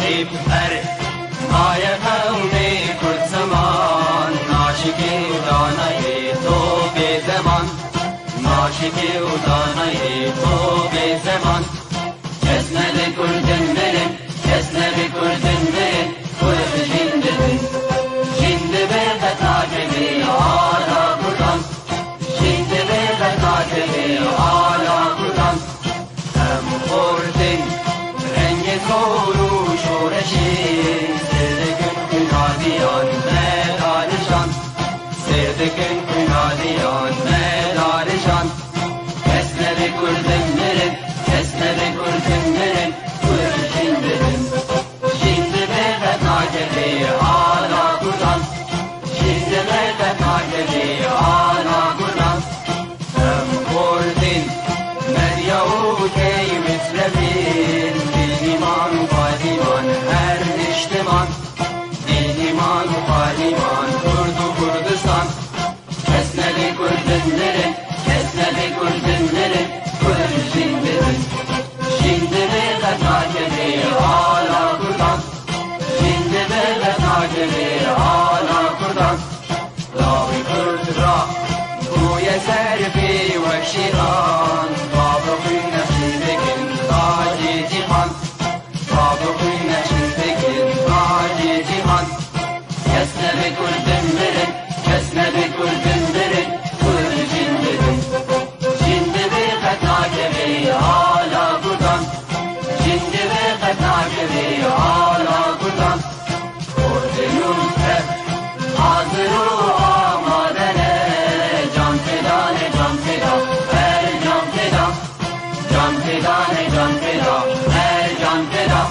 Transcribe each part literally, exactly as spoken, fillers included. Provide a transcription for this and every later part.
Her maye qewmê Kurd ziman, naşikê û danayê to bê zeman, naşikê û danayê to bê zeman. Kes nebe Kurdin mirin, kes nebe Kurdin mirin, Kurd jîn dibin. Jîn dibe qet nakeve ala Kurdan. Jîn dibe qet nakeve ala Kurdan. Em xortin rengê zor û şoreşê, sêr dikin xwîna diyan me darijan. Sêr dikin xwîna diyan me darijan. Kes nebe Kurdin mirin, kes nebe Kurdin mirin, Kurd jîn dibin. Jîn dibe qet nakeve ala Kurdan. Jîn dibe qet nakeve ala Kurdan. Em xortin medya û key mislevin, dîn, îman û payîman her niştiman. Dîn, îman û payîman Kurd û Kurdistan. Kes nebe Kurdin mirin, kes nebe Kurdin mirin, Kurd jîn dibin. Jîn dibe qet nakeve ala Kurdan. Jîn dibe qet nakeve ala Kurdan. Lawê Kurd ra bûye ser pê wek şêran. Bavê xwîn nexşîn dikin tacê cîhan. Bavê xwîn nexşîn dikin tacê cîhan. Kes nebe Kurdin mirin, kes nebe Kurdin mirin, Kurd jîn dibin. Jîn dibe qet nakeve ala Kurdan. Jîn dibe qet nakeve ala Kurdan. Kurdin û Kurd hazir û amade ne. Can feda ne, can feda, her can feda. Can feda ne, can feda, her can feda.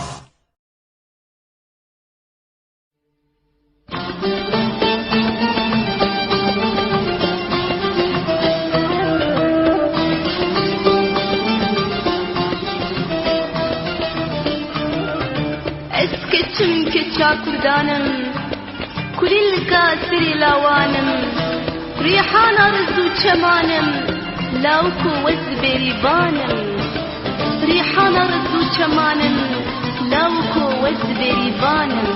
Ez keçim keça Kurdan im, kulîlka serê lawan im, rîhana riz û çeman im, lawik û wez bêrîvan im. Rîhana riz û çeman im, lawik û wez bêrîvan im.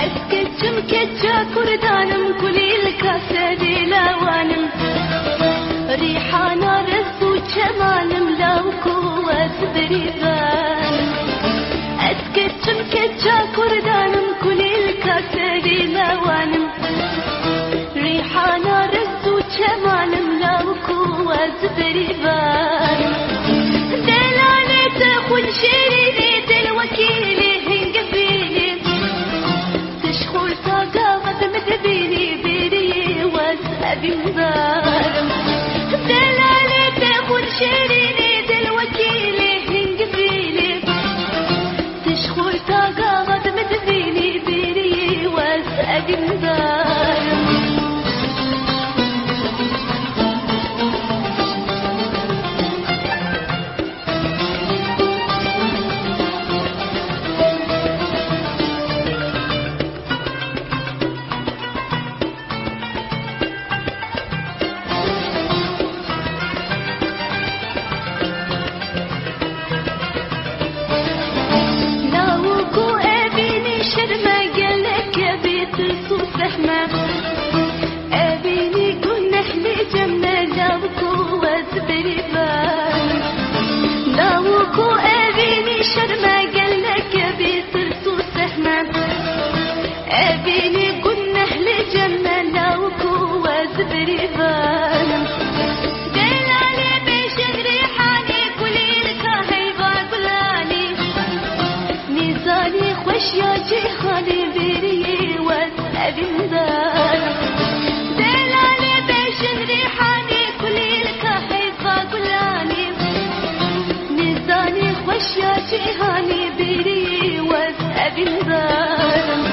Ez keçim keça Kurdan im, kulîlka serê lawan im. Rîhana riz û çeman im, lawik û wez bêrîvan im. Ez keçim keça Kurdan im, kulîlka serê lawan im. Rîhana riz û çeman im, lawik û wez bêrîvan im. Delalê te xwîn şêrînê, dil wekî lê hingivînê. Tişt xurta gava di min dibînî, bêrî wez evîn darim. Delalê te xwîn şêrînê, dil wekî lê hingivînê. Tişt xurta gava di min dibînî, bêrî wez evîn darim. Lawik û evînî şerm e, gelek e bê tirs û zehmet. Evînî guneh lê cem me, lawik û wez bêrîvan. Lawik û evînî şerm e, gelek e bê tirs û zehmet. Evînî guneh lê cem me, lawik û wez bêrîvan. Delalê bêjin rîhanê, kulîlka heyva gulanî. Nîzanî xweşiya cîhanê, bêrî wez evîn darim. Delalê bêjin rîhanê, kulîlka heyva gulanî. Nîzanî xweşiya cîhanê, bêrî wez evîn darim.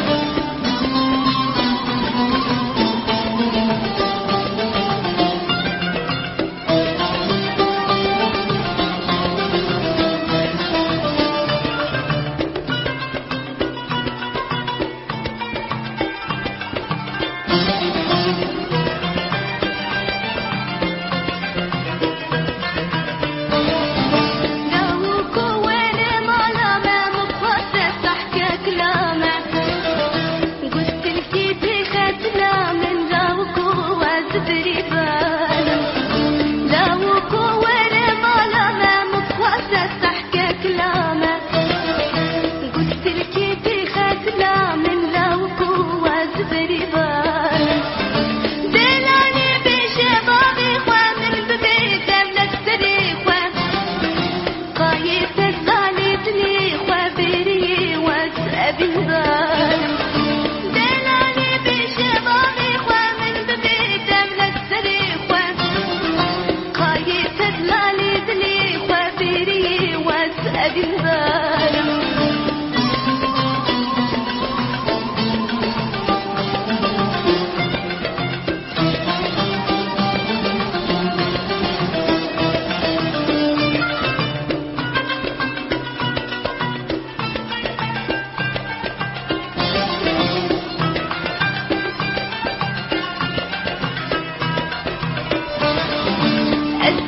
Ez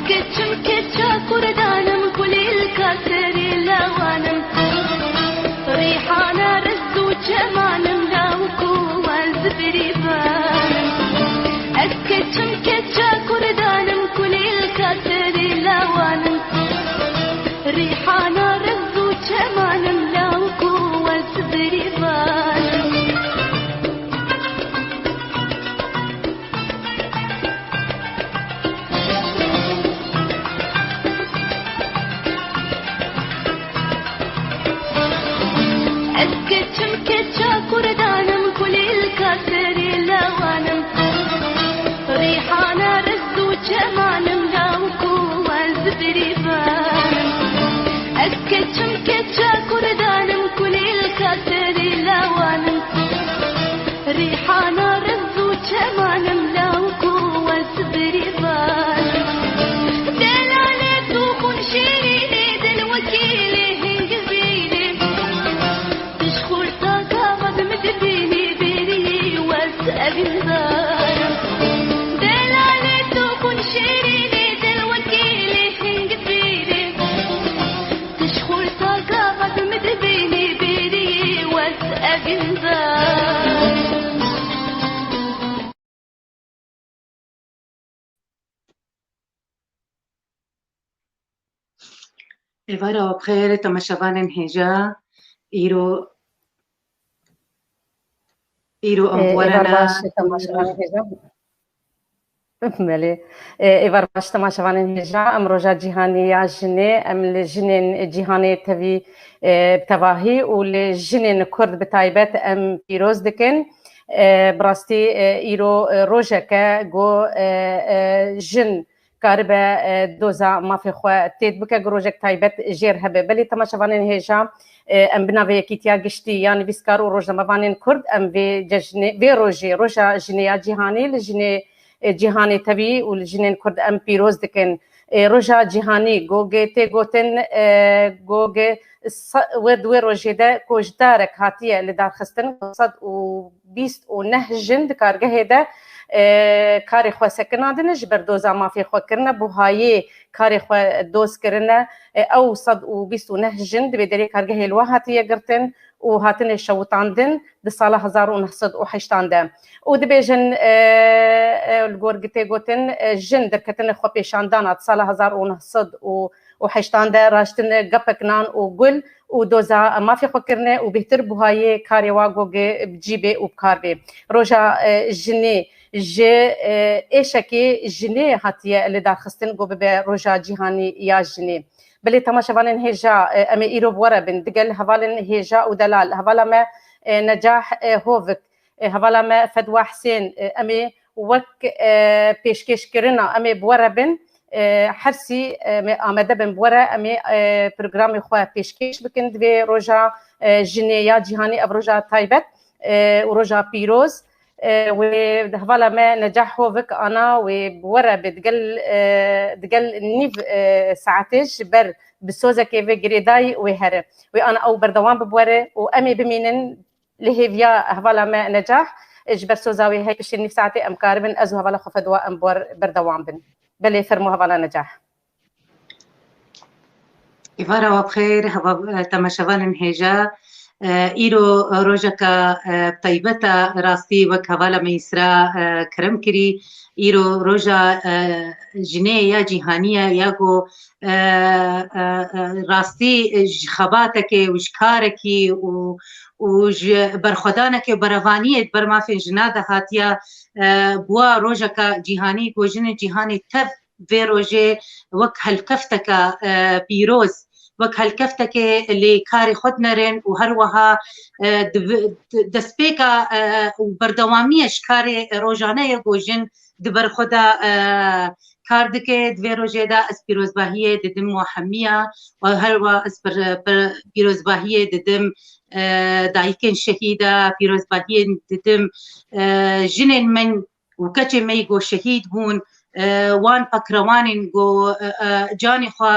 keçim keça Kurdan im, kulîlka serê lawan im. Rîhana riz û çeman im, lawik û wan zibirîvan im. Ez keçim keça Kurdan im, kulîlka serê lawan im. Rîhana riz û çeman im, lawik û wan zibirîvan im. Ez keçim keça Kurdan im, kulîlka serê lawan im. Rîhana riz û çeman im, lawik û wan zibirîvan im. Ez keçim keça Kurdan im, kulîlka serê lawan im. Rîhana riz û çeman im, lawik û wan zibirîvan im. Delalê tu xûn şîrînê, dil wekî lê hingivînê. Tu ji xurta gava di min dibînî, bêrî wes evîndarim. Delalê tu xûn şîrînê, dil wekî lê hingivînê. Tu ji xurta gava di min dibînî, bêrî wes evîndarim. Êvara we bi xêr, temaşevanên hêja. Îro, îro em Ê, êvar werena baş, temaşevanên hêja. Belê. Ê, êvar baş, temaşevanên hêja. Em roja cîhanî ya jinê, em li jinên cîhanê tevî, ê, bi tevahî û li jinên Kurd bi taybet em pîroz dikin. Ê, bi rastî, ê, îro, ê, rojeke ku, ê, ê, jin karibe, e, doza mafê xwe têt bike, ku rojek taybet jêr hebe. Belê temaşevanên hêja, e, em bi navê Yekîtiya Giştî ya Nivîskar û Rojnamevanên Kurd, em vê cejnê, vê rojê, Roja Jinê ya Cîhanî, li jinê, e, cîhanê tevî û li jinên Kurd em pîroz dikin. E, Roja Cîhanî, gogê tê gotin, e, gogê sa-, wê di wê rojê de ku ji darek hatiye li darxistin, sed û bîst û neh jin di kargehê de, e, karê xwe sekinandine, ji ber doza mafê xwe kirine, buhayê karê xwe doz kirine. E, ew sed û bîst û neh jin di vê derê kargehê li we hatiye girtin û hatine şewitandin di sala hezar û neh sed û heştan de. Û dibêjin, e, e, li gor tê gotin, e, jin derketine xwepêşandana di sala hezar û neh sed û heştan de raştine gepek nan û gul û doza mafê xwe kirine û bêhtir buhayê karê wa gogê bi cî bê û bi kar bê. Roja, e, jinê ji, e, êşekê jinê hatiye li darxistin ku bibe roja cîhanî ya jinê. Belê temaşevanên hêja, e, em ê îro bi we re bin. Digel hevalên hêja û delal, hevala me, e, Necah, e, Hovik, e, hevala me Fedwa Hisên, e, em ê wek, e, pêşkêşkirina em ê bi we re bin. E, her sî, e, em ê amade bin bi we re, em ê, e, programê xwe pêşkêş bikin. Di vê roja, e, jinê ya cîhanî, ev roja taybet, e, û roja pîroz, e, wê hevala me Necah Hovik ana wê bi we re be digel, e, digel nîv, e, saetê ji ber bi sozekê vê girêdayî wê here. Wê ana ew berdewam bi bi we re û em ê bimînin li hêviya hevala me Necah, e, ji ber soza wê hey piştî nîv saetê em karibin ez û hevala xwe Fedwa em bi we re berdewam bin. Belê, fermo hevala Necah. Êvara we bi xêr, heva-, e, temaşevanên hêja. E, îro rojeka, e, taybet e, rastî wek hevala me Îsra, e, kerem kirî. Îro roja, e, jinê ya cîhanî ye, ya ku, e, e, e, rastî, e, ji xebatekê û ji karekî û, û ji berxwedanekê û berevaniyê di ber mafên jina de hatiye, e, bûa rojeka cîhanî ku jinên cîhanê tev vê rojê wek helkefteke, e, pîroz, wek helkefteke lê karê xwe dinerin û her wiha, e, di vi-, di, destpêka, e, û berdewamiya ji karê rojane ye ku jin di ber xwe de, e, kar dike. Di vê rojê de ez pîrozbahiyê didim we hemiya û her wa ez pir-, pir-, pîrozbahiyê didim, e, dayikên şehîda, pîrozbahiyê didim, e, jinên min û keçê me yî ku şehîd bûn, e, wan pekrewanên ku, e, e, canê xwe,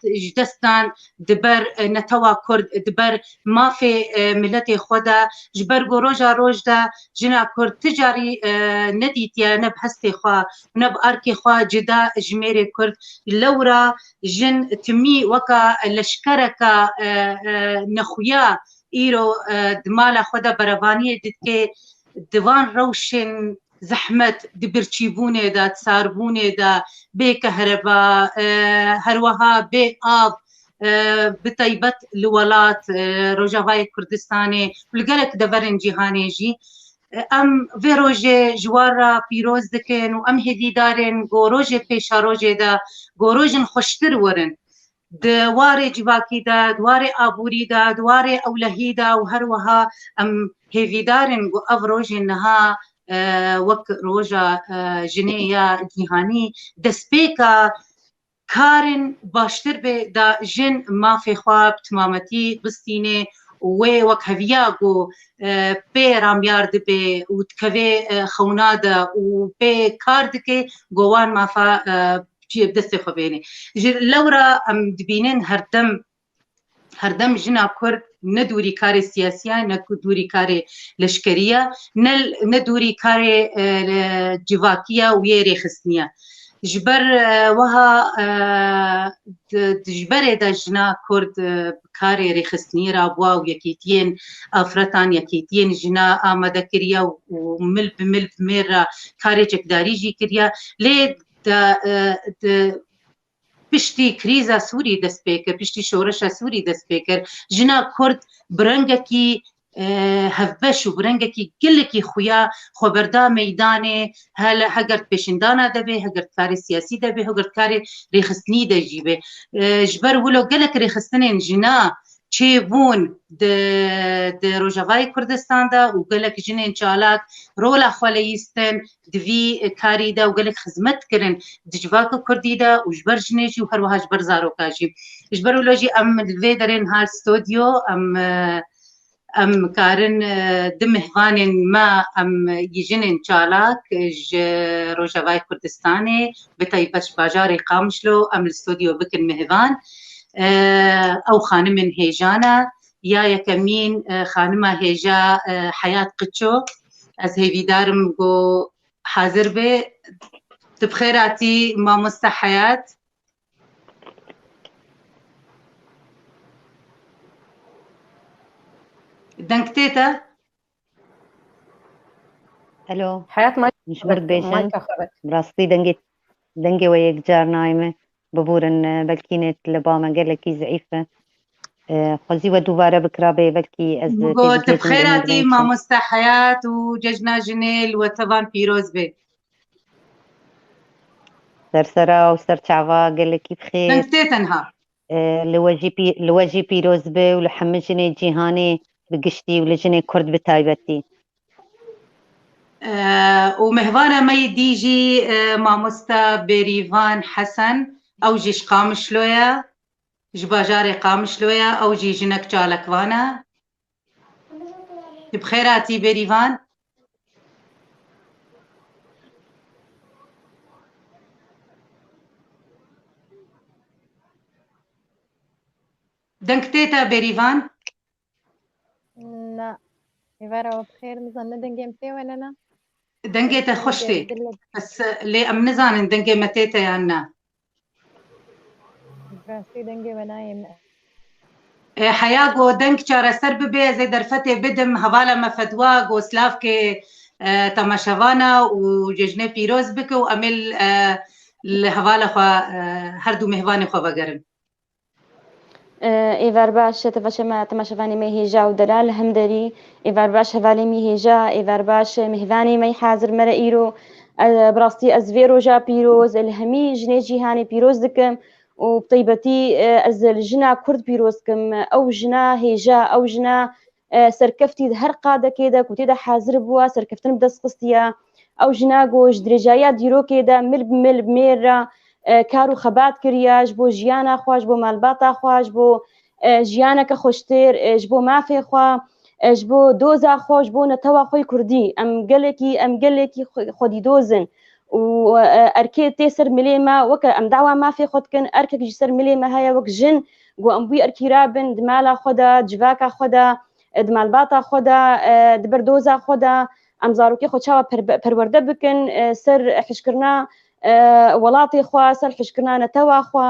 e, ji dest dan di ber, e, netewa Kurd, di ber mafê, e, miletê xwe de, ji ber ku roja roj de jina Kurd ti carî, e, nedîtiye, ne bi hestê xwe, ne bi arkê xwe cida ji mêrê Kurd. Lewra jin timî weka leşkereka, e, e, nexuya îro, e, di mala xwe de berevaniyê didike, di van rewşên zehmet, di birçîbûnê de, di sarbûnê de, bê kehreba, e, her wiha bê av, e, bi taybet li welat, e, Rojavayê Kurdistanê û li gelek deverên cîhanê jî. E, em vê rojê ji wan re pîroz dikin û em hêvîdar in ku rojê pêşerojê de ku rojên xweştir werin. Di warê civakî de, di warê aborî de, di warê ewlehî de û her wiha em hêvîdar in ku ev rojên niha, e, wek roja, e, jinê ya cîhanî destpêka karên baştir bê da jin mafê xwe bi timametî bistîne û wê wekheviya ku, e, pê ramyar dibe û dikeve, e, xewna de û pê kar dike ku wan mafa, e, cihê bi destê xwe bêne. Ji lewra em dibînin herdem, herdem jina Kurd ne dûrî karê siyasî ye, ne ku dûrî karê leşkerî ye, ne, ne dûrî karê, e, civakî ye û yê rêxistinî ye. Ji ber, e, wiha, e, di, di ji berê de jina Kurd, e, bi karê rêxistinî re bûa û yekîtiyên afretan, yekîtiyên jina amade kiriye û, û mil bi mil bi mêr re karê çekdarî jî kiriye. Lê de, e, di piştî krîza Sûrî dest pê kir, piştî şoreşa Sûrî dest pê kir, jina Kurd bi rengekî, e, hevbeş û bi rengekî gelekî xuya xwe berda meydanê, hele heger di pêşîndana de bê, heger di karê siyasî de bê, heger di karê rêxistinî de jî bê. E, ji ber wilo gelek rêxistinên jina çêbûn di, di Rojavayê Kurdistan de û gelek jinên çalak rola xwe leyîstin di vî karî de û gelek xizmet kirin di civaka Kurdî de û ji ber jinê jî û her wiha ji ber zaroka jî. Ji ber wilo jî em li vê derê niha li stodyo em, e, em karin, e, du mêvanên me em yî jinên çalak ji Rojavayê Kurdistanê, bi taybet ji bajarê Qamişlo em li stodyo bikin mêvan. E, ew xanimên hêja ne. Ya yekemîn, e, xanima hêja, e, Heyat Qiço. Ez hêvîdar im ku hazir be. Tu bi xêr hatî mamoste Heyat. Deng tê te? Alo. Heyat, may-, Ji ber dibêjin, mayka xwe be. Bi rastî dengê, dengê we yekcar nayê me. Bibûrin, e, belkî nêt li ba me gelekî zeîf e. E, xwezî we dubare bikirabê, belkî ez Got, têbû tu bi xêr hatî mamoste Heyat û cejna jinê li we tevan pîroz be. Ser sera û ser çava gelekî bi xêr. Deng tê tenha. E, li we jî pî-, li we jî pîroz be û li hemî jinê cîhanê bi giştî û li jinê Kurd bi taybetî. E, û mehvana me yê dî jî, e, mamosta Bêrîvan Hesen, ew jî ji Qamişlo ye, ji bajarê Qamişlo ye, ew jî jinek çalakvan e. Tu bi xêr hatî Bêrîvan. Deng tê te Bêrîvan? Na. Êvara we bi xêr, nizan ne dengê min tê we ne na? Dengê te xweş tê. Bes, e, lê em nizanin dengê me tê te yan na. Bi rastî dengê we nayê min. E, heya ku deng çareser bibe, ez ê derfetê bidim, hevala me Fedwa ku slavkê, e, temaşevana û cejnê pîroz bike û em ê, e, li hevala xwe, e, her du mêvanê xwe vegerin. Êvar baş, temaşe-, temaşevanê me hêja û delal li hemderî. Êvar baş hevalê me hêja, êvar baş mêvanê me hazir me re îro. E, bi rastî ez vê roja pîroz li hemî jinê cîhanê pîroz dikim û bi taybetî, e, ez li jina Kurd pîroz dikim. Ew jina hêja, ew jina, e, serkeftî di her qadekê de ku tê de hazir bûye, serkeftin bi dest xistiye. Ew jina ku ji dirêjayiya dîrokê de mil bi mil bi mêr re, e, kar û xebat kiriye ji bo jiyana xwe, ji bo malbata xwe, ji bo, e, jiyaneke xweştir, e, ji bo mafê xwe, e, ji bo doza xwe, ji bo netewa xwe yê kurdî. Em gelekî, em gelekî xwe-, xwedîdoz in. Û, e, erkê tê ser milê me, weke em dawa mafê xwe dikin, erkek ji ser milê me heye wek jin, ku em wî erkî rabin di mala xwe de, civaka xwe de, e, di malbata xwe de, e, di ber doza xwe de, em zarokê xwe çawa perbe-, perwerde bikin, e, ser hişkirina, e, welatê xwe, ser hişkirina netewa xwe.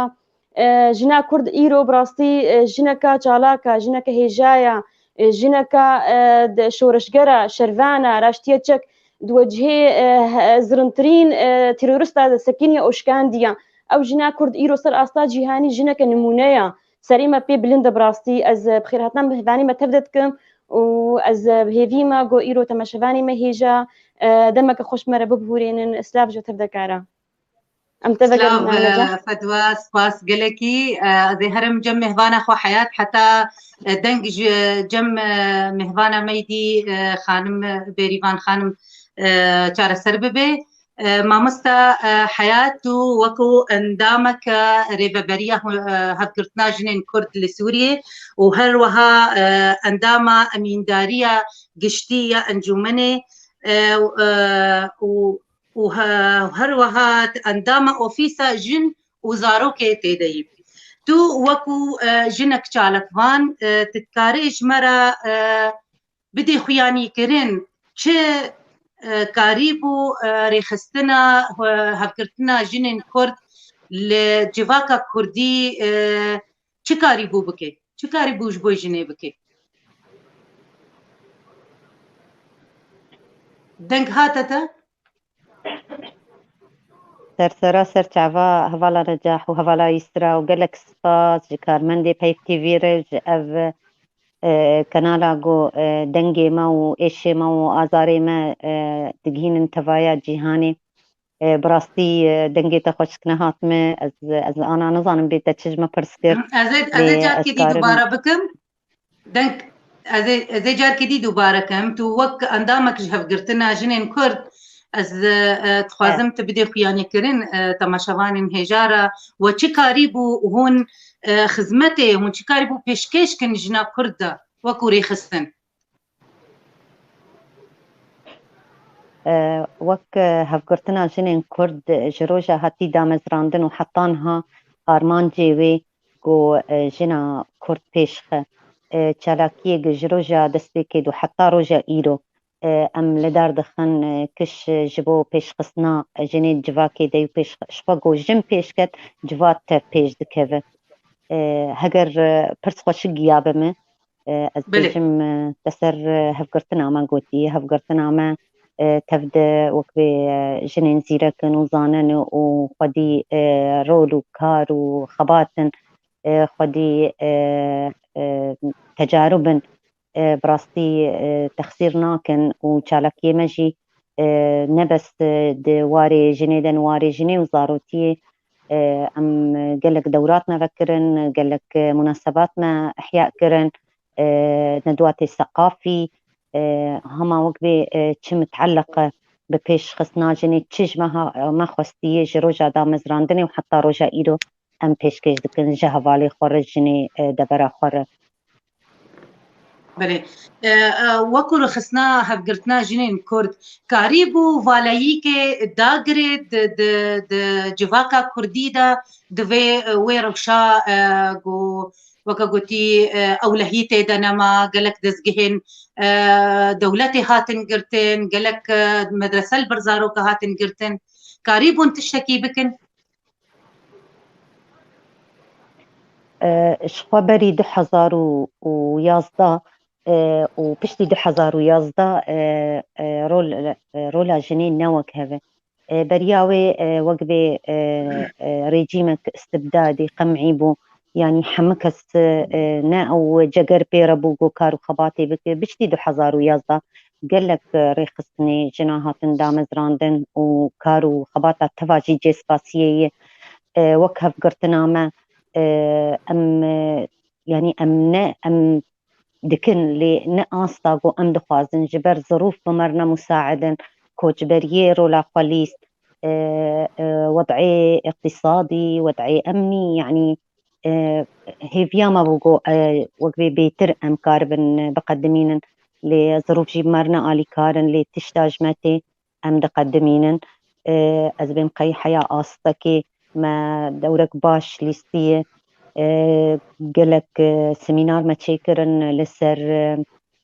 E, jina Kurd îro bi rastî, e, jineke çalak e, jineke hêja ye, e, jineke, e, de şoreşger e, şervan e, raştiye çek di wecihê, e, he-, zirintirîn, e, terorista de sekiniye û şikandiye. Ew jina Kurd îro ser asta cîhanî jineke nimûne ye. Serê me pê bilind e bi rastî. Ez, e, bi xêrhatina mêvanê me tev de dikim û ez, e, bi hêvî me ku îro temaşevanê me hêja, e, demeke xweş me re bibihûrênin. Silav ji tev de kara. Em tev de Silav, gerin, e, Ahmet Can. Fedwa, spas gelekî. E, ez ê herim cem mêvana xwe Heyat, heta, e, deng ji cem, e, mêvana me yî dî, e, xanim, e, Bêrîvan xanim, e, çareser bibe. E, mamosta, e, Heyat, tu wekî endameke Rêveberiya Hu-, e, Hevgirtina Jinên Kurd li Sûriyê û her wiha, e, endama emîndariya giştî ya encûmenê, e, û, e, û, û he-, her wiha endama Ofîsa Jin û Zarokê tê de yî. Tu wekî, e, jinek çalakvan, e, tu dikarî ji me re, e, bidê xuyanîkirin çi, e, karîbû, e, rêxistina, e, hevgirtina jinên Kurd li civaka Kurdî, e, çi karîbû bike? Çi karîbû ji bo jinê bike? Deng hate te? Ser sera ser çava hevala Necah û hevala Îsra û gelek spas ji karmendê Peyv T V re, ji ev, e, kanala ku, e, dengê me û êşê me û azarê me, e, digihînin tevaya cîhanê. E, bi rastî, e, dengê te xweşik nehat me. Ez, ez ana nizanim bê te çi ji me pirs kir. Ez ê, ez ê Lê carkê ez dî karim dubare bikim. Deng, ez ê, ez ê carkê dî dubare kim. Tu wek endamek ji Hevgirtina Jinên Kurd, ez, e, e, dixwazim tu bidê xuyanîkirin, e, temaşevanên hêja re. We çi karîbû hûn, e, xizmetê, hûn çi karîbû pêşkêş kin jina Kurd de, wekû rêxistin? E, wek, e, Hevgirtina Jinên Kurd, e, ji roja hatî damezrandin û heta niha armancê wê ku, e, jina Kurd pêşxe. E, çalakiyê ji roja destpêkê û heta roja îro, e, em li dar dixin, e, kiş, e, ji bo pêşxistina jinê civakê de û pêş, ji xwe ku jin pêşket, civat tev pêş dikeve. E, heger, e, pirs xweşik giya be me, e, ez Belê. bêjim, e, te ser, e, hevgirtina me gotî, hevgirtina me, e, tev de wek vê, e, jinên zîrek in û zanin û xwedî, e, rol û kar û xebat in, e, xwedî, e, e, tecarib in, e, bi rastî, e, texsîr nakin û çalakiyê me jî, e, ne bes, e, di warê jinê de, warê jinê û zarotiyê, e, em gelek dewrat me vekirin, gelek, e, munasebat me ihya kirin, e, nedwatê seqafî, e, hema wek vê, e, çi miteelliq e bi pêşxistina jinê, çi ji me ha-, me xwestiye ji roja damezrandinê û heta roja îro em pêşkêş dikin ji hevalê xwe re, jinê, e, devera xwe re. Belê. E, e, wekû rêxistina hevgirtina jinên Kurd, karîbû valeyîkê dagirê di, di, di civaka Kurdî de, di vê, e, wê rewşa, e, ku weke gotî, e, ewlehî tê de nema, gelek dezgehên, e, dewletê hatin girtin, gelek, e, medrese li ber zaroka hatin girtin. Karîbûn tiştekî bikin? E, ji xwe berî du hezar û yazdeh, e, û piştî du hezar û yazdeh, e, e, rol, e, rola jinê ne wek hev e. E, beriya wê, e, wek vê, e, e, rejîmek istibdadî, qem'î bû. Yanî hemû kes, e, ne ew ceger pê re bû ku kar û xebatê bike. Piştî du hezar û yazdeh gelek, e, rêxistinê jina hatin damezrandin û kar û xebata teva jî cêspasiyê ye. E, wek hevgirtina me, e, em, e, yanî em ne, em dikin, lê ne asta ku em dixwazin, ji ber zirûf bi me re ne musaid in. koçberiyê rola xwe lîst, e, e, wed'ê iqtîsadî, wed'ê emnî, yanî, e, hêviya me bû ku, e, wek vê bêtir em karibin biqedimînin, lê zirûf jî bi me re ne alîkar in, lê tişta ji me tê em diqedimînin. E, ez bêm qey heya astekê me dewrek baş lîstiye. E, gelek, e, semînar me çêkirin li ser, e,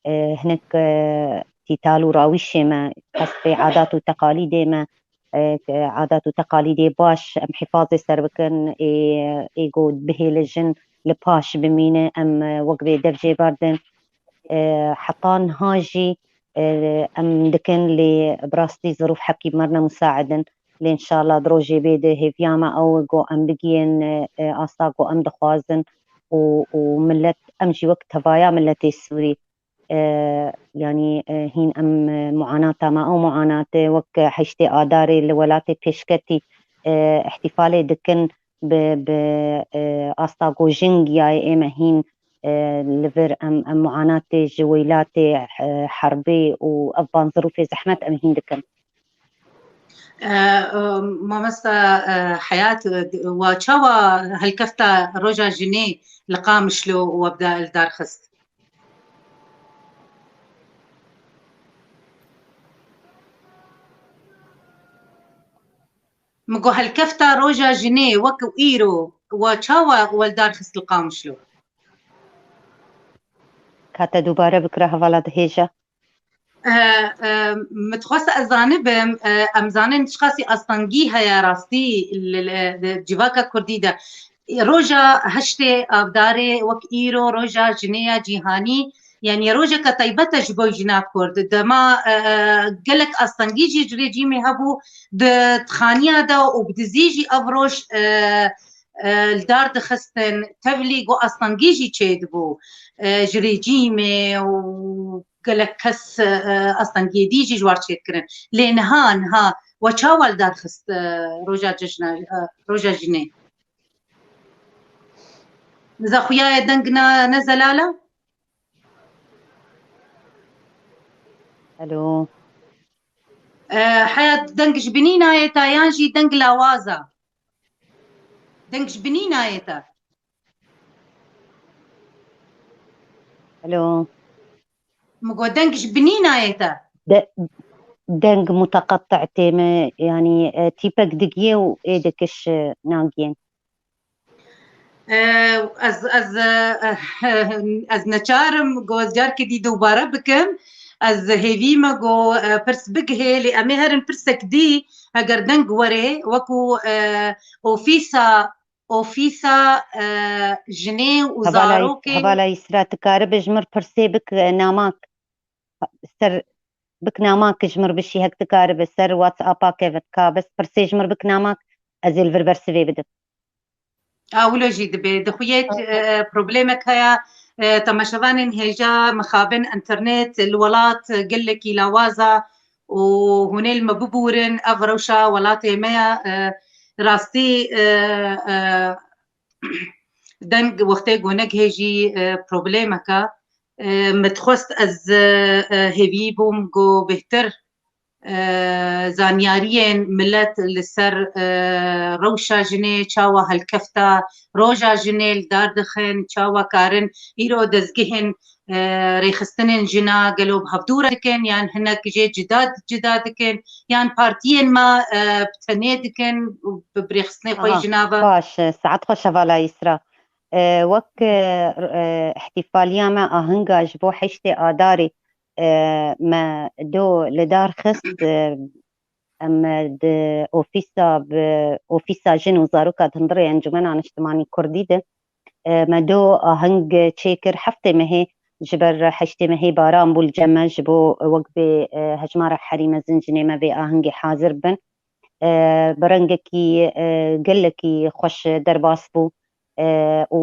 e, hinek, e, tîtal û rawîşê me, qestê adat û teqalîdê me, e, adat û teqalîdê baş em hifazê ser bikin, ê, ê ku bihêle jin li paş bimîne, em, e, wek vê dev jê berdin. E, heta niha jî, e, em dikin, lê bi rastî zirûf hepkî bi me re ne musaid in. Lê înşallah di rojê bê de hêviya me ew e ku em bigihên, e, e, asta ku em dixwazin û, û millet, em jî wek tevaya milletê Sûrî, e, yanî, e, hîn em, e, muanata me, ew muanate wek heştê Adarê li welatê pêşketî, e, îhtîfalê dikin bi, bi, e, asta ku jin giyayê ê me hîn, e, li vir em, em muanatê ji wêlatê, e, herbê û ev van zirûfê zehmet em hîn dikin. E, e, Mamosta, e, Heyat, e, wa çawa helkefta Roja Jinê li Qamişlo we bi da-, li dar xist? Min got, helkefta Roja Jinê wek îro we çawa we li dar xist li Qamişlo? Ka te dubare bikira hevala dihêja. E, e, min dixwest ez zanibim, e, em zanin çiqasî astengî heye rastî li, li, li civaka kurdî de. Roja heştê Avdarê wek îro Roja Jinê ya Cîhanî, yanî rojeke taybet e ji bo jina Kurd. Dema, e, e, gelek astengî jî ji rejîmê hebû di dixaniya de û bi dizî jî ev roj, e, e, li dar dixistin. Tevlî ku astengî jî çêdibû, e, ji rejîmê û gelek kes, e, astengiyê dî jî ji war çêdikirin. Lê niha, niha we çawa li dar xist, e, roja cejna, e, roja jinê? Niza xuya ye deng ne, ne zelal e? Alo. E, Heyat, deng ji binî nayê te yan jî deng lawaz e? Deng ji binî nayê te? Alo. Min got, deng ji binî nayê te? De-, deng muteqetti tê me, yanî, e, tîpek digiyê û ê dikiş, e, nagiyên. E, ez, ez, e, ez neçar im, got, ez carkê dî dubare bikim. Ez hêvî me, got, e, pirs bigihê, lê em ê herin pirsek dî, heger deng were, wekû, e, ofîsa, ofîsa, e, jinê û Hevala, zarokên hevala Îsra, tu karibe ji mir pirsê bik, e, namak. Ser bik namak ji mir bişî, hek tu karibe ser WhatsApp-a keve, ka bes pirsê ji mir bik namak, ez ê li vir bersivê bidim. A, wilo jî dibe. Dixuyê, e, problemek heye, e, temaşevanên hêja mixabin, internet li welat gelekî lawaza û hûn ê li me bibûrin. Ev rewşa welatê me ye. E, rastî, e, e, deng wextê ku negihê jî, e, problemek e. E, min dixwest ez, e, e, hêvî bûm ku bêhtir, e, zanyariyên milet li ser, e, rewşa jinê, çawa helkefta roja jinê li dar dixin, çawa karin îro dezgehên, e, rêxistinên jina gelo bi hevdû re dikin yan hinek jê cida cida dikin yan partiyên me, e, bi tenê dikin û bi, bi rêxistinê xwe yê Aha, jina ve? Baş, e, saet xweş hevala Îsra. E, wek, e, r-, e, îhtîfaliya me ahinga ji bo heştê Adarê, e, me do li dar xist, e, em di ofîsa, bi ofîsa jin û zaroka di hundirê Encûmena Niştimanî Kurdî de, e, me do aheng çêkir heftê mehê, ji ber heştê mehê baran bû li cem me, ji bo wek vê, e, hejmara herî mezin jinê me vê ahengê hazir bin. E, bi rengekî, e, gelekî xweş derbas bû. E, û,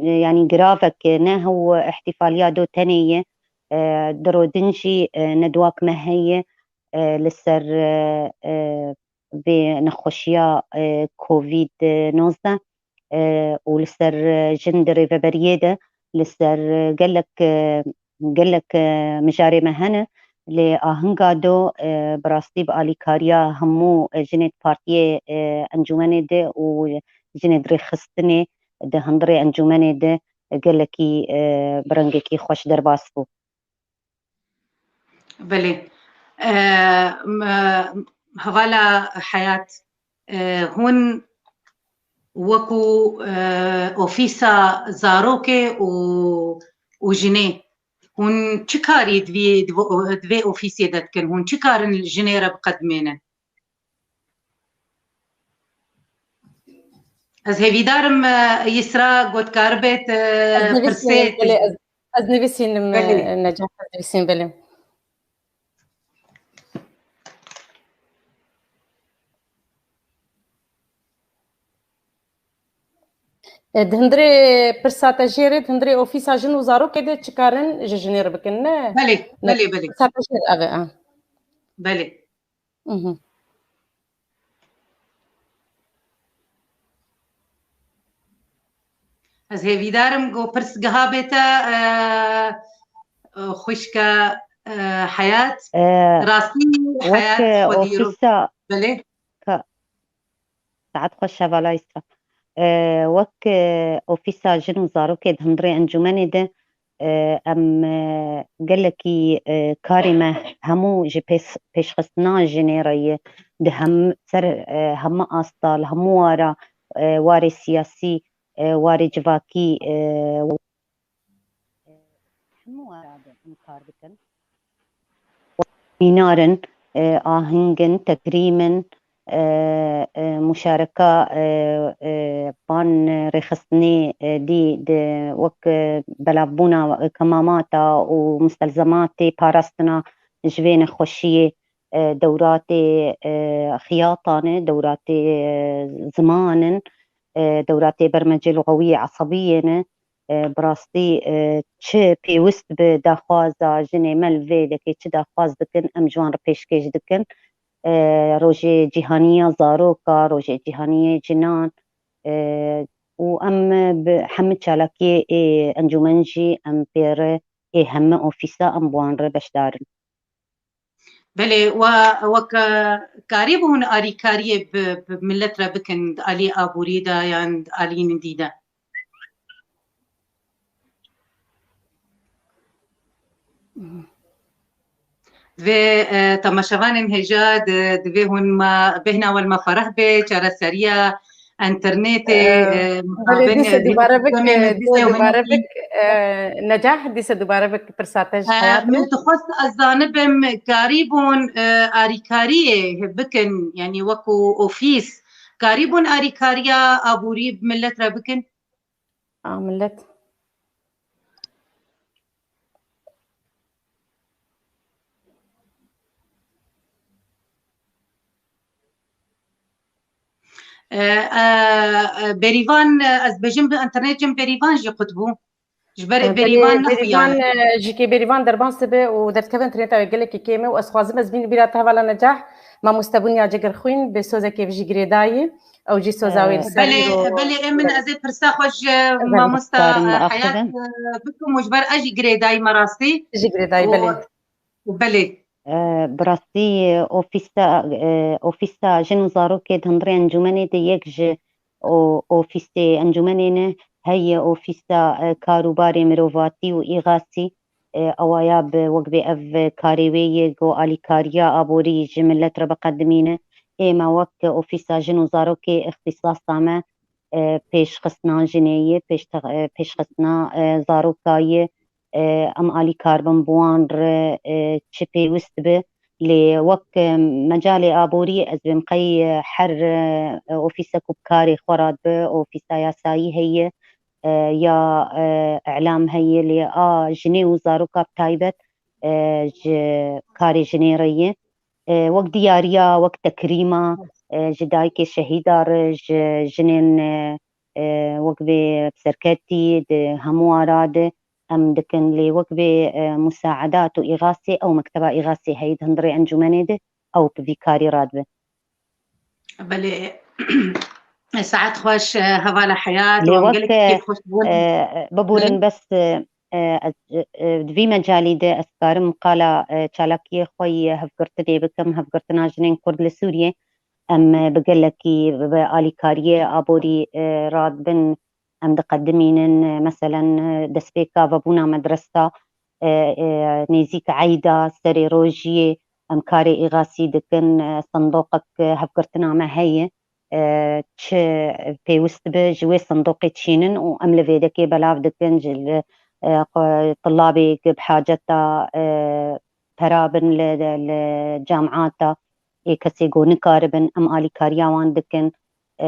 e, yanî giravek ne hew îhtîfaliya do tenê ye. E, di rodin jî, e, nedwak me heye, e, li ser, e, e, vê nexweşiya, e, Covid nozdeh, e, û li ser, e, jin di rêveberiyê de, li ser, e, gelek, e, gelek, e, mijarê me hene. Lê ahinga do, e, bi rastî bi alîkariya hemû, e, jinê di partiyê, e, encûmenê de û jinê di rêxistinê di hundirê encûmenê de gelekî, e, bi rengekî xweş derbas bû. Belê. E, m-, hevala Heyat, e, hûn wekû, e, ofîsa zarokê û, û jinê, hûn çi karî di vî, di vo-, di vê ofîsê de dikin? Hûn çi karin jinê re biqedimênin? Ez hêvîdar im, e, Yisra gotkar bêt, e, Ez nivîsînim, pirsê belê, ez, ez nivîsînim, e, Belê. Necah, ez nivîsînim, belê. E, di hundirê pirsa te jê re, di hundirê ofîsa jin û zarokê de çi karin ji jinê re bikin, ne? Belê, Ne, belê, belê. Pirsa te jê re, eve, a. Belê. Mhm. Ez hêvîdar im ku pirsgeha bê te, e, e, xwişka, e, Heyat. E, Rastî wek, Heyat e, xwedî ro-, ofîsa belê. Ka-, Saet xweş hevala Yisra. E, wek, e, ofîsa jin û zarokê di hundirê encûmenê de, e, em, e, gelekî, e, karê me hemû ji pês-, pêşxistina jinê re ye. Di hem ser, e, hemû asta, li hemû wara, e, warê siyasî, e, warê civakî, e, hemû wara de em kar dikin. Mînar in, e, aheng in, tekrîm in, e, e, muşareka, e, e, van rêxistinê, e, dî di wek, e, belavbûna kemamata û mustelzematê parastina ji vê nexweşiyê, e, dewratê, e, xiyatan e, dewratê, e, ziman in, e, dewratê bermecê luxewiyê esebiyê ne. E, bi rastî, e, çi pêwist bi daxwaza jinê me li vê yekê çi daxwaz dikin, em ji wan re pêşkêş dikin. E, Rojê Cîhanî ya Zaroka, Rojê Cîhanî yê Cinan, e, û em bi hemî çalakiyê ê encûmen jî em pê re ê hemî ofîsa em bi wan re beşdar in. Belê, we, wek, e, karî bûn alîkariyê bi, bi millet re bikin di alî aborî de yan di alî nindî de? Divê, e, temaşevanên hêja di, divê hûn me bêhna we li me fereh be, çareseriya enternetê, Ee, e, belê, mixabin, dîse e, dubare bik, dîse e, dîse dubare bik, e, Necah, dîse dubare bik pirsa te ji Ee, Heyat min re. Dixwest ez zanibim, karîbûn, e, arîkariyê bikin, yanî wekû ofîs, karîbûn arîkariya aborî bi millet re bikin? A, millet. E, e, e, Berîvan, e, ez bêjim bi internet cem Berîvan jî qut bû. Ji berê E, Berîvan belê, nexuya. Berîvan, e, ji kê Berîvan derbas dibe û derdikeve interneta wê gelekî kêm e û ez xwazim ez bîn bîra te hevala Necah, mamoste Bunya Cigirxwîn, bi sozekê vijî girêdayî. Ew jî soza wê Ee, li ser Belê, îro belê, em min ez ê pirsa xwe ji Belê. mamosta, Karim e, Heyat, biraxivin. e, bikim û ji ber ez jî girêdayî me rastî. Ji girêdayî, Û belê. Belê. Ee, bi rastî, e, ofîsa, e, ofîsa jin û zarokê di hundirê encûmenê de yek ji o, ofîsê encûmenê ne, heye ofîsa, e, karûbarê mirovatî û îxasî, e, awaya bi wek bê ev karê wê yê ku alîkariya aborî ji milet re biqedimîne. Ê me wek ofîsa jin û zarokê îxtîsasa me, e, pêşxistina jinê ye, pêşte-, e, pêşxistina, e, zaroka ye. E, em alîkar bin bi wan re, e, çi pêwist be. Lê wek, e, mecalê aborî ez bêm qey, e, her, e, ofîse ku bi karê xwe re dibe, ofîsa yasayî heye, e, ya, e, îlam heye, lê a jinê û zaroka bi taybet, e, ji karê jinê re ye. E, wek diyariya, wek tekrîma, e, ji dayikê şehîda re, ji jinên, e, e, wek vê serketî di hemû ara de em dikin, lê wek vê, e, musaedat û îxasê, ew mekteba îxasê heye di hundirê encûmenê de, ew bi vî karî radibe. Belê. Saet xweş, e, hevala Heyat, Lê wan wek, gelek e, kêfxweş bûn. e, biborin Hı. bes, e, E, ez, e, e, di vî mecalî de ez karim qala, e, çalakiyê xwe yê hevgirtinê bikim, hevgirtina jinên Kurd li Sûriyê. Em, e, bi gelekî bi alîkariyê aborî, e, radibin, em diqedimînin, e, meselen, e, destpêka vebûna medresa, e, e, nêzîk eyda, serê rojiyê, em karê îxasî dikin, e, sindoqek, e, hevgirtina me heye. E, çi pêwist be ji wê sindoqê çînin û em li vê dekê belav dikin, ji li, e, xwe, tilabê bi haceta, e, pera bin li, li camiata, ê kesê ku nikaribin, em alîkariya wan dikin. E,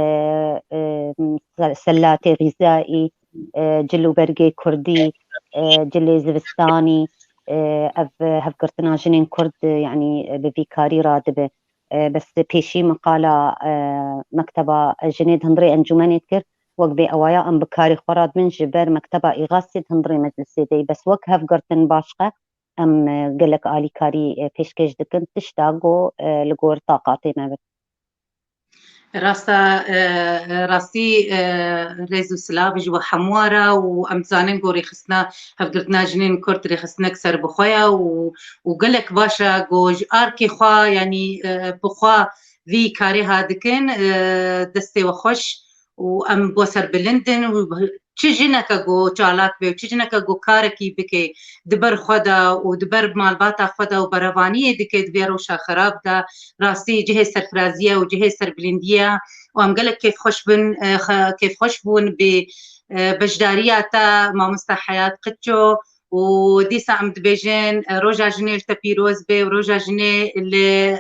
e, se-, selatê xîzaî, e, cil û bergê kurdî, e, cilê zivistanî, e, ev hevgirtina jinên kurd, e, yanî, e, bi vî karî radibe. E, bes pêşî min qala, e, mekteba jinê di hundirê encûmenê dikir. Wek vê ewaya em bi karê xwe radibin ji ber mekteba îxasê di hundirê meclisê de. Bes wek hevgirtin başqe em, e, gelek alîkarî, e, pêşkêş dikin, tişta ku, e, li gor taqatê me be. Rasta, e, e, rastî, e, rêz û silav ji we hemû re û em dizanin ku rêxistina hevgirtina jinên Kurd rêxistinek serbixwe ye û, û gelek baş e ku ji arkê xwe, yanî, e, bi xwe vî karê ha dikin, e, destê we xweş û em bo serbilind in û çi jineke ku çalak be û çi jineke ku karekî bike di ber xwe de û di ber malbata xwe de û berevaniyê dike di vê rewşa xerab de, rastî cihê serfirazî ye û cihê serbilindî ye û em gelek kêfxweş bin, e, xe-, kêfxweş bûn bi, e, beşdariya te, mamoste Heyat Qitço, û dîsa em dibêjin, e, roja jinê li te pîroz be û roja jinê li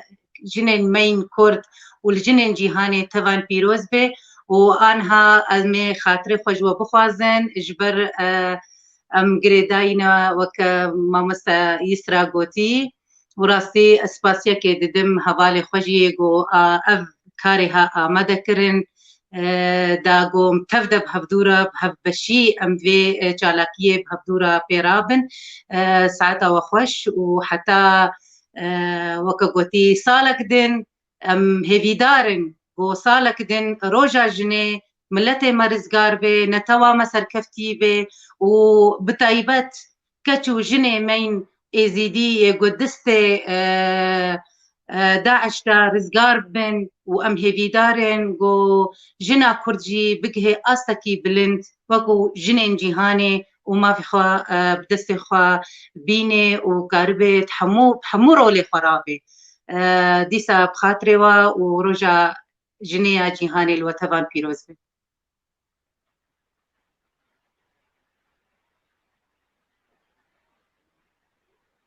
jinên me yên Kurd û li jinên cîhanê tevan pîroz be û anha em ê xatirê xwe ji we bixwazin, ji ber, e, em girêdayî ne, weke mamoste Yisra gotî û rastî ez spasiyekê didim hevalê xwe jî yê ku, a, ev karê ha amade kirin, e, da ku em tev de bi hevdû re, bi hevbeşî em vê, e, çalakiyê bi hevdû re pê rabin. E, saeta we xweş û heta, e, weke gotî salek din em hêvîdar in ku salek din roja jinê miletê me rizgar bê, netewa me serkeftî bê û bi taybet keç û jinê me yên Êzîdî yê ku destê, e, e, DAIŞ de rizgar bin û em hêvîdar in ku jina Kurd jî bigihê astekî bilind wekû jinên cîhanê û mafê xwe, e, bi destê xwe bînê û karibe di hemû, hemû rolê xwe rabê. E, dîsa bi xatirê we û roja jinê ya cîhanê li we tevan pîroz be.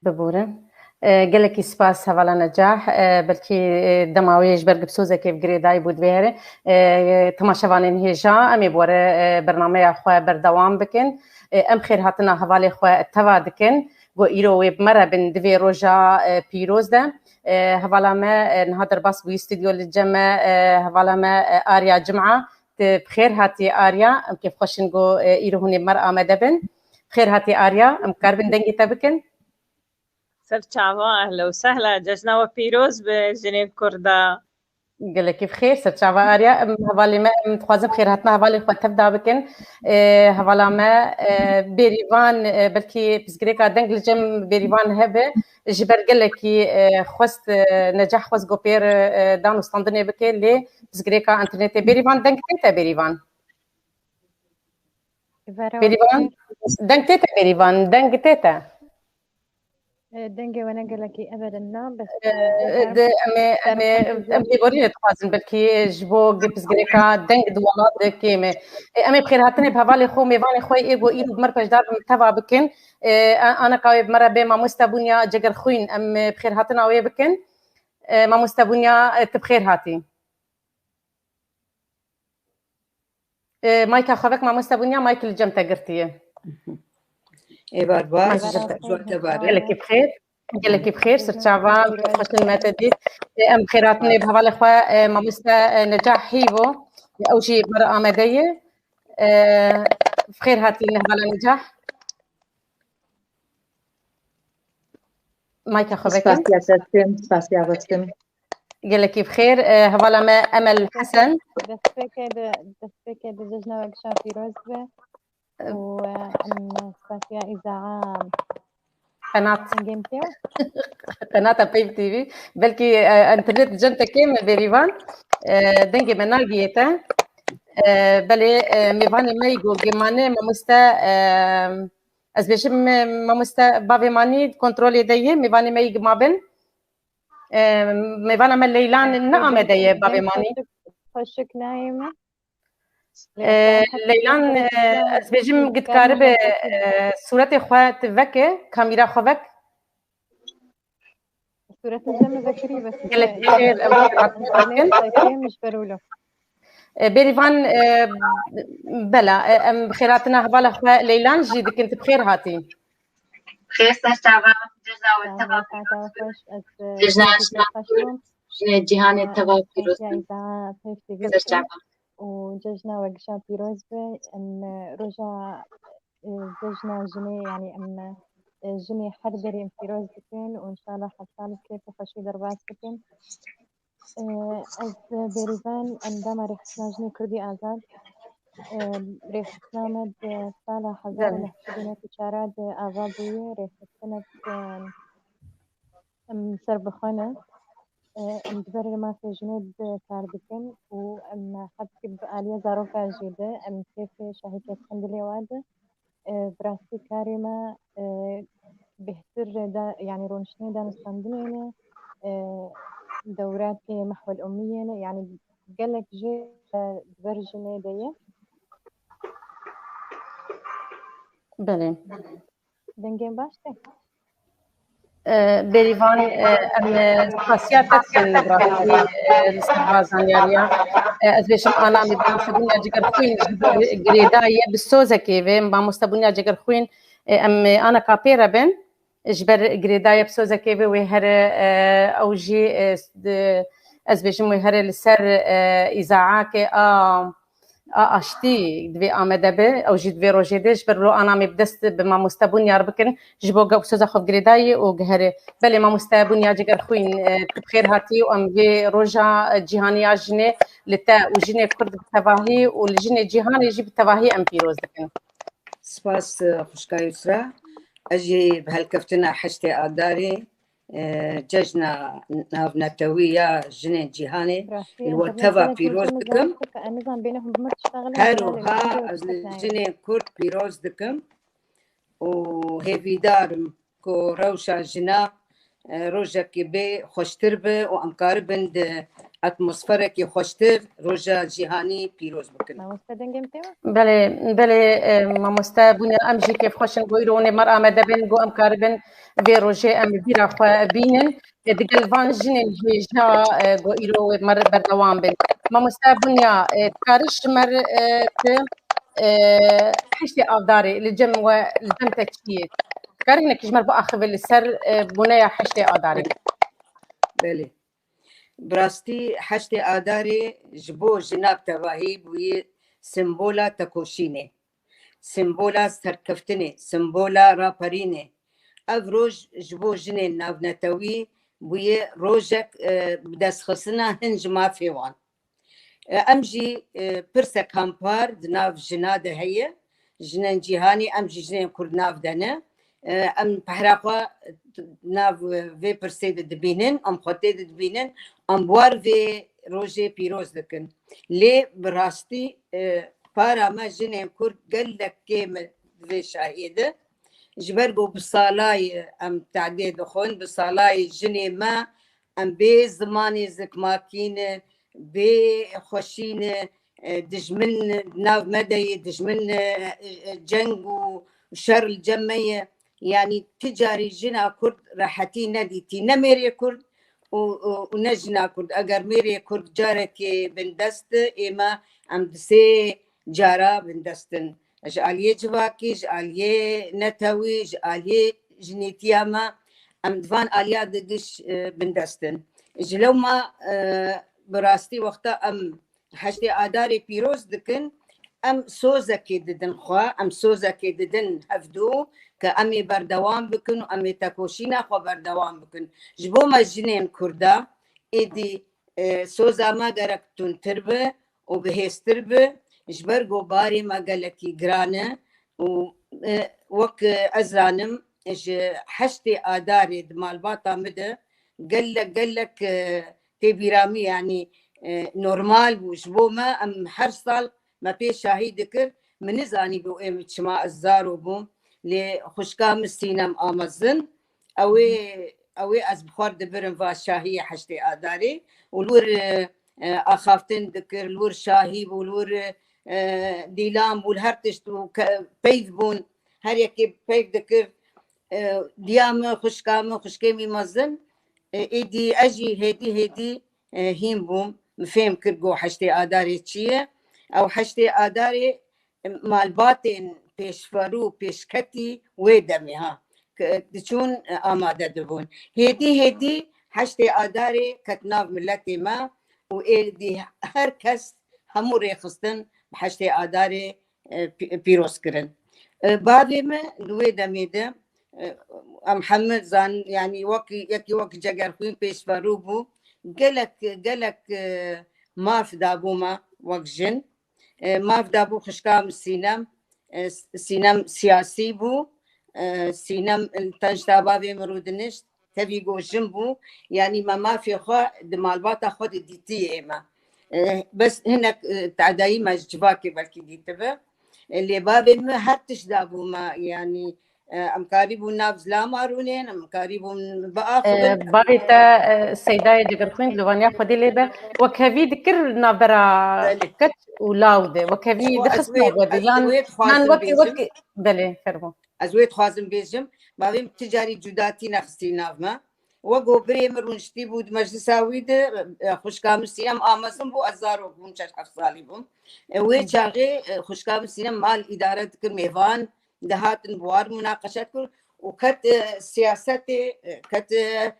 Bibûrin. E, gelekî spas hevala Necah. E, belkî, e, dema wê ji ber gipsozekê bi girêdayî bû divê here. E, temaşevanên hêja, em ê bi we re, e, bernameya xwe berdewam bikin. E, em xêrhatina hevalê xwe teva dikin. Ku îro wê bi me re bin di vê roja, e, pîroz de. E, hevala me, e, niha derbas bûyî stûdyo li cem me, e, hevala me, e, Arya Cima. Tu bi xêr hatî Arya. Em kêfxweş in ku, e, îro hûn ê bi me re amade bin. Bi xêr hatî Arya. Em karibin dengê te bikin. Serçava, ehla û sehla. Cejna we pîroz be jinên Kurda. Gelekî bi xêr, serçava Arya. Em hevalê me, em dixwazin xêrhatina hevalê xwe tevda bikin. E, hevala me, e, Bêrîvan, e, belkî pirsgirêka deng li cem Bêrîvan hebe. Ji ber gelekî, e, xwest, e, Necah xwest ku pê re, e, dan û standinê bike, lê pirsgirêka înternetê. Bêrîvan, deng tê te, Bêrîvan? Bêrîvan, deng tê te, Bêrîvan, deng tê te. E, dengê we ne gelekî ev e, na, bes, e, e, de, em ê, em ê, em lêborînê dixwazin, belkî ji bo pirsgirêka deng di welat de kêm e. E, em ê bi xêrhatinê bi hevalê xwe, mêvanê xwe ê ku îro bi me re beşdar bin teva bikin. E, a-, aneka wê bi me re bê mamoste Bûnya Cegerxwîn, em, e, bi xêrhatina wê bikin. E, mamoste Bûnya, e, tu bi xêr hatî. E, mayka xwe vek mamoste Bûnya, mayk li cem te girtiye. Êvar baş, Mayk ji te. Gelekî bi xêr. Gelekî bi xêr, sirçava, xweşin me te dît. E, em xêrhatinê bi hevalê xwe, e, mamoste, e, Necah Hîvo, e, ew jî bi me re amade ye. E, bi xêr hatî hevala Necah. Mayka xwe veke. Spasiya te dikim, spasiya te dikim. Gelekî bi xêr, e, hevala me Emel Hesen. Destpêkê de, destpêkê de cejna we gişan pîroz be. û, e, em spasiya îzaa Qenat. Dengê min tê. Qenata Peyv T V. Belkî, e, internet cem te kêm e, Bêrîvan. E, dengê me nagiyê te. E, belê, e, mêvanê me yî ku gimane mamoste, e, ez bêjim, e, mamoste bavê manî kontrolê de ye, mêvanê me yî gimabin. E, mêvana me Leylan ne Amede ye, bavê manî. Xweşik nayê me. E, Leylan, e, ez bêjim gidkaribe, e, sûretê xwe tu veke, kamîra xwe vek. Sûretê te min vekirî bes. Gelek xêr, em hatin. Sayfê min ji ber wilo. E, Bêrîvan, e, bela, e, em xêratina hevala xwe Leylan jî dikin, tu bi xêr hatî. Xêr ser çava, cejna we teva pîroz be. Cejna Şinakûr, jinê cîhanê teva pîroz be. Ser çava. Û cejna we gişa pîroz be. Em, e, roja, e, cejna jinê, yanî em, e, jinê her derê em pîroz dikin û înşallah her sal bi kêf û xweşî derbas bikin. E, ez Bêrîvan endama Rêxistina Jinê Kurdî Azad. E, rêxistina me di sala hezar û neh sed û nod û çar de ava bûye. Rêxistina, e, em serbixwe ne. E, em di ber mafê jinê de kar dikin û em her tiştî bi aliya zaroka jî de em kêfê şahîkê xwendilê wa de. E, bi rastî karê me, e, bêhtir da, yanî rûniştinê danûstandinê ne, e, dewratê mehwel ummiyê ne, yanî gelek jê, e, di ber jinê de ye. Belê. Dengên baş tê? E, Bêrîvan, e, em, e, spasiya te dikin, bi rastî, e, li ser va zanyariya. E, ez bêjim ana me bi mamoste Bunya Cigerxwîn ji bo girêdayê bi sozekê ve, mamoste Bunya Cigerxwîn, e, em, e, ana ka pê re bin, ji ber girêdayê bi sozekê ve wê here, e, ew jî, e, s-, di-, ez bêjim wê here li ser, e, îzaakê a, a aştî divê amede be, ew jî divê rojê de, ji ber wilo ana me bi dest bi mamoste Bunyar bikin, ji bo ge-, soza xwe girêdayî û giherê. Belê mamoste Bunya Cigerxwîn, e, tu bi xêr hatî û em vê roja, e, cîhanî ya jinê li te û jinê Kurd bi tevahî û li jinê cîhanê jî bi tevahî em pîroz dikin. Spas, e, xwişka Yusra. Ez jî bi helkeftina heştê Adarê, e, cejna navnetewî ya jinên cîhanê li we teva pîroz dikim. Her wiha ez li jinên Kurd pîroz dikim û hêvîdar im ku rewşa jina, e, rojekê bê xweştir be û em karibin di atmosferekê xweştir roja cîhanî pîroz bikin. Mamoste dengê min tê? Belê, belê, e, mamoste Bunya, em jî kêfxweş in ku îro hûn ê me re amede bin, ku em karibin vê rojê em bi bîra xwe bînin. E, digel van jinên hêja, e, ku îro wê me re berdewam bin. Mamoste Bunya, e, dikarî ji me re, e, tu, e, heştê Adarê li cem we, li cem te çi ye? Dikarî hinekî ji me re biaxive li ser, e, boneya heştê Adarê? Belê. Bi rastî heştê Adarê ji bo jina bi tevahî bûye simbola tekoşînê, simbola serkeftinê, simbola raperînê. Ev roj ji bo jinên navnetewî bûye rojek, e, bi destxistina hin ji mafê wan. E, em jî, e, pirsek hampar di nav jina de heye. Jinên cîhanê, em jî jinên Kurd nav de ne. E, em pehra xwe nav vê pirsê de dibînin, em xwe tê de dibînin, em bi war vê rojê pîroz dikin. Lê bi rastî, e, para me jinên Kurd gelek kêm e di vê şahiyê de. Ji ber ku bi salayê em tadê dixwin, bi salayê jinê me, em bê zimanê zikmakî ne, bê xweşî ne, e, dijmin nav me de ye, dijmin, e, e, ceng û şer li cem me ye. Yanî ti carî jina Kurd rehetî nedîtî. Ne mêrê Kurd û, û, û ne jina Kurd. Eger mêrê Kurd carekê bindest e, ê me em di sê cara bindest in. Ji aliyê civakî, ji aliyê netewî, ji aliyê jinîtiya me, em di van aliya de giş, e, bindest in. Ji lewma, e, bi rastî wexta em heştê Adarê pîroz dikin, em sozekê didin xwe, em sozekê didin hevdû ke em ê berdewam bikin û em ê tekoşîna xwe berdewam bikin. Ji bo me jinên Kurda êdî, e, soza me gerek tundtir be û bihêztir be, ji ber ku barê me gelekî giran e. û, e, wek, e, ez zanim, ji heştê Adarê di malbata min de gelek, gelek, e, tê bîra min, yanî, e, normal bû. Ji bo me, em her sal me pê şahî dikir. Min nizanîbû ê min çima ez zaro bûm. Lê xwişka min Sînem a mezin, ew ê, ew ê ez bi xwe re dibirim va şahiyê heştê Adarê û li wir, e, e, axaftin dikir, li wir şahî bû, li wir, e, dîlan bû, li her tişt û ke-, peyv bûn, her yekê peyv dikir. E, diya min, xwişka min, xwişkê min mezin, e, êdî ez jî hêdî hêdî, e, hîn bûm. Min fêm kir ku heştê Adarê çi ye. Ew heştê Adarê malbatên pêşverû, pêşketî wê demê ha, ke diçûn, e, amade dibûn. Hêdî hêdî heştê Adarê ket nav miletê me û êdî her kes, hemû rêxistin bi heştê Adarê, e, pî-, pîroz kirin. E, bavê min di wê demê de, e, em hemû zan, yanî wek, yekî wek Cegerxwîn pêşverû bû. Gelek, gelek, e, maf dabû me wek jin. E, maf dabû xwişka min Sînem. E, Sînem siyasî bû. E, Sînem, e, tenşta bavê min rûdinişt, tevî ku jin bû. Yanî me mafê xwe di malbata xwe de dîtiyê me. E, bes hinek, e, tedayî me ji civakê belkî dîtibe. E, lê bavê min her tişt dabû me, yanî, e, em karîbûn nav zilama rûnên, em karîbûn biaxivin. E, bavê te, e, Seydayê Cigirxwîn, dilvaniya Xwedê lê be, wekhevî dikir navbera Belê. Keç û law de, wekhevî Xwe ez dixist wê, navbera ez yan, wê dixwazim yan wekî, bêjim. Wekî, belê, fermo. Ez wê dixwazim bêjim, bavê min ti carî cudatî nexistî nav me. Wek ku birê min rûniştî bû di meclisa wî de, e, xwişka min Sînem a mezin bû, ez zarok bûm, şeş heft salî bûm. E, wê çaxê, e, xwişka min Sînem mal îdare dikir, mêvan dihatin, bi war munaqeşe dikir û ket, e, siyasetê, e, ket, e,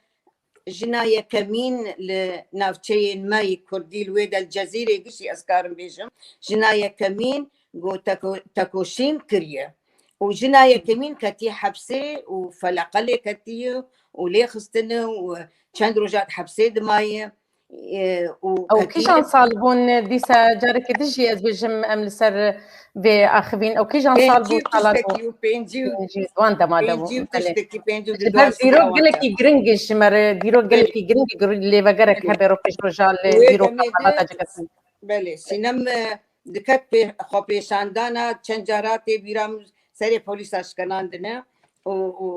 jina yekemîn li navçeyên me yê kurdî li wê de li Cezîrê giştî ez karim bêjim, jina yekemîn ku teko-, tekoşîn kiriye. Û jina yekemîn ketiye hepsê û feleqe lê ketiye û lê xistine û çend roja di hepsê dimaye. E, û Ew kîjan sal bûn dîsa, careke din jî ez bêjim, em li ser vê axivîn. Ew kîjan sal bû, sala bû? Pêncî û pêncî û Pêncî, wan dema de bû. Pêncî û Belê. Tiştekî, pêncî û Ji ber dîrok gelekî giring e ji me re, dîrok Belê. Gelekî giring e, lêvegere hebe ro pêşroja li Wê dîroka demê de malbata Cigirxwîn. Belê, Sînem, e, diket pê-, xwepêşandana, çend cara tê bîra min, serê polîsa şikenandine û, û,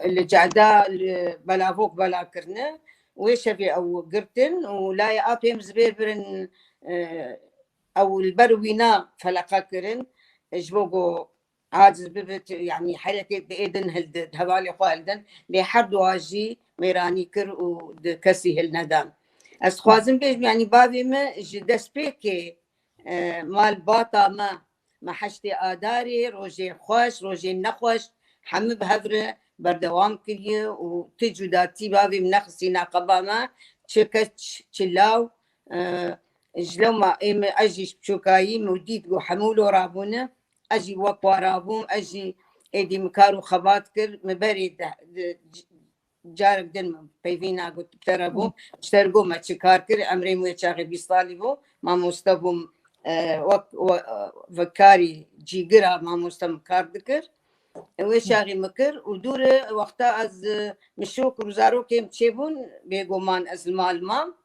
û li Cehda, li belavok bela kirine. Wê şevê ew girtin û layê apê min zibêr birin, e, ew li ber wîna feleqa kirin, e, ji bo ku aciz bibit, yanî herekê di êdin hildin, hevalê xwe hildin, lê her dua jî mêranî kir û di kesî hilnedan. Ez dixwazim bêjim, yanî bavê min ji destpêkê, e, mal bata me, me heştê Adarê, rojê xweş, rojê nexweş, hemû bi hev re berdewam kiriye û ti cudatî bavê min nexistî naqeba me, çi keç, çi law, e, ji lewma ê min, ez jî ji biçûkayî min dît ku hemû lo rabûne, ez jî wek wa rabûm, ez jî êdî min kar û xebat kir, min berê de, de, carek din min peyvîna got, bi te re bûm, ji te re got me çi kar kir, emrê min wê çaxê bîst salî bû, mamoste bûm, e, wek, we-, e, vekarî cîgira mamoste min kar dikir. Wê çaxê min kir û dû re wexta ez, e, min şok û zarokê min çêbûn, bêguman ez li mal mam.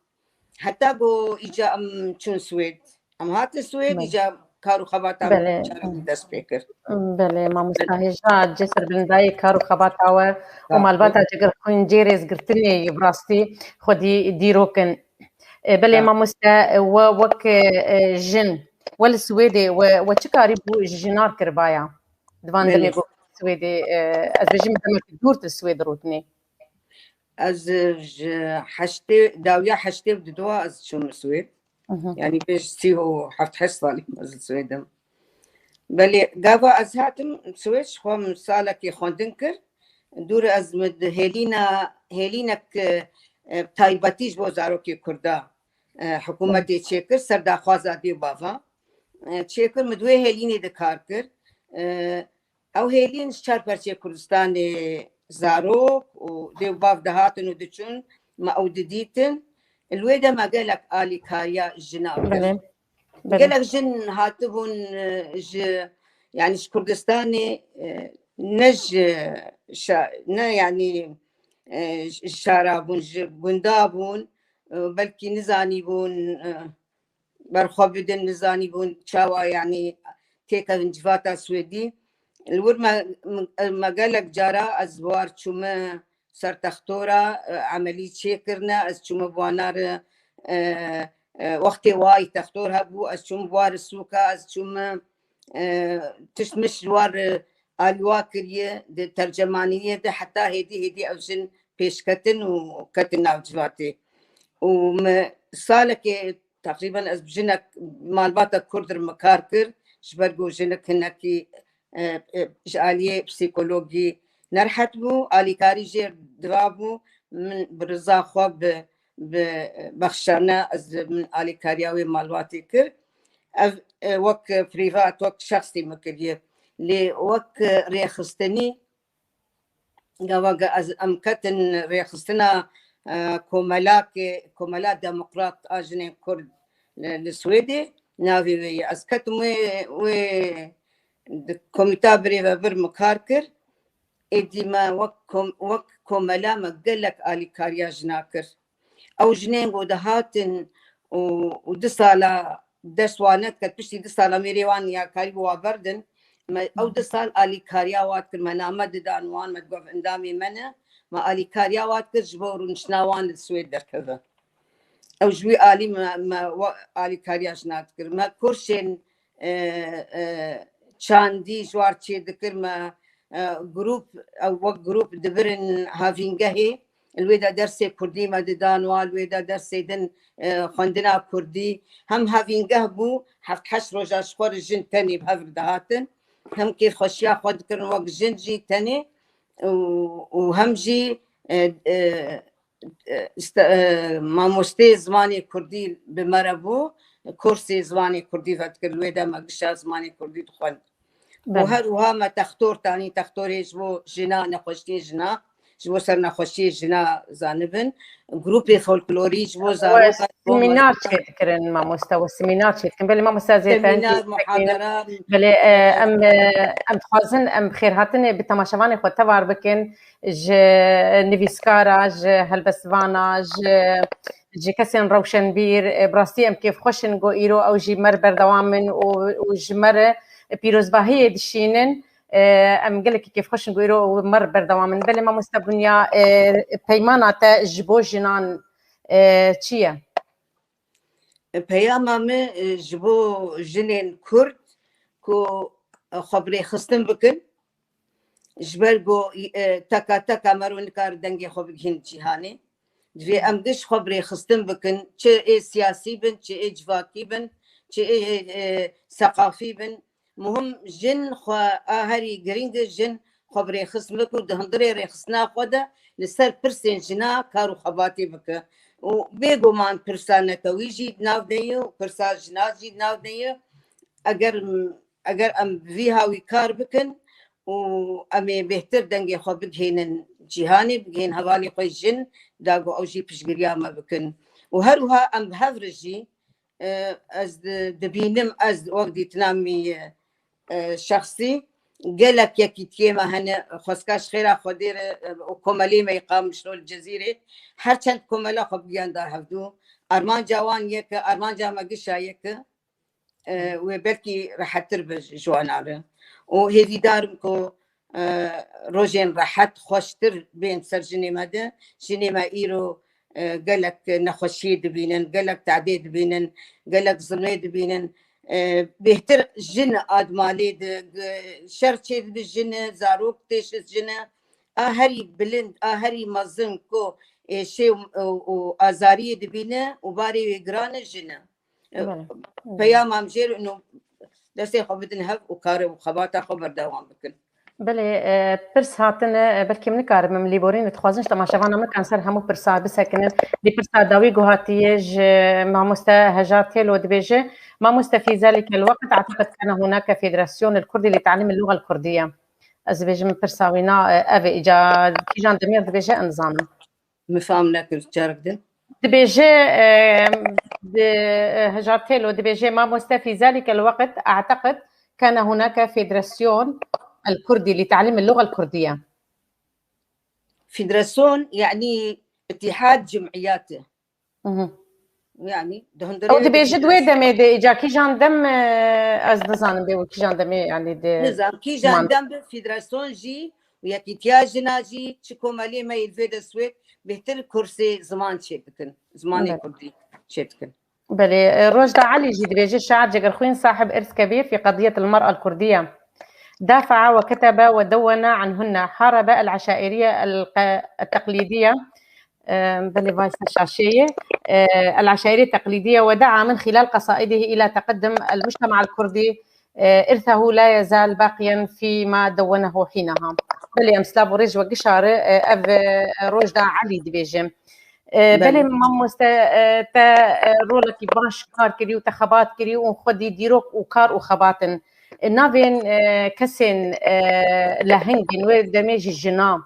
Heta ku îca em çûn Swêd. Em hatin Swêd, Belê. Îca kar û xebata Belê. Çarekin dest pê kir. Belê, mamosta Belê. Hêja, cê serbilindayê kar û xebata we û Sağ ol. Malbata Cigirxwîn cê rêzgirtinê bi rastî xwedî dîrok in. E, belê, Sağ ol. Mamoste, e, we wek, e, jin, we li Swêdê, we, we çi karî bû ji jinar kiribaya? Di van Belê. Demê ku Swêdê, e, ez bêjim demekî dûr tu Swêd rûtinê. Ez, e, ji heştê, dawiya heştê û duduwa ez çûm Swêd. Mhm. Yanî pêş sî û heft heşt salî ez li Swêd im. Belê, gava ez hatim Swêd, ji xwe min salekê xwendin kir. Dûr ez min di hêlîna, hêlînek, e, e, taybetî ji bo zarokê Kurda, e, hikûmetê çêkir, ser daxwaza dê û bava. E, çêkir, min di wê hêlînê de kar kir. E, Ew hêlîn ji çar perçê Kurdistanê zarok û dê û bav dihatin û diçûn, me ew didîtin. Li wê de me gelek alîkariya jina kir. Belê. Belê. Gelek jin hatibûn, e, ji Yani ji Kurdistanê, e, ne ji şa-, ne yani, e, ji şara bûn, ji gunda bûn, e, belkî nizanîbûn, e, berxwe bidin, nizanîbûn çawa yani têkevin civata Swêdî. Li wir me, me, me gelek cara ez bi war çûme ser textora, e, emelî çêkirine, ez çûme bi wana re, e, e, wextê wayî textor hebû, ez çûme bi war sûka, ez çûme, e, tişt mişt ji war, e, alîwa kiriye, di tercemaniyê de heta hêdî hêdî ev jin pêşketin û ketin nav civatê. Û me salekê teqrîben ez bi jinek malbata Kurd re me kar kir, ji ber ku jinik hinekî, e, e, ji aliyê psîkologî nerehet bû, alîkarî jê dirabû, min bi riza xwe bi, bi bexşane ez min alîkariya wê malbatê kir. Ev, e, wek privat, wek şexsî min kiriye. Lê wek, e, rêxistinî, gava ge-, ez, em ketin rêxistina, e, komelakê, Komela Demokrat a Jinên Kurd li, li Swêdê, navê wê ye. Ez ketim wê, wê di Komîta Birêvebir min kar kir. Êdî me wek kom-, wek komela me gelek alîkariya jina kir. Ew jinên ku dihatin û, û du sala dest wan nediket, piştî du sala mêrê wan ya karî bi wa berdin. Me ew du sal alîkariya wa dikir, me name didan wan, me digot endamê me ne, me alîkariya wa dikir ji bo rûniştina wan li Swêd derkeve. Ew ji wî alî me, me wa alîkariya jina dikir. Me kursên, e, e, çandî ji war çê dikir, me, e, grûp, ew wek grûp dibirin havîngehê. Li wê de dersê kurdî me didan wan, li wê de dersê din, e, xwendina kurdî. Hem havîngeh bû, heft heşt roja ji xwe re jin tenê bi hev re dihatin. Hem kêfxweşiya xwe dikirin wek jin jî tenê û, û hem jî, e, e, e, iste-, e, mamostê zimanê kurdî bi me re bû, kursê zimanê kurdî vedikir, li wê de me gişa zimanê kurdî dixwend. Û Belê. Her wiha me textor tanî, textorê ji bo jina, nexweşiyê jina, ji bo ser nexweşiyê jina zanibin. Grûpê folklorî ji bo We zarokan, ji bo semînar mezin- çêdikirin mamoste, we semînar çêdikirin. Belê mamoste, ez ê Semînar, te muhadara. Belê, e, em, e, em dixwazin em xêrhatinê bi temaşevanê xwe tevar bikin, ji nivîskara, ji helbestvana, ji, ji kesên rewşenbîr, e, bi rastî em kêfxweş in ku îro ew jî me re berdewam in û, û ji me re pîrozbahiyê dişînin. E, em gelekî kêfxweş in ku îro me re berdewam in. Belê mamoste Bunya, e, peymana te ji bo jinan, e, çi ye? Peyama min, e, ji bo jinên Kurd ku, e, xwe bi rêxistin bikin, ji ber ku, e, teka teka mero nikare dengê xwe bigihîn cîhanê. Divê em giş xwe bi rêxistin bikin, çi ê siyasî bin, çi ê civakî bin, çi ê, e, seqafî bin. Muhim jin xwe a herî giring e, jin xwe bi rêxistin bik û di hundirê rêxistina xwe de li ser pirsên jina kar û xebatê bike. Û bêguman pirsa netewî jî di nav de ye û pirsa jina jî di nav de ye. Eger, eger em bi vî hawî kar bikin û em ê bêhtir dengê xwe bigihînin cîhanê, bigihîn hevalê xwe jin, da ku ew jî piştgiriya me bikin. Û her wiha em bi hev re jî, e, ez di-, dibînim, ez wek dîtina min, e, şexsî, gelek yekîtiyê me hene, xwezka ji xêra Xwedê re, e, û komelê me yê Qamişlo li Cezîrê, her çend komela xwe bigiyanda hevdû. Armanca wan yek e, armanca me gişa yek e, e, wê belkî rehettir be ji wana re. Û hêvîdar im ku, e, rojên rehet, xweştir bên ser jinê me de. Jinê me îro, e, gelek nexweşiyê dibînin, gelek tadê dibînin, gelek zilmê dibînin. E, bêhtir jin a di malê de, ge-, şer çêdibe jin e, zarok têşit jin e. A herî bilind, a herî mezin ku êşê û, û, û azariyê dibîne û barê wê giran e, jin e. Belê. Peyama em jê re û destê xwe bidin hev û karê û xebata xwe berdewam bikin. Belê, e, pirs hatine, e, belkî min nikarim em lîborîn, dixwazin ji temaşevana min kan ser hemû pirsa bisekinin. Di pirsa dawî ku hatiye ji mamoste Hejar Têlo dibêje, Mamoste, في ذلك الوقت أعتقد كان هناك فيدراسيون الكردي لتعليم اللغة الكردية. Ez dibêjim pirsa wî na, e, ev e, îca Kîjan Demîr dibêje, em dizanin. Min fam nekir, carek din. Dibêje, e, di, e, Hejar Têlo dibêje, Mamoste, في ذلك الوقت أعتقد كان هناك فيدراسيون الكردي لتعليم اللغة الكردية. Federasyon, yani, اتحاد جمعيات. Yani, di hundirê Ew dibêjit wê demê de, îca kîjan dem, e, ez nizanim bê wê kîjan demê, yani, de Nizam, kîjan dem bi federasyon jî û yekîtiya jina jî çi komeliyê me yê li vê de Swêd bêhtir kursê ziman çêdikin, zimanê kurdî çêdikin. Belê, e, Rojda Elî jî dibêje, شاعر جگرخوین صاحب إرث كبير في قضية المرأة الكردية، دافع وكتب ودون عنهن، حارب العشائرية الق-، التقليدية، e, belê vaysa şaşeyê, e, العشائرية التقليدية، ودعا من خلال قصائده إلى تقدم المجتمع الكردي، e, إرثه لا يزال باقيا فيما دونه حينها. Belê, em silav û rêz we gişare, e, ev, e, Rojda Elî dibêje. E, belê mamoste, e, te, e, rolekî baş kar kirî û te xebat kirî û xwedî dîrok û kar û xebat in. E, navên, e, kesên, e, lehengên wê demê jî jina.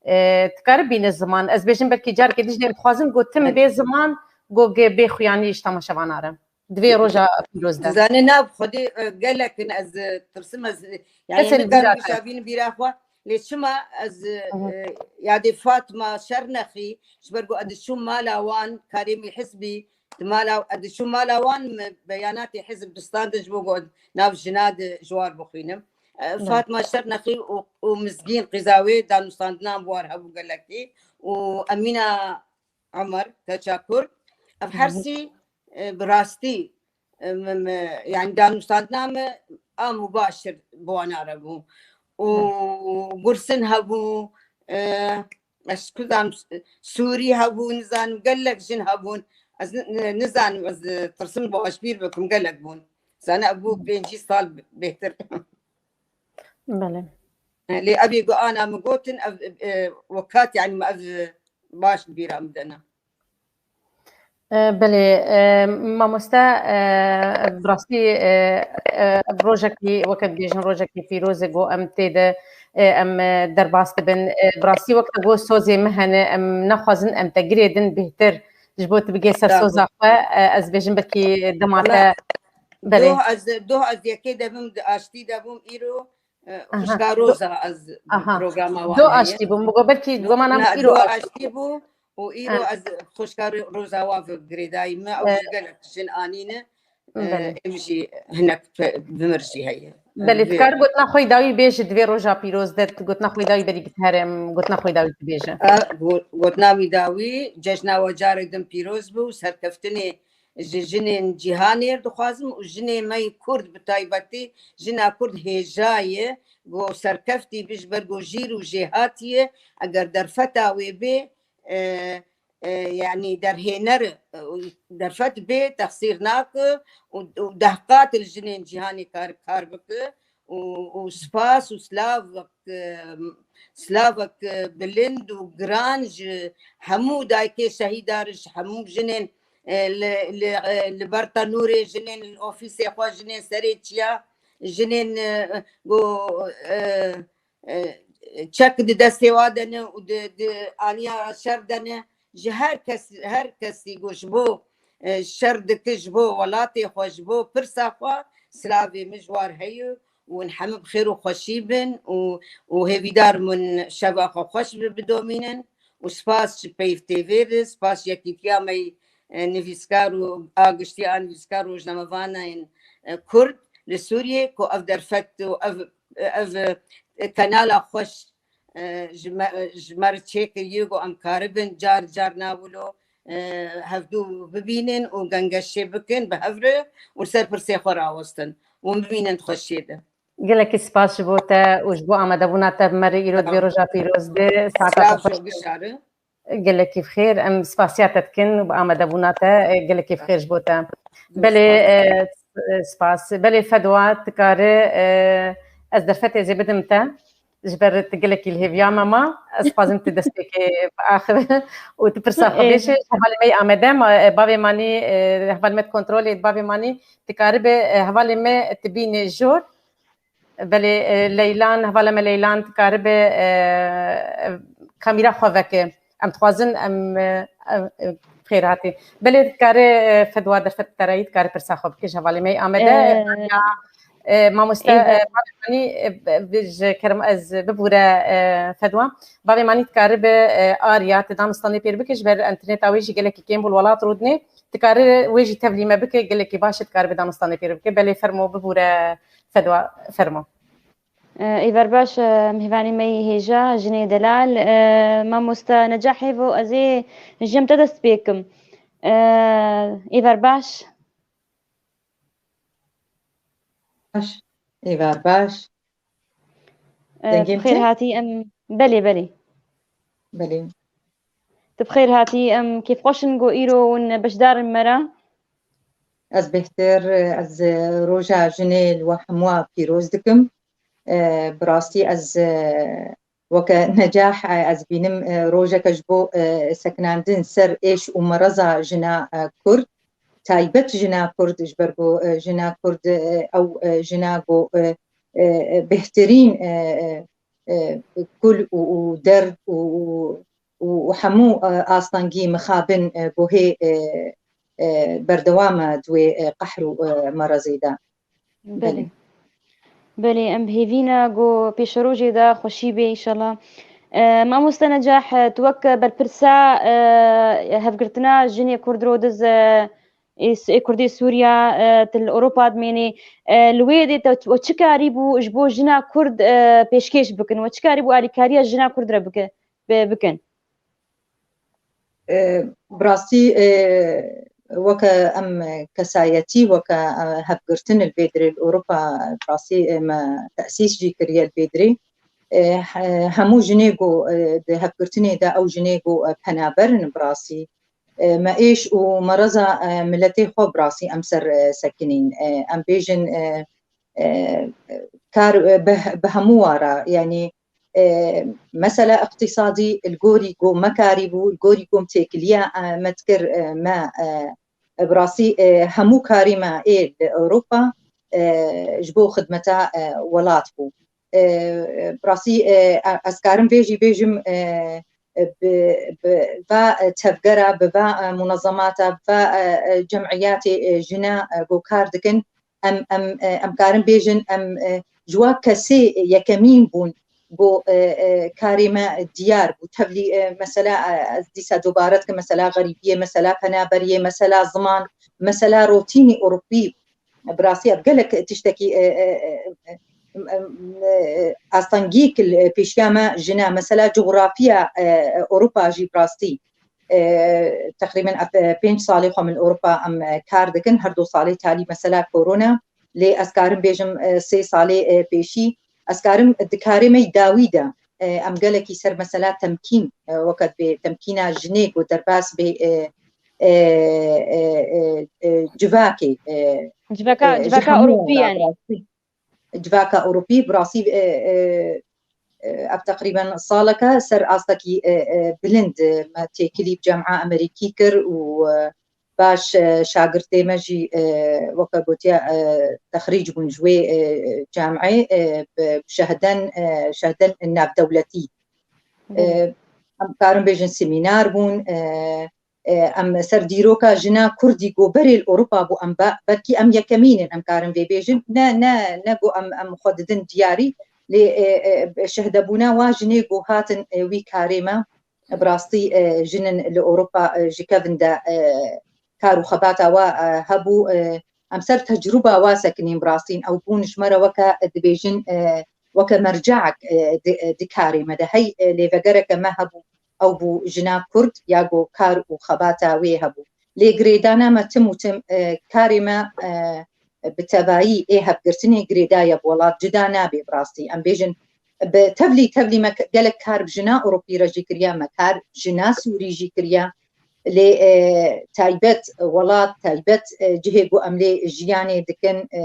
E, dikare bîne ziman. Ez bêjim belkî carekê dijî em dixwazin got tim bê ziman, got bê xuyanî ji temaşevana re. Di vê roja pîroz de. Dizane nav xwedê, e, gelek in ez, e, tirsim ez, e, yani Kesên nikarim bîra te. Bîra bîra xwe. Lê çima ez, e, Hı hı. E, yadê Fatma Şernexî, ji ber ku ez diçûm mala wan, karê min hizbî, di mala, ez diçûm mala wan, min beyanatê hizb distandin ji bo ku nav jina di ji war bixwînim. E, Hı. Fatma Şernexî û, û Mizgîn qîza wê danûstandinan bi war hebû gelekî û Emîna Omer, keça Kurd. Ev Hı hı. hersî, e, bi rastî, e, me, me, yani danûstandina me a mubashir bi wan re bû. Û Hı. Gursin hebû, e, ez kuzam Sûrî hebû, nizanim gelek jin hebûn. Ez ni-, ni-, nizanim ez, e, tirsim baş bîr bikim, gelek bûn. Zane ev bû Hı. pêncî sal bêhtir. Belê. Lê ev ê ku ana min gotin, ev, e, wekat, yani, me ev, e, baş li bîra min de ne. E, belê, e, mamoste, e, bi rastî, e, e, rojekî, weke dibêjin, rojekî pîroz e, ku em tê de, e, em, e, derbas dibin. E, bi rastî wek te got sozê min hene, em naxwazin em te girêdin bêhtir. Ji bo tu bigê ser Sağ ol. soza xwe, e, ez bêjim belkî dema te Ama Belê. Doh ez, doh ez yekê de bim, di aştî de bûm, îro, e, Aha. Xwişka Do-, Roza ez aha. programa wan Do heye. aştî bûm, bigo belkî Do-, gomana na, îro do aştî. aştî bû û îro Ha. ez xwişka Ro-, Roza wa ve girêdayî me, ew E, jî gelek jin anîne, e, Belê. em jî hinek pe-, bimir jî heye. Belê, Vê dikar gotina xwe dawî bêje di vê roja pîroz de, gotina xwe dawî berî bitihere, em gotina xwe dawî dibêje. E, go-, gotina wî dawî, cejna we carek din pîroz bû, serkeftinê ji jinên cîhanê dixwazim û jinê me yê Kurd bi taybetî jina Kurd hêja ye, ku serkeftî bi ji ber ku jîr û jêhatî ye, eger derfeta wê bê, e, e, yanî derhêner, e, derfet bê, texsîr nake û, û deh qat li jinên cîhanê kar, kar bike û, û spas û silavek, e, silavek, e, bilind û giran ji hemû dayikê şehîdar, ji hemû jinên, e, li, li, e, li ber tenûrê, jinên li ofîsê xwe, jinên serê çiya, jinên, e, ku, e, e, çek di destê wa de ne û di, di aniya şer de ne. Ji her kes, her kesî ku ji bo, e, şer dike, ji bo welatê xwe, ji bo pirsa xwe, silavê min ji war heye û hûn hemû bi xêr û xweşî bin û, û hêvîdar min şeva xwe xweş bi-, bidomînin û spas ji Peyv T V re, spas ji yekîtiya me yê, e, nivîskar û a giştî a nivîskar rojnamevanên, e, Kurd li Sûriyê ku ev derfet û ev, ev, e, kenala xweş, e, ji me, ji me re çêkiriye ku em karibin car car na wilo, e, hevdû bibînin û gengeşê bikin bi hev re û ser pirsê xwe rawestin û bimînin di xweşiyê de. Gelekî spas ji bo te û ji bo amadebûna te bi me re îro di vê Tamam. roja pîroz de saeta Silav te xweş ji gişa re. Gelekî bi xêr, em spasiya te dikin û bi amadebûna te, e, gelekî bi xêr ji bo te. Zor Belê, spas. e, s-, e, spas. Belê Fedwa, dikare, e, ez derfetê zê bidim te. Ji ber tu gelekî li hêviya me ma. Ez dixwazim tu destpêkê biaxive û tu pirsa xwe Ê. bêje. Ji hevalê me yê Amede, ma, e, bavê manî, e, hevalê me di kontrolê, bavê manî, dikaribe, e, hevalê me tu bîne jor. Belê, e, Leylan, hevalê me Leylan dikaribe, e, kamîra xwe veke. Em dixwazin em, e, em, e, xêr hatî. Belê dikare, e, Fedwa derfet terayî dikare pirsa xwe bike ji hevalê me yê Amede. E, Derya, E, mamoste, Ê, e, bavê Manî, e, bi-, bi-, ji kerem ez bibûre, e, fedwa. Bavê Manî dikaribe, e, Arya, tu danistanê pêr bike, ji ber enterneta wê jî gelekî kêm bû li welat rûdinê. Dikare wê jî tevlî me bike, gelekî baş e, dikaribe danistanê pêr bike. Belê fermo bibûre fedwa, fermo. E, êver baş, e, mêvanê me yê hêja, jinê delal, e, mamoste Necah Hêvo, ez ê ji cem te dest pê kim. E, êver baş. Baş. Êvar baş. E, Dengê min bi xêr tê? Hatî em, belê, belê. Belê. Tu bi xêr hatî, em kêfxweş in ku îro hûn beşdar in me re. Ez bêhtir, ez roja jinê li we hemûa pîroz dikim. E, bi rastî ez, e, weke Necah, e, ez bînim, e, rojeke ji bo, e, sekinandin ser êş û mereza jina, e, Kurd, taybet jina Kurd, ji ber ku, e, jina Kurd, e, ew, e, jina ku, e, e, e, bêhtirîn, e, e, e, kul û, û derg û, û, û, û hemû, e, astengî mixabin, e, ku hê, e, e, berdewam e di wê, e, qehr û, e, merezê de. Belê. Belê. Belê, em bi hêvî ne ku pêşerojê de xweşî bê, înşallah. E, mamoste Necah, e, tu wek berpirsa, e, hevgirtina jinê Kurd Rodiz, e, ê S-, ê Kurdê Sûriya, e, tu li Ewropa dimênê. E, li wê yê de te, we çi karîbû ji bo jina Kurd, e, pêşkêş bikin? We çi karîbû alîkariya jina Kurd re bike, bi-, bikin? E, bi rastî, e, weke em kesayetî, weke, e, hevgirtin li vê dirê li Ewropa, bi rastî, e, me tesîs jî kiriye li vê dirê. E, he-, hemû jinê ku, e, di hevgirtinê de ew jinê ku, e, penaber in bi rastî. E, me êş û mereza, e, miletê xwe bi rastî em ser, e, sekinîn. E, em bêjin, e, e, kar, e, bi, bi hemû wara, yanî, e, mesela iqtîsadî li gorî ku me karîbû, li gorî ku em têkiliya, e, me dikir, e, me, e, bi rastî, e, hemû karî me ê li Ewropa, e, ji bo xidmeta, e, welat bû. E, bi rastî, e, ez karim vê jî bêjim, e, e, bi, bi va, e, tevgera, bi va, e, munezemata, bi va, e, e, cemiyatê, e, jina, e, ku kar dikin, em, em, e, em karin bêjin, em, e, ji wa kesê yekemîn bûn ku, e, e, karê me diyar bû. Tevlî, e, mesela, e, ez dîsa dubare dikim, mesela xerîbiyê, mesela penaberiyê, mesela ziman, mesela rotînî Ewropî. Bi rastî ev gelek tiştekî, e, e, e, e, e, e, astengî kil, e, pêşiya me jina, mesela coxrafiya, e, e, Ewropa jî bi rastî. E, teqrîben ev, e, pênc salê xwe min Ewropa em, e, kar dikin, her du salê talî mesela korona, lê ez karim bêjim, e, sê salê, e, pêşî, ez karim di karê me yî dawî de, e, em gelekî ser mesela temkîn, e, weke dibê temkîna jinê ku derbas bê, e, e, e, e, e, civakê, e, Civaka, e, ji civaka hemû Ewropî were, yanî. Bi rastî. Civaka Ewropî, bi rastî, e, e, e, ev teqrîben saleke ser astekî, e, e, bilind, e, me têkilî bi Camiya Amerîkî kir û, e, baş, e, şagirtê me jî, e, weke gotiye, e, texrîc bûn ji wê, e, camiyê, e, bi şehden, e, şehden navdewletî. Belê. E, em karin bêjin semînar bûn, e, e, em ser dîroka jina Kurdî ku berê li Ewropa bû, em be-, belkî em yekemîn in, em karin vê bêjin. Ne, ne, ne ku em, em xwe didin diyarî, lê, e, e, şehdebûna wa jinê ku hatin, e, wî karê me, bi rastî, e, jinin li Ewropa, e, ji kevin de, e, kar û xebata wa, e, hebû, e, em ser tecrûba wa sekinîn bi rastîn. Ew bûn ji me re weke, e, dibêjin, e, weke merceek, e, di, e, di karê me de. Hey, e, lêvegereke me hebû, ew bû jina Kurd, ya ku kar û xebata wê hebû. Lê girêdana me tim û tim, e, karê me, e, bi tevayî ê hevgirtinê girêdaye bi welat, cida nabe bi rastî. Em bêjin, bi tevlî, tevlî me ke-, gelek kar bi jina Ewropî re jî kiriye, me kar jina Sûrî jî kiriye. Lê, e, taybet welat, taybet, e, cihê ku em lê jiyanê dikin, e,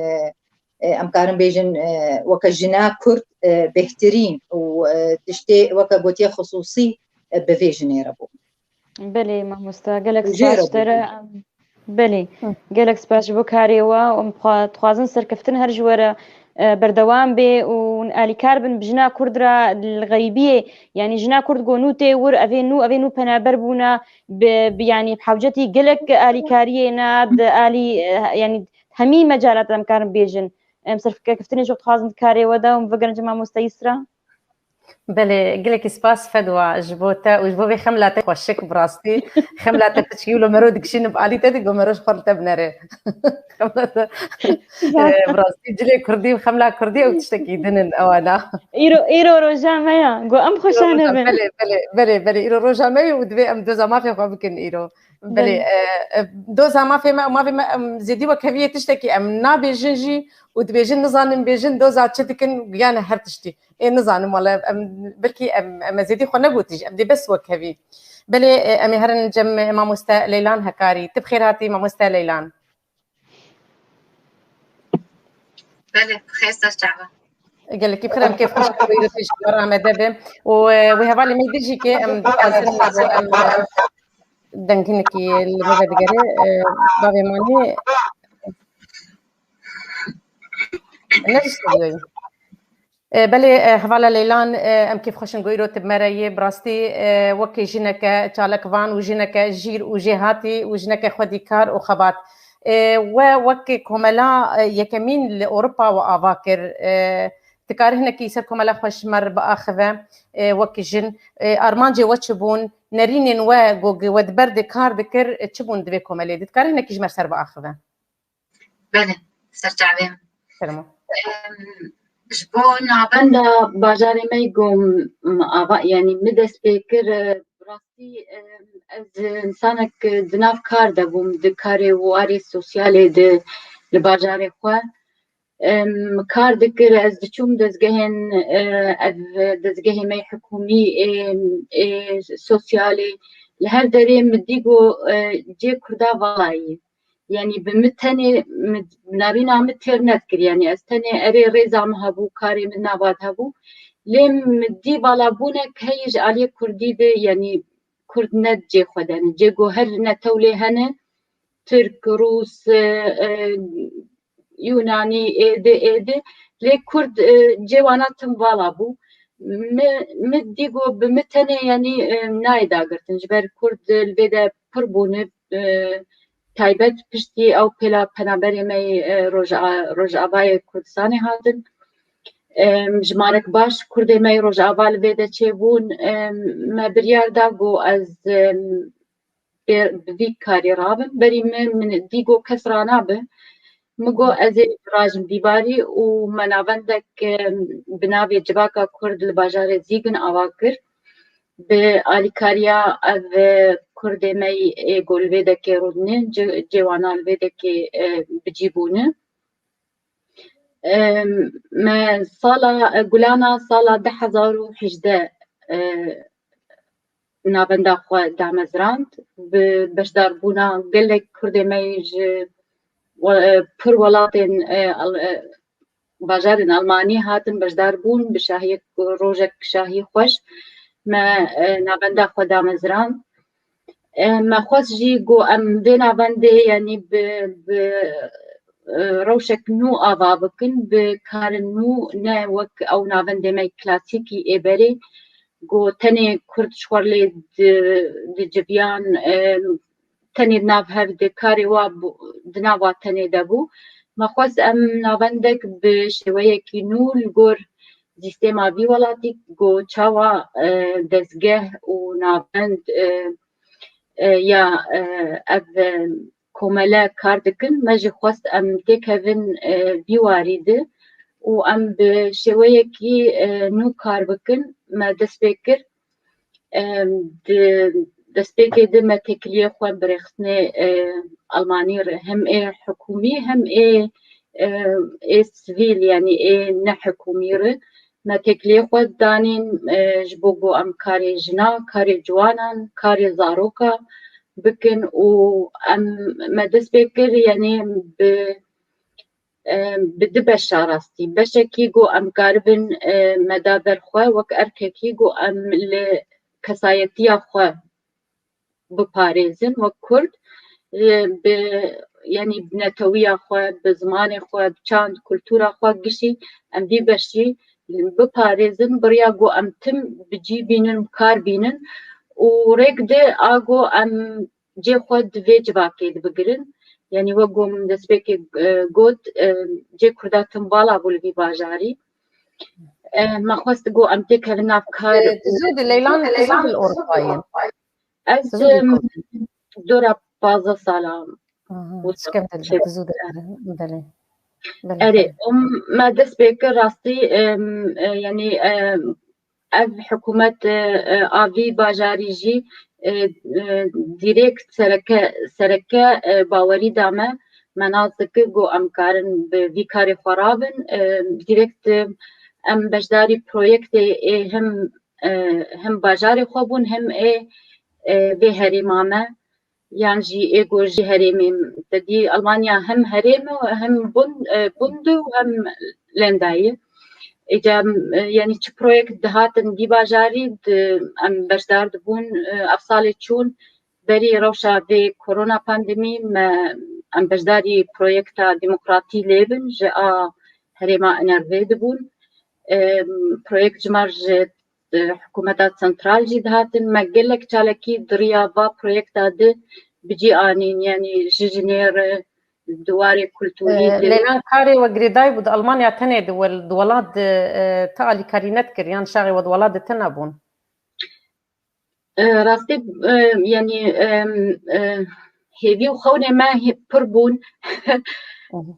e, em karin bêjin, e, weke jina Kurd, e, bêhtirîn û, e, tiştê weke gotiye xisûsî, e, bi vê jinê re bû. Belê, mamoste, gelek Jê spas re ji te re. Bû. Em, belê, Hı. Gelek spas ji bo karê we. Em xwe dixwazin serkeftin her ji we re, e, berdewam bê û alîkar bin bi jina Kurd re li xerîbiyê, yanî jina Kurd ku nû tê wir, evê nû, evê nû penaber bûne, bi, bi, yanî bi hewcetî gelek alîkariyê ne, di alî, e, yanî hemî mecalat em karin bêjin. em serfîkekiftinê jî dixwazin di karê we de û min vegerin cem mamoste Yisra. Belê, gelekî spas Fedwa ji bo te û ji bo vê xemla te xweşik bi rastî. Xemla te piçkî wilo mero dikişînin bi alî te digo mero ji xwe li te binere. Xemla te, e, bi rastî cilê kurdî û xemla kurdî ew tiştekî din in ewana. Îro, îro roja me ya. Go em xweşane bin. Belê, belê, belê, belê. Îro roja me ye û divê em doza mafê xwe bikin îro. Belê, e, e, doza mafê me, mafê me, em zêdî wek heviyê tiştekî em nabêjin jî û dibêjin nizanin bêjin doza çi dikin, yani her tiştî. Ê nizanim wele, em, belkî em, em zêdî xwe negotî jî, em dê bes wek hevî. Belê, e, em ê herin cem mamoste Leylan Hekarî. Tu bi xêr hatî mamoste Leylan. Belê, bi xêr ser çava. Gelekî bi xêr em kêfxweş bûyî ji we re amede be. Û, e, wê hevalê me dî jî ke em dixwazin bo em, e, denghinekî li me vedigere, e, bavê Manî. Ne ji stûdyoyê. E, belê, e, hevala Leylan, e, em kêfxweş in ku îro tu bi me re yê. Bi rastî, e, wekî jineke çalakvan û jineke jîr û jêhatî û jineke xwedîkar û xebat. E, we wek komela, e, yekemîn li Ewropa we ava kir. E, tu karî hinekî ser komela xwe ji me re biaxive, e, wek jin. E, armancê we çi bûn? Nerînên we ku we di ber de kar dikir, e, çi bûn di vê komelê de? Tu karî hinekî ji me re ser biaxive? Belê, ser çavê min. Fermo. Em, ji bo navenda bajarê me ku m-, ava, yani min dest pê kir, e, bi rastî, e, ez insanek di nav kar de bûm, di karê warê sosyalê de li bajarê xwe. Em, kar dikir, ez diçûm dezgehên, e, ev dezgehê me hikûmî, ê, ê sosyalê, li her derê min dî ku, e, cê Kurda vala ye. Yani bi min tenê, min, navîna min têr nedikir. Yani ez tenê erê rêza min hebû, karê min nava de hebû. Lê min dî valabûnek heye ji aliyê Kurdî de, yani Kurd ne cê xwe de ne. Cê ku her netewlê hene, Tirk, Rûs, e, e, Yunanî, êdî, êdî. Lê Kurd, e, cê wana tim vala bû. Mi, mi dî ku bi mi tenê, yani, e, nayê dagirtin. Ji ber Kurd, e, li vê de pir bûne, e, taybet piştî ew pêla penaberê me yê, e, Roja-, Rojavayê Kurdistanê hatin. E, jimarek baş Kurdê me yê Rojava li vê de çêbûn. E, me biryar da ku ez, e, pê, bi vî karî rabim. Berî min, min dî got kes ranabe. Min got ez ê rajim dîwarî û me navendek, em, bi navê Civaka Kurd li bajarê Zîgin ava kir. Bi alîkariya ev, e, Kurdê me yê ê ku li vê dekê rûdine, ci-, cêwana li vê dekê, e, bi cî bûne. Em, me sala, e, Gulana sala du hezar û hejdeh, e, navenda xwe damezrand. Bi beşdarbûna gelek Kurdê me yê ji we-, e, pir welatên, e, al-, e, bajarên Almanî hatin beşdar bûn, bi şahiyek, rojek şahî xweş me, e, navenda xwe damezrand. E, me xwest jî ku em vê navendê, yanî bi, bi, e, rewşek nû ava bikin, bi karin nû, ne wek ew navendê me klasîkî ê berê, ku tenê Kurd ji xwe lê di, diciviyan, e, tenê di nav hev de karê wa bû, di nav wa tenê de bû. Me xwest em navendek bi şêweyekî nû li gor sîstema vî welatî, ku çawa, e, dezgeh û navend, e, e, ya, e, ev, e, komele kar dikin, me jî xwest em têkevin, e, vî warî de û em bi şêweyekî, e, nû kar bikin. Me dest pê kir. Em, di destpêkê de me têkiliyê xwe bi rêxistinê, e, Almanî re, hem ê hikûmî hem ê, e, ê sivîl, yanî ê ne hikûmî re me têkiliyê xwe danîn, e, ji bo ku em karê jina, karê ciwanan, karê zaroka bikin û em, me dest pê kir, yanî bi, e, bi du beşa rastî. Beşekî ku em karibin, e, me da ber xwe wek erkekî ku em li kesayetiya xwe biparêzin wek Kurd, e, bi, yanî bi netewiya xwe, bi zimanê xwe, bi çand, kultura xwe gişî em vî beşî biparêzin, bi riya ku em tim bi cî bînin, bi kar bînin û rêk de a ku em cê xwe di vê civakê de bigirin. Yanî wek ku min destpêkê e, got, e, cê Kurda tim bala bû li vî bajarî. E, me xwest ku em têkevin nav kar. Tu zû di Leylan, tu zû di Ewropayê. Ez dora pazdeh sala. Şikem te tu zû de. Belê. Erê, me dest pê kir rastî, yanî ev hikûmet a vî bajarî jî dirêkt sereke, sereke bawerî da me. Me nas dikir ku em karin bi vî karê xwe rabin. Dirêkt em beşdarî proyektê ê him, him bajarê xwe bûn, him ê vê herêma me. Yan jî ê ku ji herêmê te dî Almanya hem herêm e, hem bund, e, bund û hem lenda ye. Êca, e, yanî çi proyekt dihatin vî bajarî, em beşdar dibûn, e, ev salê çûn berî rewşa vê korona pandemî me, em beşdarî proyekta demokratî lê bin, ji a herêma enervê dibûn. E, proyekt ji me re ji hikûmeta sentral jî dihatin. Me gelek çalakî di riya va proyekta de bi cî anîn, yanî ji jinê re, di warê kulturî de. Leylan, karê we girêdayî bû di Almanya tenê di wel-, di welat de, e, ti alîkarî nedikir, yan şaxê we di welat de tune bûn? E, rastî, e, yanî, e, e, hêvî û xewnê me hê-, pir bûn.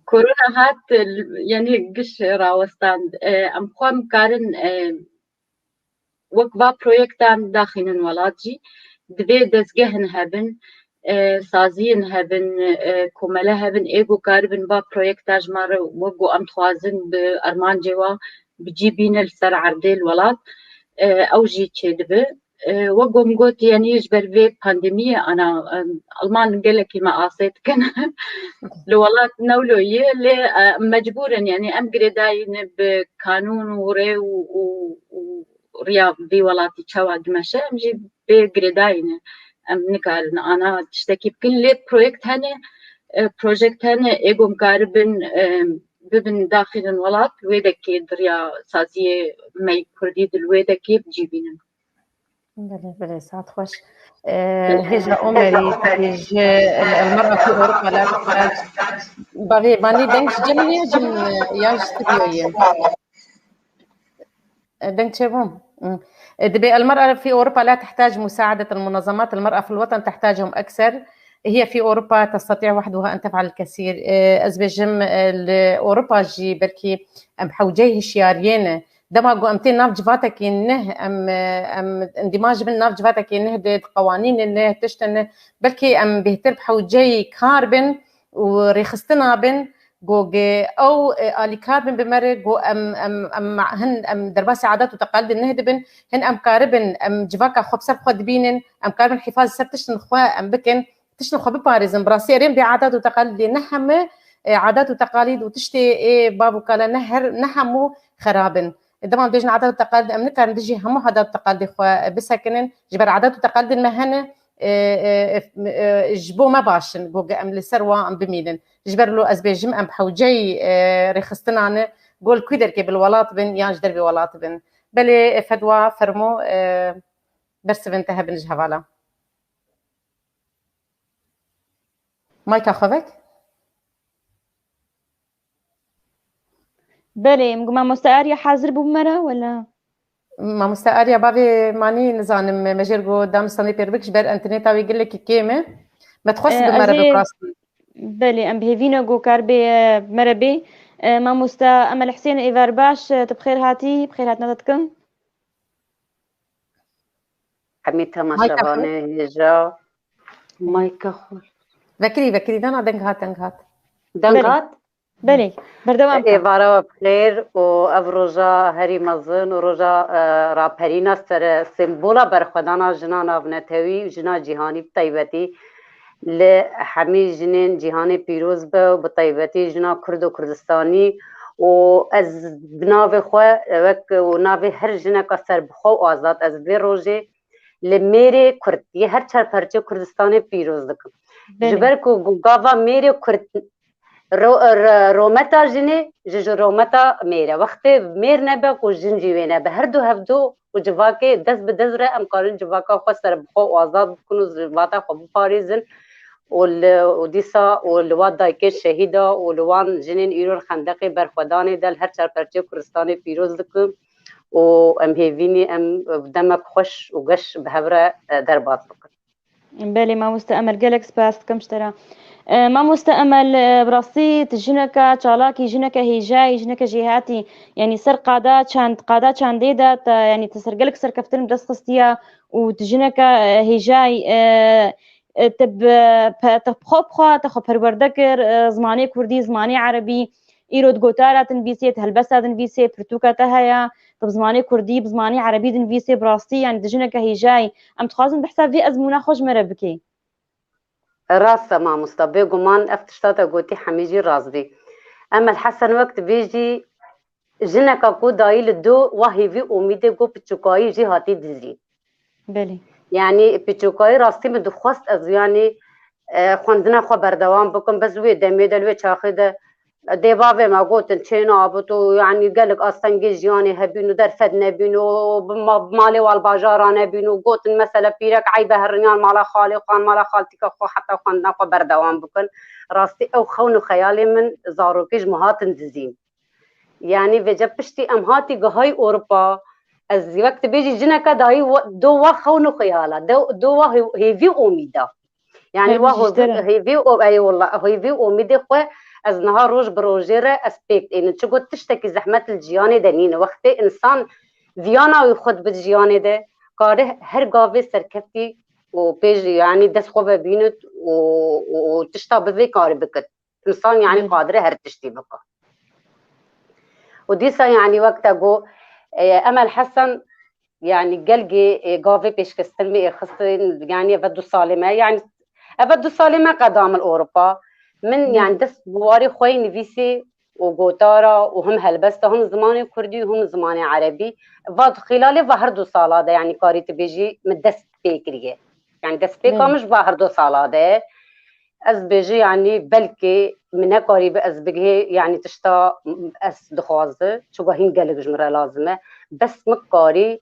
Korona hat, e, yanî giş rawestand. E, em xwe em karin, e, wek va proyektan daxînin welat jî. Divê dezgehin hebin, e, saziyên hebin, e, komele hebin, ê ku karibin va proyekta ji me re wek ku em dixwazin bi armancê wa bi cî bîne li ser erdê li welat. E, ew jî çêdibe. E, wek ku min got, yanî ji ber vê pandemiyê ana, e, Alman gelekî me asê dikin. Li welat newlo ye, lê, e, mecbûr in, yanî em girêdayî ne bi kanûn û rê û, û, û riya vî welatî çawa dimeşe, em jî bê girêdayî ne. Em nikarin ana tiştekî bikin, lê proyekt hene, e, projekt hene, ê ku em karibin, e, bibin daxînin welat, wê dekê di riya saziyê me yê kurdî di li wê dekê bi cî bînin. Belê, belê, saet xweş. E, Hêja Omerî, ji El-Mer'a fi Ewropa la tehtac. Bavê, manî deng ji cem ya cem ya ji stüdyoyê. E, deng çêbû. Hmm. E, dibê El-Mer'a fi Ewropa la tehtac musaadet el-munazamat, El-Mer'a fil watan tehtacuhum ekser. Hiye fi Ewropa testeti'a wahduha en tef'al el-kesîr. E, ez bêjim, e, li Ewropa jî belkî em hewceyê hişyariyê ne. Dema ku em tên nav civatekî neh, em, em îndîmaj bin nav civatekî neh de, di qewanînê neh, tiştê neh, belkî em bêhtir bi hewceyî kar bin û rêxistina bin, ku ge ew, e, alîkar bin bi me re, ku em, em, em, hin, em derbasî adat û teqalîdê neh dibin, hin em karibin, em civaka xwe bi ser xwe dibînin, em karibin hîfaz ser tiştin xwe em bikin, tiştin xwe biparêzin. Bi rastî erê em bê adat û teqalîdê ne heme, e, adat û teqalîd û tiştê ê bav û kala ne her, ne hemû xerab in. Dema em bêjin adat û teqalîd, em nikarin dijî hemû adat û teqalîdê xwe, e, bisekinin. Ji ber adat û teqalîdên me hene, e, e, e, e, ji bo me baş in, ku em li ser wan em bimînin. Ji ber lo ez bêjim em bi hewceyî, e, rêxistina ne, ku li ku derkê bi li welat bin yan ji dervê welat bin. Belê, e, fedwa fermo, e, bersivên te hebin ji hevala. Mayka xwe vek. Belê, em gu mamoste Arya hazir bû bi me re, wela? Mamoste Arya, bavê manî nizanim, me jêr got danistanê pêr bik, ji ber enterneta wê gelekî kêm e. Me dixwest bi me re bê rastî. Belê, em bi hêvî ne ku kar bê, e, me re bê. E, mamoste Emel Husên, êvar baş, e, tu bi xêr hatî, bi xêr hatina te dikim. Hemî temaşevanê hêja. Mayka xwe. Vekirî, vekirî, dana deng hat, deng hat. Deng hat? Belê, berdewam ke. Êvara we bi xêr û ev roja herî mezin û roja, e, raperîna sere sembola berxwedana jina navnetewî û jina cîhanî bi taybetî li hemî jinên cîhanê pîroz be û bi taybetî jina Kurd û Kurdistanî û ez bi navê xwe wek û navê her jineka serbixwe û azad ez vê rojê li mêrê Kurd yê her çar perçê Kurdistanê pîroz dikim. Ji ber ku gava mêrê Kurd ro-, ro-, rometa jinê ji, ji rometa mêr e. Wextê mêr nebe ku jin jî wê nebe. Her du hevdu û civakê dest bi dest re em karin civaka xwe serbixwe û azad bikin û civata xwe biparêzin. û li, û dîsa û li wan dayikên şehîda û li wan jinên îro li xendeqê berxwedanê de li her çar perçeyê Kurdistanê pîroz dikim û em hêvînî em demek xweş û geş bi hev re, e, derbas bikin. Belê, mamoste Emel, gelek spas dikim ji te re. E, mamoste Emel, e, bi rastî tu jineke çalakî, jineke hêjayî, jineke jêhatî, yanî ser qada çand, qada çandê de te, yanî tu ser gelek serkeftin bi dest xistiye û tu jineke, e, hêjayî, e, e, te bi, pe-, te bi xwe bi xwe, te xwe perwerde kir, e, zimanê kurdî, zimanê erebî, îro di gotara dinivîsê, di helbesta dinivîsê, pirtûka te heye, tu bi zimanê kurdî, bi zimanê erebî dinivîsê, bi rastî, yanî tu jineke hêjayî. Em dixwazin behsa vê ezmûna xwe ji me re bikî. Rast e mamosta, bêguman ev tişta te gotî hemî jî rast bî. Emel Hesen, wek tu bêjî, jineka ku dayî li do wa hêvî ûmîdê ku piçûkayî jî hatî dizî. Belê. Yanî piçûkayî rastî min dixwest ez, yanî, e, xwendina xwe berdewam bikim, bes wê demê de, li wê çaxê de dê bavê me gotin çênabit û, yanî, gelek astengê jiyanê hebîn û derfet nebîn û bi ma-, bi malê wan bajara nebîn û gotin, mesela, pîrek eybe heriniyan mala xalê xwe, mala xaltîka xwe, heta xwendina xwe berdewam bikin. Rastî ew xewn û xeyalê min zarokê ji min hatin dizîn. Yanî vêce piştî em hatî gihayî Ewropa, ez wek tu bêjî jineke dayî we-, do wa xewn û xeyala, do, do wa hê-, hêvî û umîda. Yanî wa hêvî, hêvî û, eyvallah, hêvî û umîdê xwe ez niha roj bi rojê re ez pêk tênim. Çi got, tiştekî zehmet li jiyanê de nîne. Wextê insan viyana wî xwe dibe di jiyanê de, kare her gavê serkeftî û pêş, yanî dest xwe vebînit û, û, û tişta bi vê karî bikit. Însan, yanî, qadir e her tiştî bike. Û dîsa, yanî, wek te got, e, Emel Hesen, yanî, gelgê, e, gavê pêşkestin me ê xistin, yanî, eve du salê me, yanî, eve du salê me qedam li Ewropa. Min, yanî, dest bi warê xwe yê nivîsê û gotara û him helbesta, him zimanê kurdî û him zimanê erebî. Va xîlalê va her du sala de, yanî, karî tu bêjî, min dest pê kiriye. Yanî, destpêka min ji va her du sala de. Ez bêjî, yanî, belkî min nekarîbe ez bigihê, yanî, tişta ez dixwazi, çuga hîn gelek ji min re lazim e. Bes min karî,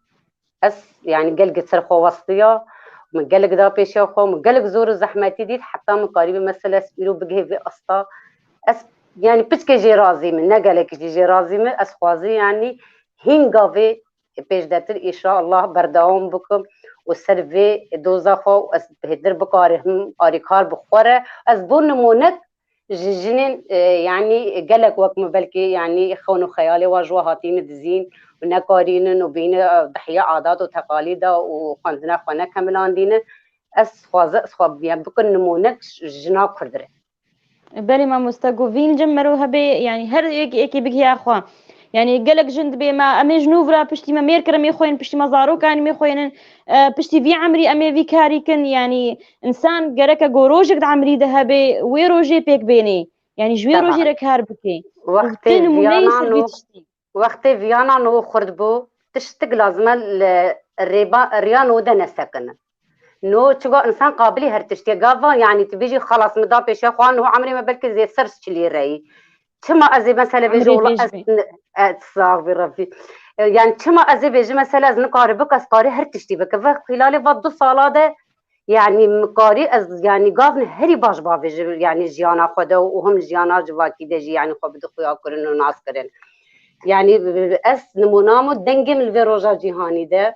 ez, yanî, gelek ser xwe westiya, min gelek da pêşiya xwe, min gelek zor û zehmetî dît, heta min karîbe, mesela, ez îro bigihê vê asta. Ez, yanî, piçkê jê razî me, ne gelekî jî jê razî me, ez xwazi, yanî, hîn gavê pêşdetir înşallah berdewam bikim û ser vê doza xwe û ez bêhtir bikarim alîkar bi xwe re. Ez bo nimûnek ji jinên, e, yanî gelek wek min belkî, yanî xewn û xeyalê wan ji we hatîne dizîn û nekarînin û bîne, e, dehiya adat û teqalîda û xwendina xwe nekemilandîne. Ez xwaze, ez xwe, yanî bikin nimûnek ji jina kurd re. Belê mamoste, govîn cem mero hebe, yanî her yek, yekê bigihî xwe. Yanî gelek jin dibê me, em ê ji nû vira piştî me mêr kirin, em ê xwên piştî me zarokan, em ê xwênin, e, piştî vî emrî em ê vî karî kin. Yanî însan gereke go rojek di emrî de hebe, wê rojê pêk bênê. Yanî ji wê rojê re kar bikê. Wextê vî nimûneyê ser vî tiştî. Wextê viyana no xurt bû, tiştik lazim e li rêba, riya no de nesekinin. No çiga insan qabilî her tiştê. Gava, yanî, tu bêjî, xelas, min da pêşiya xwe, no emrê me belkî zê ser çilî reyî. Çima ez ê mesele bêjim, wela ez, ez sax bî Rebî. E, yanî çima ez ê bêjim, mesele ez nikarî bik, ez karî her tiştî bike. Ve xîlalê va du sala de Yanî min karî ez, yanî gavin herî baş bavêjim, yanî jiyana xwe de û him jiyana civakî de jî, yanî xwe bide xuya kirin û nas kirin. Yanî ez nimûna min dengê min li vê roja cîhanî de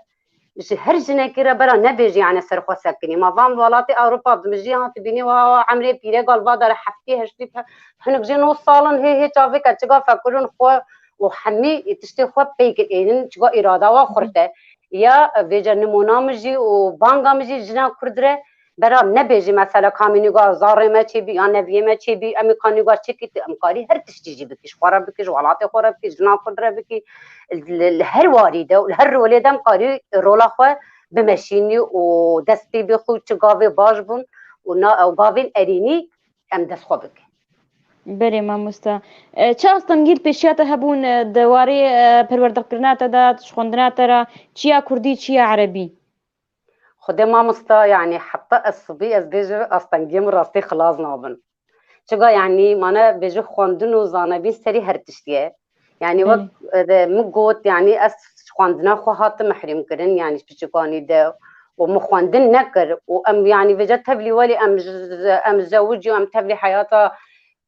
ji her jinekî re bera nebêjî, yanî ser xwe sekinî. Ma van welatê Ewropa dimijî, ha tu bînî wa, wa emrê pîrê gal va dare heftî heştî pe-, hinek jê no salin hê, hê çavê keçika fekirin xwe û hemî tiştê xwe pêk ênin, çiga îrada wa xurt e. Ya vêce nimûna min jî û banga min jî jina kurd re bera nebêjî, mesela, kamînîga zarê me çêbî ya neviyê me çêbî, em ê kanîga çêkî, tu em karî her tiştî jî bikî, ji xwe re bikî, ji welatê xwe re bikî, jina kurd re bikî, li, li her warî de û li her rolê de em karî rola xwe bimeşînî û dest pê bixû çi gavê baş bûn û na ew gavên erînî em dest xwe bikin. Belê mamosta. E, çi astengî di pêşiya te hebûn, e, di warê, e, perwerdekirina te de, ji xwendina te re, çiya kurdî, çiya erebî? Xwedê mamosta, yanî heta ez sibî ez bêjim, astengiyê min rastî xilas nabin. Çiga, yanî mane bêjim xwendin û zanebîn serî her tiştî ye. Yanî wek, e, de min got, yanî ez xwendina xwe hatim mehrûm kirin, yanî ji piçikanî de û min xwendin nekir û em, yanî, vêca tevlî welê em ji, em zewicî û em tevlî heyata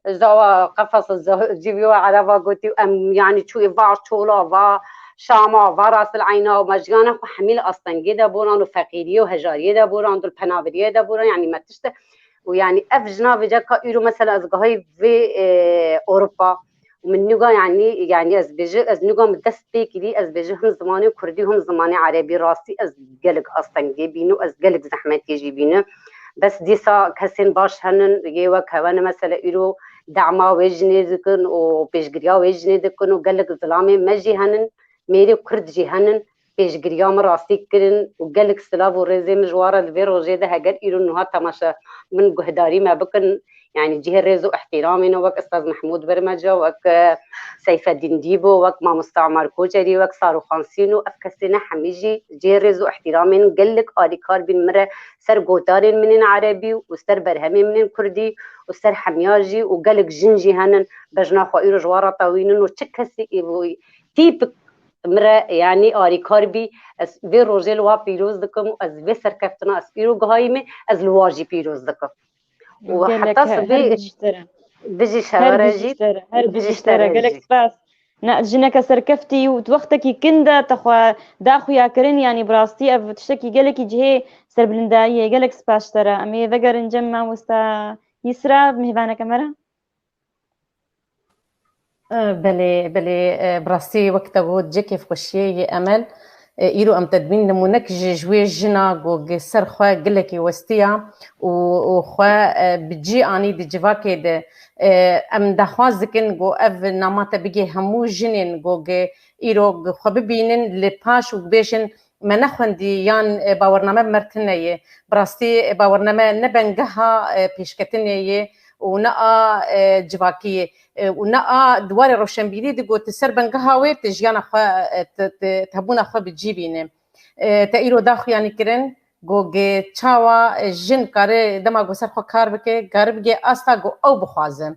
zawa qefes ze-, cîvî we ereba gotî û em, yanî, çûyê va çola, va şama, va rasil eyna û me jiyana xwe hemî li astengê de boran û feqîriyê û hejariyê de boran û li penaberiyê de boran, yanî, me tişt û, yanî, ev jina vêca ka îro mesela ez gahî vê, e, Ewropa û min nûga, yanî, yanî ez bêjim, ez nûga min dest pê kirî, ez bêjim him zimanê kurdî, him zimanê erebî, rastî ez gelek astengê bînim û ez gelek zehmetê jî bînim. Bes dîsa kesên baş henin, yê wek hewe ne mesela îro dema wê jinê dikin û pêşgiriya wê jinê dikin û gelek zilamên me jî henin, mêrê kurd jî henin, pêşgiriya min rastî kirin û gelek silav û rêzê min ji wan re li vê rojê de heger îro niha temaşe min guhdarî me bikin. Yanî cihê rêz û ihtiramê ne wek Ustaz Mehmûd Birmeca, wek, e, Seyfeddîn Dîbo, wek Mamosta Omar Koçerî, wek Saruxan Sîno, ev kesê ne hemî jî cihê rêz û ihtiramê ne gelek alîkar bîn min re ser gotarên min ên erebî û ser berhemên min ên kurdî û ser hemiya jî û gelek jin jî henin bejna xwe îro ji wan re tewînin û çi kesî îro tîpik min re, yanî, alîkar bî, ez vê rojê li wan pîroz dikim û ez vê serkeftina ez îro gihayî me, ez li wan jî pîroz dikim. Û Gelek heta her, sibê her bijî te re. Bijî Her şevere bijî jî, te re, her bijî bijî te te re. re Gelek jî. Spas. Ne, jineke serkeftî û di wextekî kin de te xwe da xuya kirin, yanî bi rastî ev tiştekî gelekî cihê serbilindayî ye. Gelek spas ji te re. Em ê vegerin cem mamosta Yisra, mêvaneke me re. E, belê, belê, e, bi rastî wek te got, cê kêfxweşiyê yê Emel. E, îro em te dibîn nimûnek ji, ji wê jina ku gi ser xwe gelekî westiya û, û xwe, e, bi cî anî di civakê de. E, em daxwaz dikin ku ev nama te bigê hemû jinên ku gi îro gi xwe bibînin li paş û bibêjin, me nexwendî yan, e, bawername bi me re tune ye. Bi rastî, e, bawername ne bengeha, e, pêşketinê ye û ne a, e, civakî ye. E, û ne a di warê roşenbîrî de got, ser bengeha wê tu jiyana xwe, e, tu, tu, tu hebûna xwe bi cî bîne. E, te îro daxuyanî kirin, got, ge çawa, e, jin kare dema got ser xwe kar bike, kare bige asta got ew bixwaze.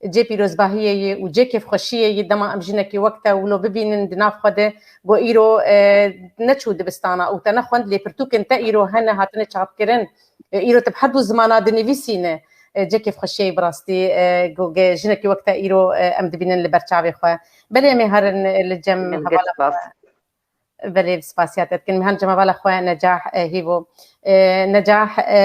Cê pîrozbahiyê ye û cê kêfxweşiyê ye dema em jinekî wek te wilo bibînin di nav xwe de, got îro, e, neçû dibistana û te nexwend, lê pirtûkên te îro hene hatine çapkirin. E, îro tu bi her du zimana dinivîsîne. E, cê kêfxweşiyê bi rastî, e, got, ge jinekî wek te îro, e, em dibînin li ber çavê xwe. Belê em ê herin, e, li cem Gelek hevala spas. Belê, spasiya te dikin. Em herin cem hevala xwe Necah, e, Hîvo. E, Necah, e,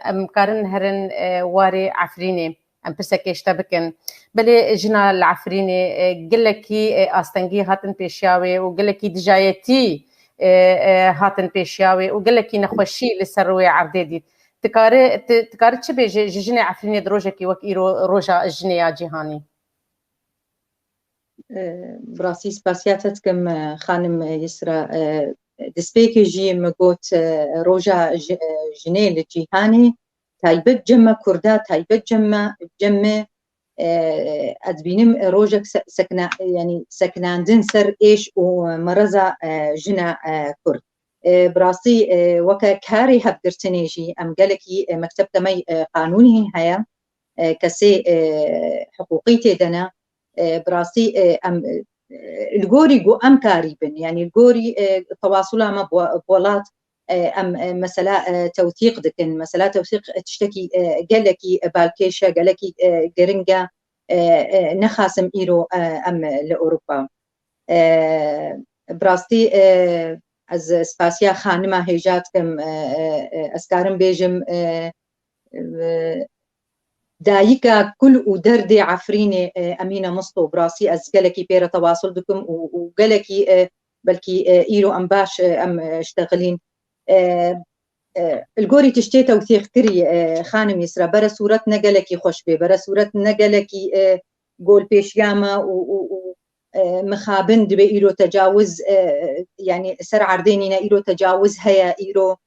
em karin herin, e, warê Efrînê. Em pirsekê ji te bikin. Belê jina li Efrînê, e, gelekî, e, astengî hatin pêşiya wê û gelekî dijayetî, e, e, hatin pêşiya wê û gelekî nexweşî li ser rûyê erdê dît. Dikare, di-, dikare çi bêje ji jinê Efrînê di rojekî wek îro roja jinê ya cîhanî? E, bi rastî spasiya te dikim, e, xanim, e, Yisra. E, destpêkê jî min got, e, roja ji-, e, jinê li cîhanê, taybet cem me Kurda, taybet cem me, cem me, e, ez dibînim rojek se-, sekna-, yanî sekinandin ser êş û mereza, e, jina, e, Kurd. E, bi rastî, e, weke karê hevgirtinê jî em gelekî, e, mekteb temey, e, qanûnî heye, e, kesê, e, hiqûqî tê de ne. E, bi rastî, e, em, e, li gorî ku em karî bin, yanî li gorî, e, tewasula me bi, bi welat, e, em, e, mesela, e, tewsîq dikin. Mesela tewsîq, e, tiştekî, e, gelekî, e, balkêş e, gelekî, e, giring e, e, e, nexasim îro, e, em li Ewropa. E, bi rastî, e, ez spasiya xanima hêja dikim, e, e, e, ez karim bêjim, e, e, dayika kul û derdê Efrînê, e, Emîne Misto, bi rastî ez gelekî pê re tewasul dikim û, û gelekî, e, belkî, e, îro em baş, e, em, e, ştexilîn. E, e, li gorî tiştê tewsîq kirî, e, xanim Yisra, bere sûret ne gelekî xweş bê, bere sûret ne gelekî, e, golpêşiya me û, û, û, e, mixabin dibe îro tecawiz, e, yanî ser erdê nîne, îro tecawiz heye, îro,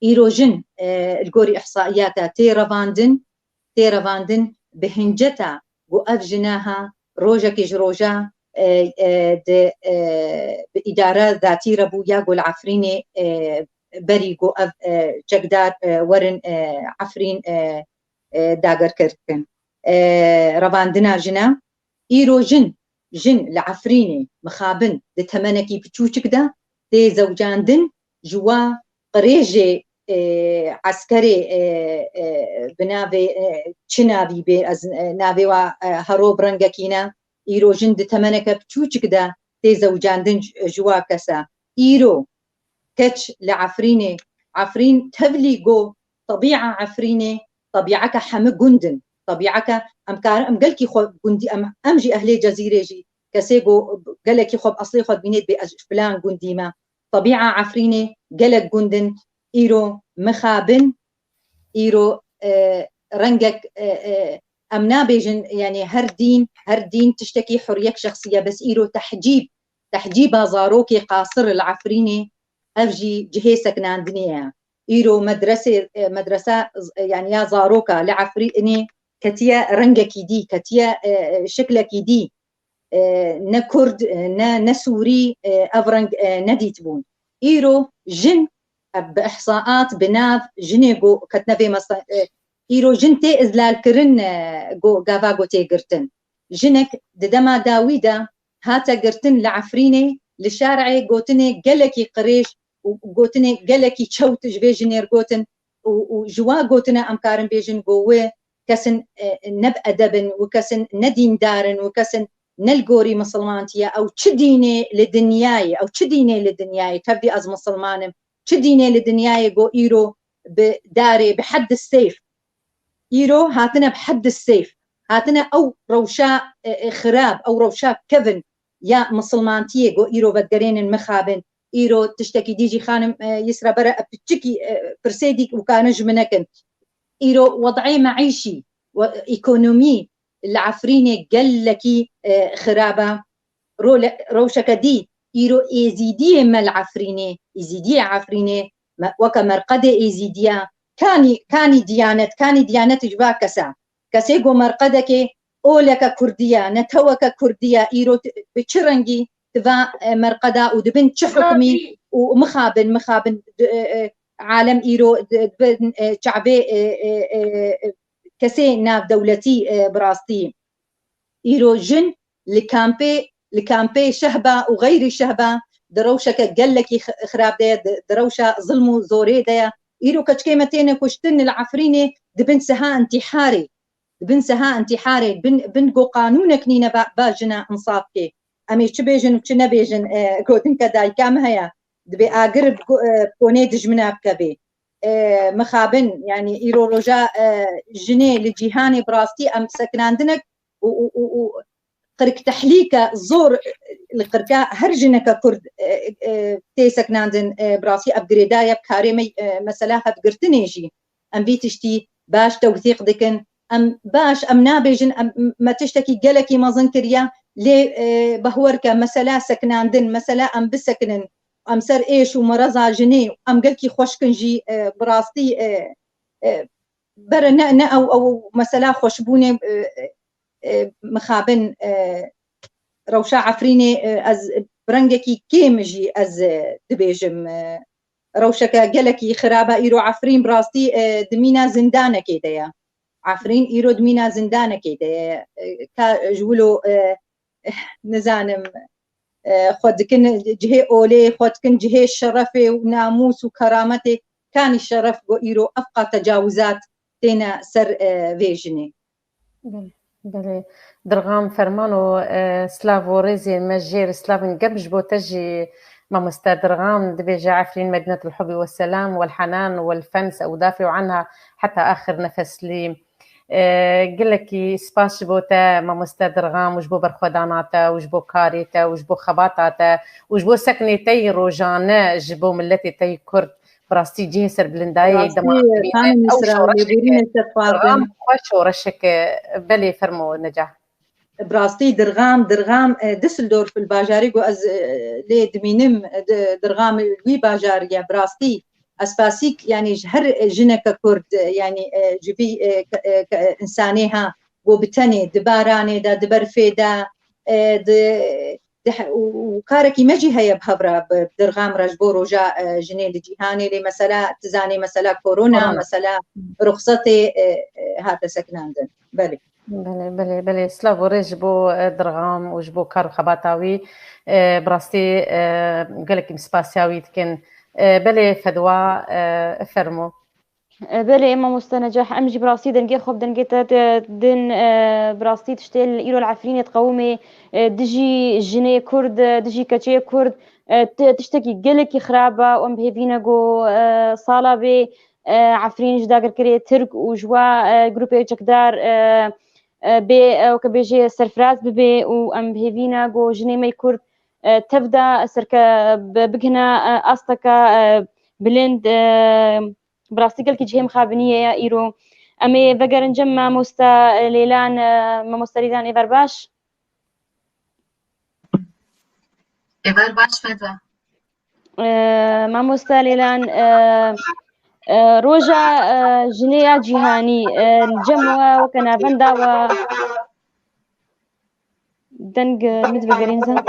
îro jin, e, li gorî ihsaiyata tê revandin, tê revandin bi hinceta ku ev jina ha rojekê ji roja, e, e, di, e, bi îdare datî re bû ya ku li Efrînê, e, berî ku ev, e, çekdar, e, werin, e, Efrîn, e, e, dagerker bikin. E, revandina jina, îro jin, jin li Efrînê mixabin di temenekî biçûçik de tê zewcandin, ji wa qirêjê, e, eskerê, e, e, bi navê, e, çi navî bê, ez, e, navê wa, e, hero bi rengekî ne. Îro jin di temeneke piçûçik de tê zewcandin ji, ji wa kesa. Îro keç li Efrînê, Efrîn tevlî go tebîa Efrînê, tebîeke hemî gund in. Tebîeke em karin, em gelkî xwe gundî, em, em jî ehlê Cezîrê jî, kesê go gelekî xwe bi eslê xwe dibînê dibê ez ji filan gundî me. Tebîa Efrînê gelek gund in, îro mixabin, îro, e, rengek, e, e, em nabêjin, yani her dîn, her dîn tiştekî huriyek şexsî ye, bes îro tehcîb, tehcîba zarokê qasir li Efrînê, ev jî cihê seknandinê ye. Îro medresê, e, medrese, e, yani ya zaroka li Efrînê ketiye rengekî dî, ketiye, e, e, şiklekî dî. E, ne Kurd, e, ne, ne Sûrî, e, ev reng, e, nedîtibûn. Îro jin, e, bi ihsaat, bi nav, jinê go ketine vê mesa-, e, îro jin tê izlalkirin, e, go, gava go tê girtin. Jinek di dema dawî de hate girtin li Efrînê, li şerê gotinê gelekî qirêj û gotinê gelekî çewt ji vê jinê re gotin û, û ji wa gotina em karin bêjin go wê kesin, e, ne bi edeb in, wê kesin ne dîndar in, wê kesin ne li gorî misilmantî ye. Ew çi dînê li dinyayê, ew çi dînê li dinyayê, tevdî ez misilman im, çi dînê li dinyayê go îro bi darê, bi heddis seyf. Îro hatine bi heddis seyf. Hatine ew rewşa, e, e, xirab, ew rewşa kevin ya misilmantiyê go îro vedigerênin mixabin. Îro tiştekî dî jî xanim, e, Yisra bere, e, piçikî, e, pirsê dî û karin ji min nekin. Îro wed'ê meîşî û ekonomî li Efrînê gelekî, e, xirab e. Role-, rewşeke dî, îro êzîdiyê me li Efrînê, êzîdiyê Efrînê, me, weke merqedê êzîdiya, kanî, kanî diyanet, kanî diyanet ji va kesa. Kesê go merqedekê oleke kurdî ye, neteweke kurdî ye, îro t-, bi çi rengî di va, e, merqeda û dibin çi hukmî û mixabin, mixabin, di, e, e, alem îro di, dibin, e, çavê, e, e, e, e, kesê navdewletî, e, bi rastî. Îro jin li kampê, li kampê şehba û xeyrî şehba di rewşeke gelekî xi-, xirab de ye, di, di rewşa zilm û zorê de ye. Îro keçikê me têne kuştin li Efrînê dibin siha întîharê. Dibin siha întîharê, bin, bin go qanûnek nîne ba, ba jina insaf kê. Em ê çi bêjin û çi nebêjin, e, gotinke dayika min heye. Dibê agir bi go-, e, konê dijmina bikevê. E, mixabin, yani îro roja, e, jinê li cîhanê bi rastî em sekinandinek û, û, û, û qirk tehlîke zor li qirka her jineke kurd, e, e, tê sekinandin, e, bi rastî ev girêdayî ye bi karê me, e, mesela hevgirtinê jî. Em vî tiştî baş tewsîq dikin. Em baş, em nabêjin, em, me tiştekî gelekî mezin kiriye, lê, e, bahwer ke mesela sekinandin, mesela em bisekinin, em ser êş û mereza jinê, em gelkî xweşkin jî, e, bi rastî, e, e, bere ne, ne ew, ew mesela xweşbûnê, e, e, mixabin, e, rewşa Efrînê, e, ez bi rengekî kêm jî ez, e, dibêjim, e, rewşeke gelekî xirab e. Îro Efrîn bi rastî, e, di mîna zindanekê de ye. Efrîn îro di mîna zindanekê de ye. E, ka ji wilo, e, nizanim, e, xwe dikin cihê olê, xwe dikin cihê şerefê û namûs û kerametê. Kanî şeref go îro ev qat tecawizat têne ser, e, vê jinê. Belê, belê. Dirxam Fermano, e, silav û rêzê me jê re, silavên germ ji bo te jî mamoste Dirxam, dibêje Efrîn medînetul hubî we selam, wel henan, wel fens, ew dafî û anha heta axir nefeslî. E, gelekî spas ji bo te mamoste Dirxam û ji bo berxwedana te û ji bo karê te û ji bo xebata te û ji bo sekinê te yî rojane ji bo miletê te yî kurd. Bi rastî cihê serbilindayê dema Rastî, dibîne, xanim ew Misra, şoreşeke lêborînê te dixwazim. Ram xwe şoreşeke, belê fermo Neca. Bi rastî Dirxam, Dirxam, e, Düsseldorf li bajarê ku ez, e, lê dimînim, e, di-, Dirxam wî bajarî ye. Bi rastî ez spasîk, yani ji her jineke Kurd, e, yani, e, ji vî, e, ke-, e, ke-, insanê ha, ku bi tenê, di baranê de, di berfê de, e, di, di he-, û, û karekî me jî heye bi hev re, bi Dirxam re ji bo roja, e, jinê li cîhanê, lê mesela, tu zanê mesela korona, Korona. Mesela ruxsetê, e, e, hate sekinandin. Belê. Belê, belê, belê. Silav û rêz ji bo, e, Dirxam û ji bo kar û xebata wî. E, bi rastî, e, gelekî em spasiya wî dikin. E, belê Fedwa, e, fermo. E, belê, mamoste Necah, em jî bi rastî dengê xwe bi dengê te, te din, e, bi rastî tiştê li îro li Efrînê diqewimê, e, dijî jinê Kurd, e, dijî keçê Kurd, e, ti-, tiştekî gelekî xirab e û em bi hêvî ne ku, e, sala bê, e, Efrîn ji dagirkerê Tirk û ji wa, e, grûpê çekdar, e, e, bê, e, weke bêjê serfiraz bibe û em bi hêvî ne ku jinê me yê Kurd, e, tev de serke-, bi-, bigihine, e, asteke, e, bilind, e, bi rastî gelkî cihê mixabiniyê ye îro. Em ê vegerin cem mamoste, e, Lêlan, e, mamoste Lêlan ê ver baş. Ê ver baş Fedwa. E, mamoste Lêlan, e, e, roja, e, jinê ya cîhanî, e, li cem we weke navenda we deng, e, min dibe gerîn zan.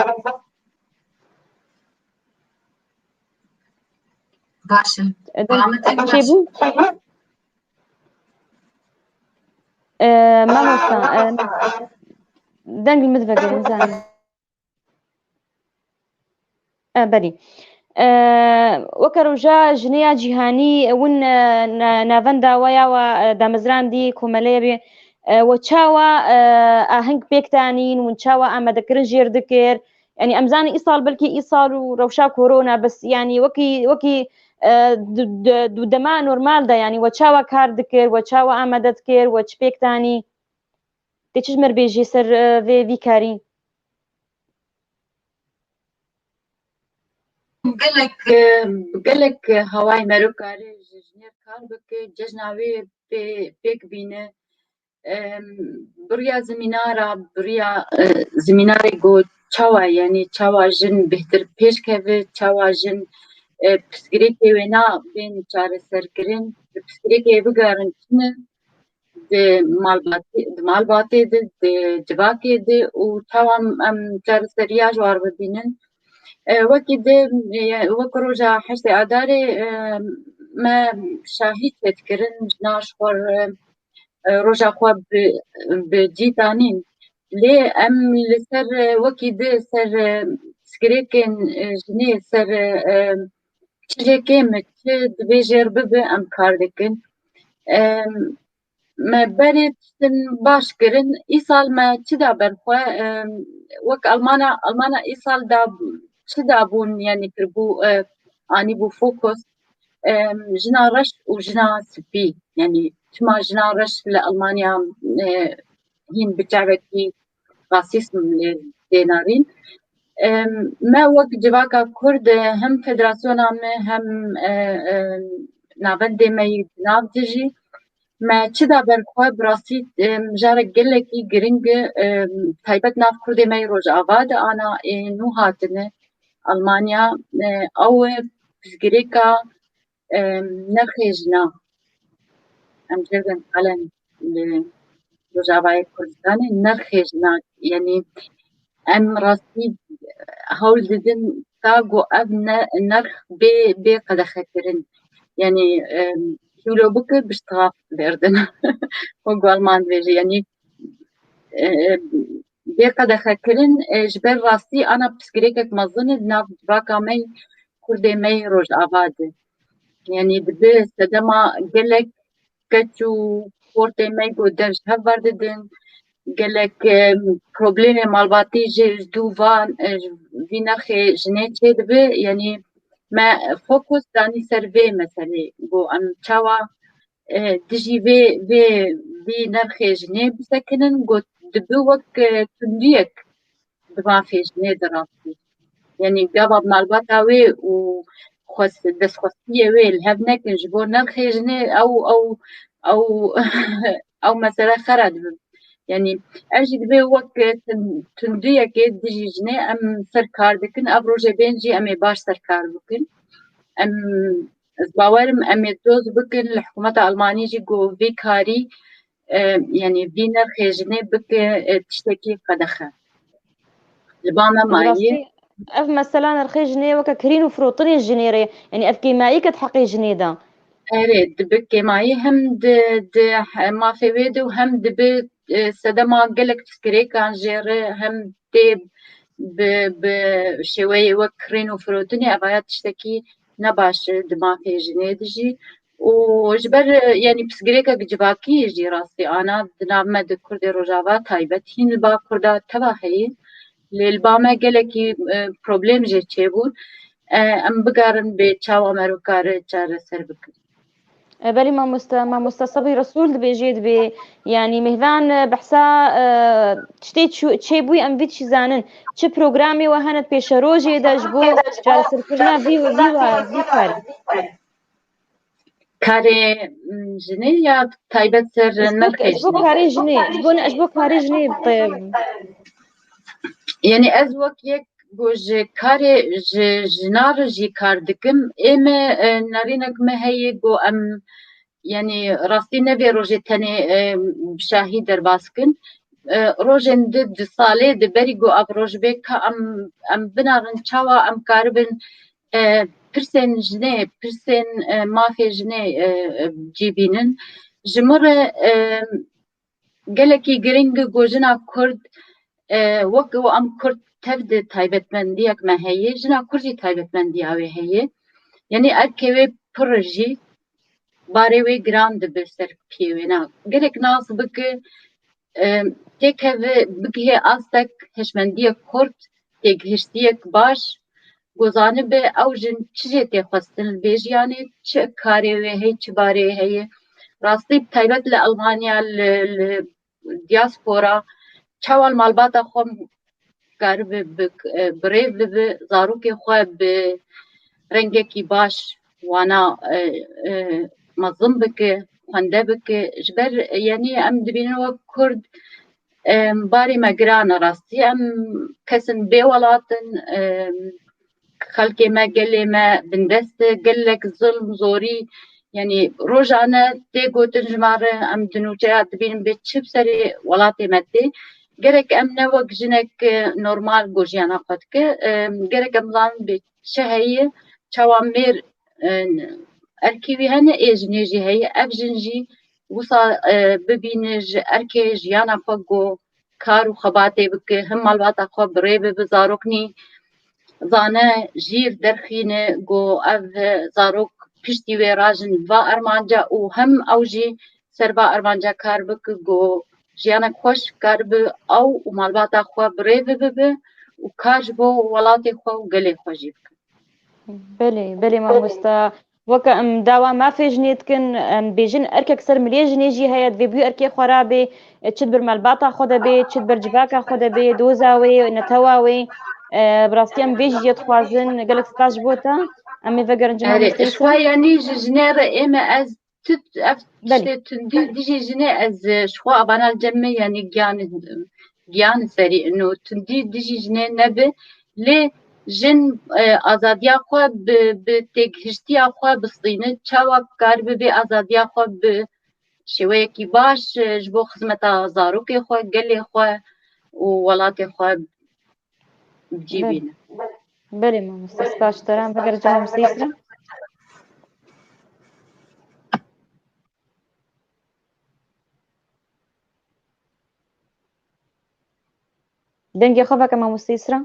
Baş e. E, deng Ahmet Tek baş. Çêbû? E, mamosta, e, deng li min dibe gerîn zan. E, belî. E, weke roja jinê ya cîhanî, win, e, na-, navenda we ya we, e, damezrandî, komeleyê bê, e, we çawa, e, aheng pêk danîn, win çawa amadekirin jêr dikir? Yanî em zanin îsal belkî îsal û rewşa korona, bes yanî wekî, wekî, e, du-, du-, du dema normal de, yanî we çawa kar dikir, we çawa amade dikir, we çi pêk danî? Tê çi ji me re bêjî ser, e, vê, vî karî? Gelek, e, gelek hawayê mero kare ji jinê re kar bike, cejna wê pê-, pêk bîne. Em, bi riya zimînara, bi riya, e, zimînarê got çawa, yanî çawa jin bêhtir pêş keve, çawa jin, e, pirsgirêkê wêna bên çareserkirin, di pirsgirêkê bigerin çi ne, di malbatê, di malbatê de, di civakê de û çawa em çareseriya ji war bibînin. E, wekî di, e, wek roja heştê Adarê, e, me şahî çêdikirin, jina ji xwe re, e, roja xwe bi, bi cî danîn. Lê em li ser, e, wekî di ser, e, pirsgirêkên, e, jinê ser, e, e, çi jê kêm e, çi divê jêr bibe, em kar dikin. Em, me berê tiştin baş kirin. Îsal me çi da ber xwe, em, wek Almana, Almana îsal da çi da bûn, yanî kirbû, e, anîbû fokus, em, jina reş û jina spî. Yanî çima jina reş li Almanya, e, hîn bi çavekî rasîsm lê tê narîn. Em, me wek civaka Kurd, e, hem federasyona me hem, e, e, navendê me yî di nav de jî me çi da ber xwe bi rastî, e, mijarek gelekî giring e, e, taybet nav Kurdê me yî Rojava de ana ê nû hatine Almanya, e, ew e pirsgirêka, e, nirxê jina. Em jê re qelen li Rojavayê Kurdistanê nirxê jina, yanî em rastî hewl didin ta ku ev ne-, nirx bê, bê qedexekirin. Yanî, em, kîlo bike biştixa berdin. Wek ku Alman dibêje, yanî, e, bê qedexekirin, e, ji ber rastî ana pirsgirêkek mezin e di nav civaka me yî Kurdê me yî Rojava de. Yanî dibe sedema gelek keç û xortê me ku dev ji hev berdidin, gelek, e, problemê malbatî jî ji dû van, e, ji vî nirxê jinê çêdibe. Yanî me fokus danî ser vê meselê, ku em çawa, e, dijî vê, vê, vî nirxê jinê bisekinin, ku dibe wek, e, tundiyek di mafê jinê de rastî. Yanî gava malbata wê û xwest-, destxwestiyê wê li hev nekin ji bo nirxê jinê, ew, ew, ew, ew mesele xera dibin. Yanî ev jî divê wek tun-, tundiyekê dijî jinê em ser kar dikin, ev rojê bên jî em ê baş ser kar bikin. Em, ez bawer im em ê doz bikin li hikûmeta Almanî jî ku vî karî, e, yanî vî nirxê jinê bike, e, tiştekî qedexe. Li ba me Bi mayî. rastî ev mesela nirxê jinê weke kirîn û firotinê jinê re, yanî ev kêmayî ket heqê jinê de. Erê, dibe kêmayî hem di, di he-, mafê wê de û hem dibe, e, sedema gelek pirsgirêkan jê re hem tê bi, bi şêweyê wek kirîn û firotinê, evaya tiştekî ne baş e di mafê jinê de jî. Û ji ber, e, yanî pirsgirêkek civakî jî rastî ana di nav me di Kurdê Rojava taybet hîn li Bakur de teva heye. Lê li ba me gelekî, e, problem jê çêbûn. E, em bigarin bê çawa meriv kare çareser bikin. E, belê mamoste, mamoste Sebrî Resûl dibêjê dibê, yanî mêvan, e, behsa, e, tiştê çû-, çêbûyî em vî tişî zanin. Çi programê we hene di pêşerojê de ji bo çareserkirina vî, vî wa-, vî karî? Karê, m, jinê ya taybet ser Ji bo, nirxê ji bo jinê? Karê jinê, ji bo ne, ji bo karê jinê, e, Yanî ez wek yek ku ji karê ji jinan re jî kar dikim, ê me, e, nerînek me heye ku em, yanî rastî ne vê rojê tenê, e, bi şahî derbas kin. E, rojên di, di salê di berî ku ev roj bê ka em, em binarin çawa em karibin, e, pirsên jinê, pirsên, e, mafê jinê, e, e, cî bînin. Ji min re, e, gelekî giring e ku jina Kurd, e, wek ku em Kurd tev de taybetmendiyek me heye, jina Kurd jî taybetmendiya wê heye. Yanî erkê wê pir e jî, barê wê giran dibe ser piyê wê. Na, gerek nas bike, e, têkeve, bigihê astek hişmendiyek kurt, têgihiştiyek baş, ku zanibe ew jin çi jê tê xwestin li vê jiyanê, çi karê wê heye, çi barê wê heye. Rastî bi taybet li Elmanya, li, li diaspora, çawa li malbata xwe karibe bi, e, bi rê bibe, zarokê xwe bi rengekî baş wana, e, e, mezin bike, xwende bike. Ji ber, e, yanî em dibînin wek Kurd, e, barê me giran e rastî. Em kesin bê welat in, e, xelkê me, gelê me bindest e, gelek zilm, zorî, yanî rojane tê gotin ji me re, em di nûçeya dibînin bê çi bi serê welatê me tê. Gerek em ne wek jinek, e, normal ku jiyana xwe dike, e, gerek em zanin bê çi heye, çawa mêr, e, erkê wî hene, ê jinê jî heye. Ev jin jî wisa, e, bibîne ji erkê jiyana xwe ku kar û xebatê bike, him malbata xwe bi rê bibe, zaroknî zane, jîr derxîne ku ev zarok piştî wê rajin va armanca û him ew jî ser va armanca kar bike ku jiyanek xweş karibe ew û malbata xwe bi rê bibe û kar ji bo welatê xwe û gelê xwe jî bike. Belê, belê mamosta. Weke em dawa mafê jinê dikin, em bêjin erkek ser milê jinê jî heye, divê bû erkê xwe rabê, e, çi di bir malbata xwe de bê, çi di ber civaka xwe de bê, doza wê, netewa wê. E, bi rastî em vê jî jê dixwazin, gelek spas ji bo te. Em ê vegerincin Erê, mamoste ji xwe Îsra. Yanî ji jinê re ê me ez tu, ev Belê. Tiştê tundî dijî jinê ez, e, ji xwe avana li cem me, yanî giyan, giyan serî ino tundî dijî jinê nebe. Lê jin, e, azadiya xwe bi, bi têgihiştiya xwe bistîne, çawa karibe vê azadiya xwe bi şêweyekî baş, e, ji bo xizmeta zarokê xwe, gelê xwe û welatê xwe bi cî Belê. Bîne. Belê mamoste, spas ji te re. Em bigere cem mamoste Îsra. Dengê xwe veke mamoste Îsra.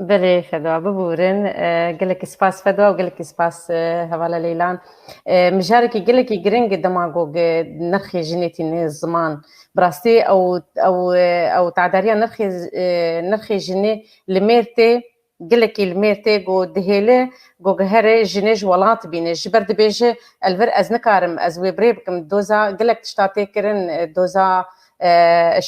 Belê Fedwa, biborin. E, gelekî spas Fedwa û gelekî spas, e, hevala Leylan. E, mijarekî gelekî giring e dema ku ge-, nirxê jinê tîne ziman. Bi rastî ew, ew, e, ew tadariya nirxê, e, nirxê jinê li mêr tê, gelekî li mêr tê ku dihêle ku gihere jinê ji welat bîne. Ji ber dibêje, elvir ez nikarim, ez wê birê bikim. Doza gelek tişta tê kirin, e, doza, e,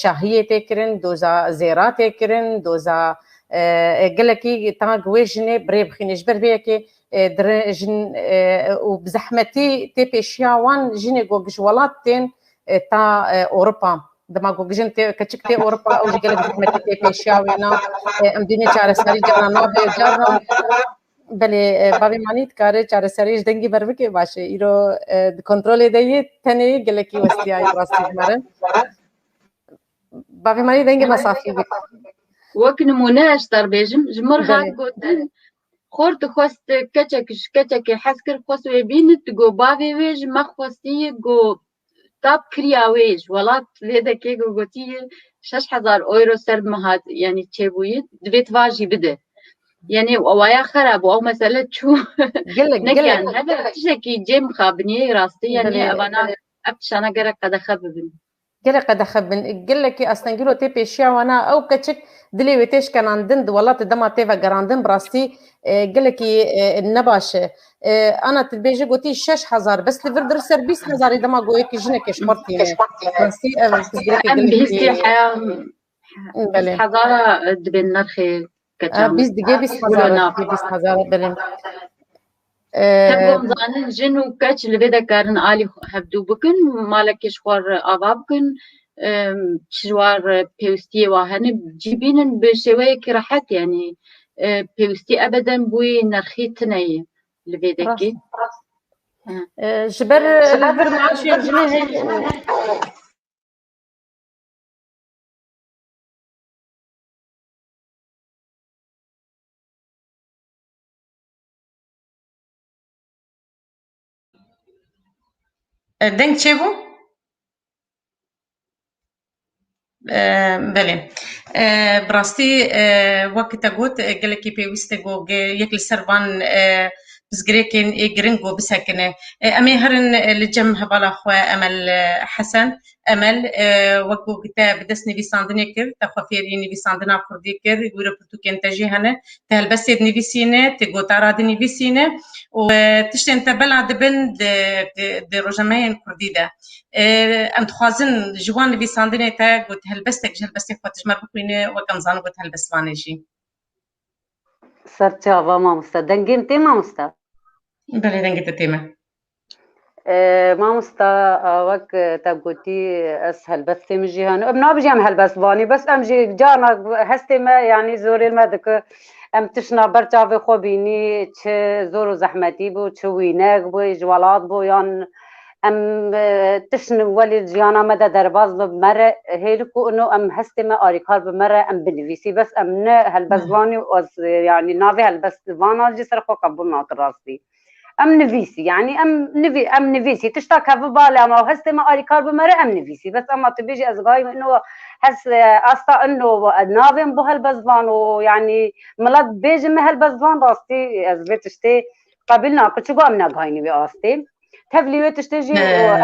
şahiyê tê kirin, doza zêra tê kirin, doza, e, e, gelekî ta ku wê jinê birê bixîne. Ji ber vê yekê, e, dire-, jin, e, û bi zehmetî tê pêşiya wan jinê ku ji welat tên, e, ta, e, Ewropa. Dema ku jin tê, keçik tê Ewropa, ew jî gelek zehmetî tê pêşiya wê na, e, em dînê çareserî carna nabe, carna. Belê, e, bavê Manî dikare çareserî ji dengî ber bike, baş e. Îro, e, di kontrolê de yê, tenê gelekî westiyayî rastî ji me re. Bavê Manî dengê me safî bike. Wek nimûne ez ji te re bêjim, ji min re Belê. Hat gotin, xort dixwest keçek ji keçekê hez kir, xwest wê bînit, digot bavê wê ji me xwestiye, got, ta bi kiriya wê ji welat vê dekê ku gotiye şeş hezar euro ser bi me hat, yanî çêbûye, divê tu va jî bide. Yanî waya xera bû, ew mesele çû. Gelek, Ne gelek. Yani, hebe tiştekî cê mixabiniyê rastî, yanî Belê. Evana ev tişana gerek qedexe bibin. Gelek qedexe bin. Gelekî astengîro tê pêşiya wana, ew keçik dilê wê tê şkenandin, di welatê dema tê vegerandin, bi rastî, e, gelekî, e, nebaş e. E, ana tu dibêjî gotî şeş hezar, bes li vir dir ser bîst hezarî dema goyekî jinekê ji xwe tîne. Rastî ev pirsgirêkê Em gelekî bihîstî heya Belê. hezara dibên nirxê E, keçan. bîst digê bîst hezar, bîst hezar, belê. E, Hevdû em zanin jin û keç li vê de karin alî xwe hevdû bikin, malekê ji xwe re ava bikin, em, çi ji war pêwistiyê wa hene, cî bînin bi şêweyekî rehet, yanî, e, pêwistî ebeden bûyî nerxî tune ye li vê dekê. E, ji ber, e, li vir maaşên jinê heye. E, deng çêbû? E, belê. E, bi rastî, e, wek te got, e, gelekî pêwîst e ku ge-, yek li ser van, e, pirsgirêkên ê giring ku bisekine. E, em ê herin, e, li cem hevala xwe Emel, e, Hesen. Emel, e, wek ku te bi dest nivîsandinê kir, te xwe fêrî nivîsandina kurdî kir, wî re pirtûkên te jî hene, te helbestê dinivîsîne, te gotara dinivîsîne û, e, tiştên te bela dibin di, di, di rojnameyên kurdî de. E, em dixwazin ji wan nivîsandinê te got helbestek ji helbestê xwe tijmer bixwîne, wek em zanin got helbestvanê jî. Ser çava mamoste. Dengê min tê mamoste? Belê, dengê te tê me. E, mamoste, e, wek te gotî, ez helbestê min jî hene. Em nabijî em helbestvanî, bes em jî carna hestê me, yanî zorê me dike. Em tişna ber çavê xwe bînî, çi zor û zehmetî bû, çi wînek bû, ji welat bû, yan em, e, tişt welê jiyana me de derbas bi me re, hêlik û ino em hestê me arîkar bi me re em binivîsî. Bes em ne helbestvanî û ez, e, yanî navê helbestvana jî ser xwe qebûl nakin rastî. Em nivîsî, yanî em nivî-, em nivîsî. Tişta kevibale ama hestê me arîkar bi me re em nivîsî. Bes ema tu bêjî ez gayî ino hes, e, asta ino, e, navên bo helbestvan û yanî milet bêjin me helbestvan rastî ez vê tiştê qebîl nakim, çiku em negihayînî vê astê. Tevlî wê tiştê jî, e,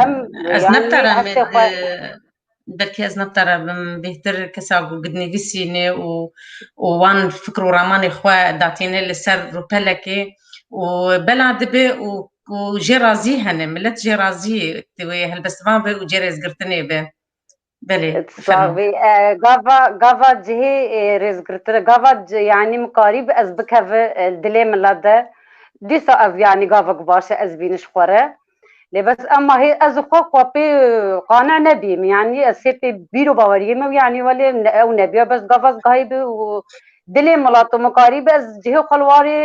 em, Ez yanî nebtara me hestê xwe de, belkî ez nebtara bim bêhtir kesa ku gidnivîsîne û, û wan fikr û ramanê xwe datîne li ser rûpelekê û bela dibe û, û jê razî hene, milet jê razî ye, wê helbestvan be û jê rêzgirtinê be. Belê, fermo. Sax bî. E, gava, gava cihê, e, rêzgirtine, gava ci-, yanî mikarî bi ez bikeve, e, dilê milet de. Dîsa ev, yanî gavek baş e, ez bîniş xwe re. Lê bes ema hê ez xwe xwe pê, e, qane nebîm. Yanî ez hê pê bîr û baweriyê me, yanî welê ne-, ew nebiya, bes gava ez gahî bi û dilê milet û mikarî bi ez cihê xwe li warê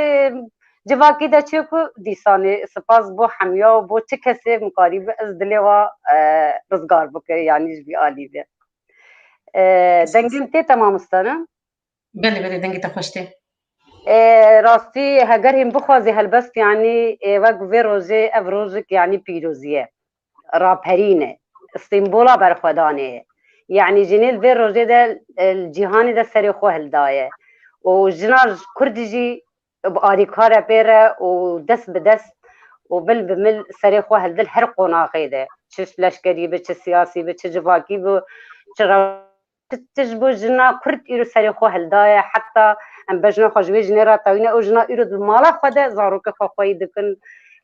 civakî de çê ku dîsanê spas bo hemiya û bo çi kesê mikarî bi ez dilê wa, e, rizgar bike, yanî ji vî alî be. E, dengê min tê te mamoste ne? Belê, belê, dengê te xweş tê. E, rastî heger hîn bixwazî helbest, yanî, e, wek vê rojê, ev rojik, yanî pîrozî ye. Raperîn e. Sîmbola berxwedanê ye. Yanî jinê li vê rojê de, e, li cîhanê de serê xwe hildaye. Û jina kurd jî bi arîkar e pê re û dest bi dest û mil bi mil serê xwe hildi li her qonaxê de. Çi leşkerî bi, çi siyasî bi, çi civakî bi, çi re-, çi tişt bû, jina kurd îro serê xwe hildaye. Heta em bejna xwe ji wê jinê re tewîne û jina îro di mala xwe de zarokê xwe xweyî dikin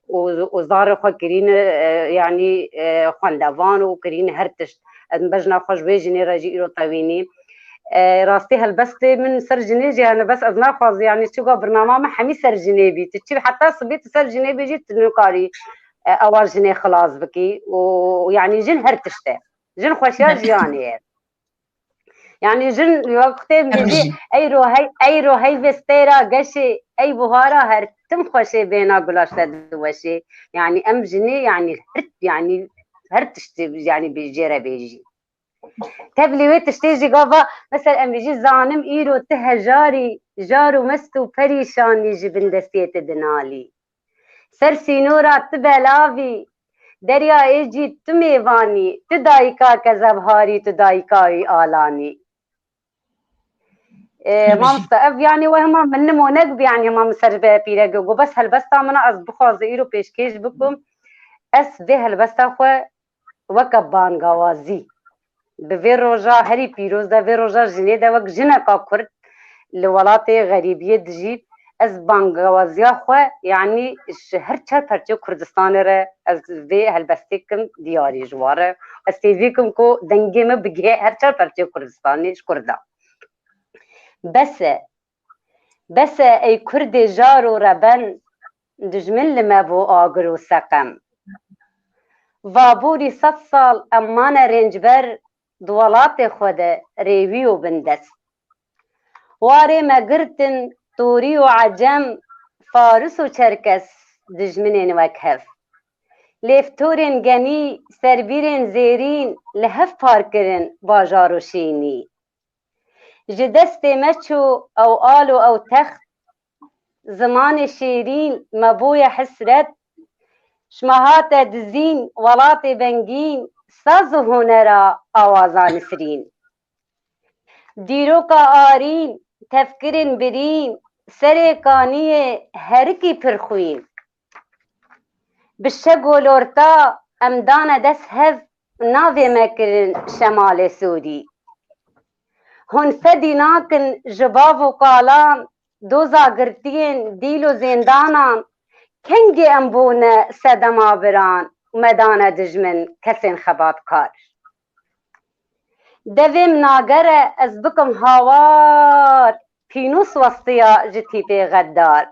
û, û zarê xwe kirîne, e, yanî, e, xwendevan û kirîne her tişt. Em bejna xwe ji wê jinê re jî îro tewînî. E, rastî helbestê min ser jinê jî hene, bes ez naxwazim, yanî çiqa birnama min hemî ser jinê bî. Tu çi heta sibê tu ser jinê bêjî, tu nikarî, e, ewa jinê xilas bikî. Û yanî jin her tişt e. Jin xweşiya jiyanê ye. Yanî jin wextê min dibêjî, ey ro hey, ey ro hey vê stêra geşê, ey buhara her tim xweşê bêhna gulaş te diweşê. Yanî em jinê, yanî her, yanî her tiştê, yanî bê jê re bêjî. Tevlî wê tiştê jî gava, mesela em bêjî zanim îro tu hejarî, jar û mest û perîşanî ji bin destiyê tu dinalî. Ser sînora tu belavî, derya êcî tu mêvanî, tu dayika kezebharî, tu dayika wî alanî. E, mamoste, ev yani we hema min nimonek bi, yani hema min ser be pîrek got, bes helbesta min a ez bixwaze îro pêşkêş bikim. Ez vê helbesta xwe weke bangawazî, bi vê roja herî pîroz de, vê roja jinê de, wek jineka Kurd li welatê xerîbiyê dijî, ez bangawaziya xwe, yanî ji her çar perçê Kurdistanê re ez vê helbestê kim diyarî ji wan re. Ez hêvî kim ku dengê min bigihê her çar perçê Kurdistanê ji Kurda. Bes e. Bes e ey Kurdê jar û reben, dijmin li me bû agir û seqem. Vaborî sed sal em mane rêncber, di welatê xwe de rêwî û bindest. Warê me girtin, torî û ecem, faris û çerkes, dijminên wek hev. Lêvtorên genî, serbîrên zêrîn, li hev par kirin bajar û şînî. Ji destê me çû ew al û ew text, zimanê şêrîn me bûye hesret, ji me hate dizîn welatê bengîn, saz û hunera awaza nisrîn. Dîroka arîn, tefkirên birîn, serê kaniyê herikî pir xwîn. Bi şeg û lorta em dane dest hev, navê me kirin Şemalê Sûrî. Hûn fedî nakin ji bav û kalan, doza girtiyên dîl û zêndanan, kengê em bûne sedema biran û me dane dijmin kesên xebatkar. Devê min agere ez bikim hawar, pînûs westiya ji tîpê xeddar.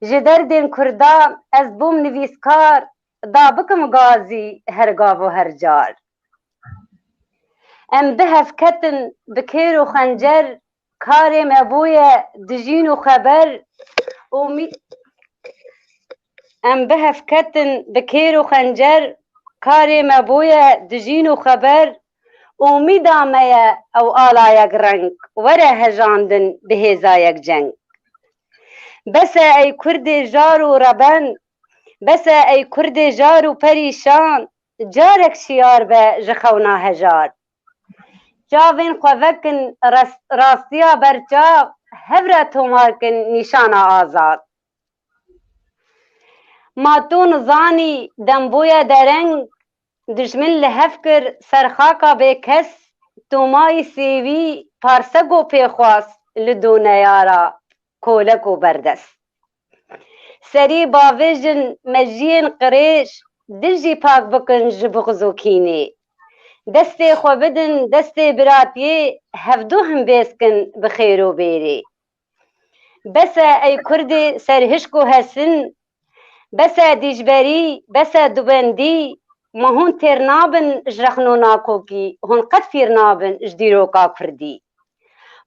Ji derdên Kurdan ez bûm nivîskar, da bikim gazî her gav û her car. Em bi hev ketin bi kêr û xencer, karê me bûye dijîn û xeber û mî-, em bi hev ketin bi kêr û xencer, karê me bûye dijîn û xeber, umîda me ye ew ala yek reng, were hejandin bi hêza yek ceng. Bes e ey Kurdê jar û reben, bes e ey Kurdê jar û perîşan, carek şiyar be ji xewna hejar. Çavên xwe vekin res-, rastiya berçav, hev re tomar kin nîşana azad. Ma tu nizanî dem bûye dereng, dijmin li hev kir ser xaka bêkes, tomayî sêwî parsego pêxwast li doneyara kolek û berdest. Serî bavêjin mejiyên qirêj, dil jî pak bikin ji buxz û kînê. Destê xwe bidin destê biratiyê, hevdu himbêz kin bi xêr û bêrê. Bes e ey Kurdê serhişk û hesin, bes e dîjberî, bes e dubendî, ma hûn têr nabin ji rexno nakokî, hûn qet fîr nabin ji dîroka Kurdî.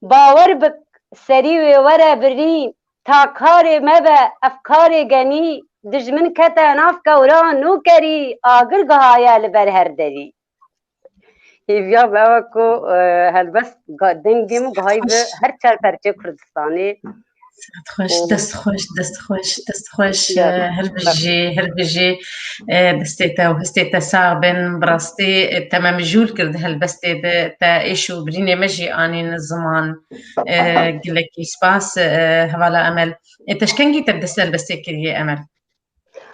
Bawer bik, serî wê were birî, ta karê me be ev karê genî, dijmin kete nav kewra nûkerî, agir gihaye li ber her derî. Hêviya me ew e ku, e, helbest ga-, dengê min gihayî bi her çar perçê Kurdistanê. Saet xweş, û dest xweş, dest xweş, dest xweş, e, her bijî, her bijî, e, destê te û hestê te sax bin. Bi rastî, e, te me mijûl kir di helbestê de, te êş û birînê me jî anîn ziman. E, gelekî spas, e, hevala Emel. E, te ji kengî te bi dest helbestê kiriye, Emel?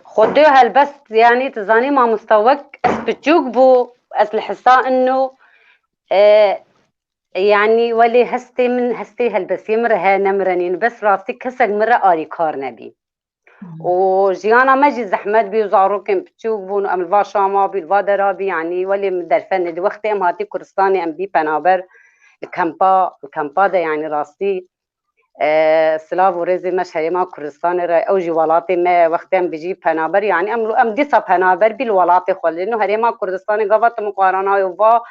Xwedê helbest, yanî tu zanî mamosta, wek ez piçûk bû, ez li hisa ino, e, yanî welê hestê min, hestê helbestiyê min re he nemirenîn, bes rastî kesek min re arîkar nebî. Û jiyana me jî zehmet bî û zarokên piçûk bûn, em li va Şama bî, li va dera bî, yanî welê min derfet nedî. Wextê em hatî Kurdistanê em bî penaber li kempa, li kempa de, yanî rastî e, silav û rêzê me ji herêma Kurdistanê re, ew jî welatê me ye, wextê em bijî penaber, yanî em, em dîsa penaber bî li welatê xwe. Lê no herêma Kurdistanê gava tu min xwarana yo va,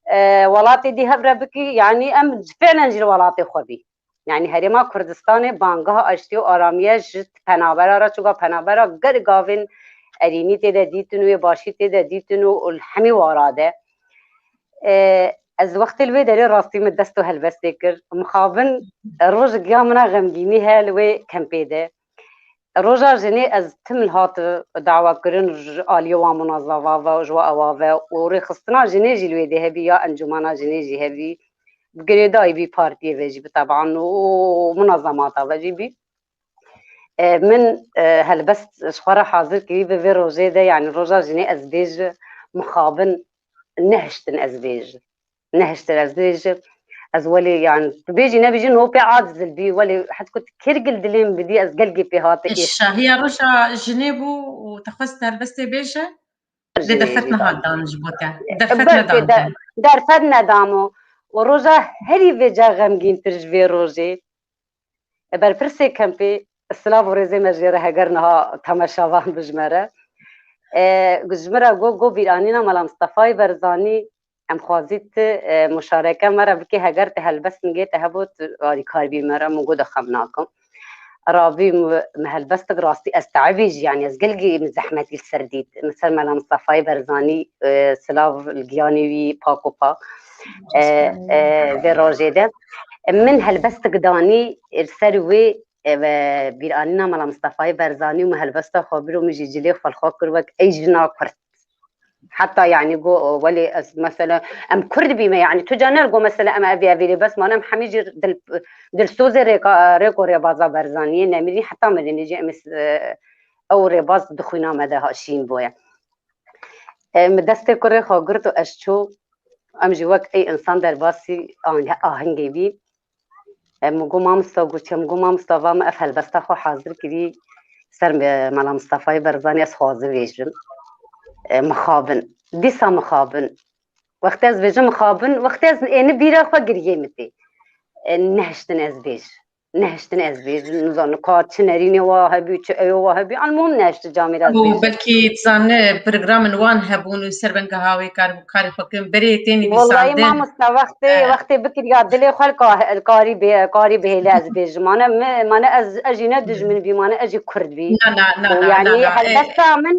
e, welatê dî hev re bikî, yanî em fêlen jî li welatê xwe bî. Yanî herêma Kurdistanê bangeha aştî û aramiye ji penabera re, çuka penabera gelek gavên erînî tê de dîtin û yê başî tê de dîtin û, û li hemî wara de. E, ez wextê li wê derê rastî min dest û helbestê kir. Mixabin rojek ya min a xemgînî heye li wê kempê de. Roja jinê ez tim li hat dawa kirin ji aliyê wan munazeva ve û ji wa ewa ve û rêxistina jinê jî li wê dê hebî ya encûmana jinê jî hebî. girêdayî bî partiyê ve jî bi teban û munezemata ve jî bî. E, min, e, helbest ji xwe re hazir kirî bi vê rojê de, yanî roja jinê ez bêjim, mixabin nehiştin ez bêjim. Nehiştin ez bêjim. Ez welê, yanî tu bêjî nebêjî, no pê aciz bî, welê hetku tu kir gil dilê min bidî, ez gelgê pê hate êx. Şahiya roja jinê bû û te xwest helbestê bêje? Lê jinê derfet jî nehat dan ji bo te. Derfet Belkî nedan de, te. Derfet nedamo. Û roja herî vêca xemgîntir ji vê rojê, e, berpirsê kempê, silav û rêzê me jê re heger niha temaşevan bi ji me re. E, ji min re got, got bîranîna Mela Mistefayê Berzanî, em xwazî tu, e, muşareke me re bikî, heger tu helbest min gê te hebû, tu alîkar bî me re, min got de xem nakim. Rabî, min, min helbestik rastî ez teibî jî, yanî ez gelgî min zehmetî li ser dît. Min ser Mela Mistefayê Berzanî, e, silav li giyanê wî pak û pak. E, e, vê rojê de. Min helbestik danî, e, li ser wê, e, ve bîranîna Mela Mistefayê Berzanî û min helbesta xwe biro, min jî cilê xwe li xwe kir wek ey jina Kurd. Heta yanî got, welê ez mesela em Kurd bîme, yanî tu caner got mesela em evî evî lê bes mane em hemî jî dil, dilsozê rêka, rêk û rêbaza Berzaniyê nemirî heta mirinê jî em ê s-, e, ew rêbaz di xwîna me de ha-, şîn boye. E, min destê kurê xwe girt û ez çû, em jî wek ey însan derbasî ahenge-, ahengê bî. E, min got, "Mamosta, got çi?" Min got, "Mamosta, va min ev helbesta xwe hazir kirî ser me-, Mela Mistefayê Berzanî, ez xwazi vêjim." E, mixabin. Dîsa mixabin. Wextê ez vêjim mixabin, wextê ez êni bîra xwe giriyê min tê. E, nehiştin ez bêj. Nehiştin ez bêjim, nizanim ka çi nerînê wa hebî, çi eyo wa hebî. Almuhim nehişti camêr ez Û bêjim. Belkî dizane programin wan hebûn û ser venga hawê kar, karê xwe kirin. Berê tê Wellahî nivîsandin. Mamosta, wextê, Eh. Wextê bikiriya dilê xwe li ka-, li karî bê-, karî bihêle ez bêjim. Mane mi, mane ez, ez jî ne dijmin bî, mane ez jî Kurd bî. Na, na, na, Û na, yanî na, na, eh. helbesta min,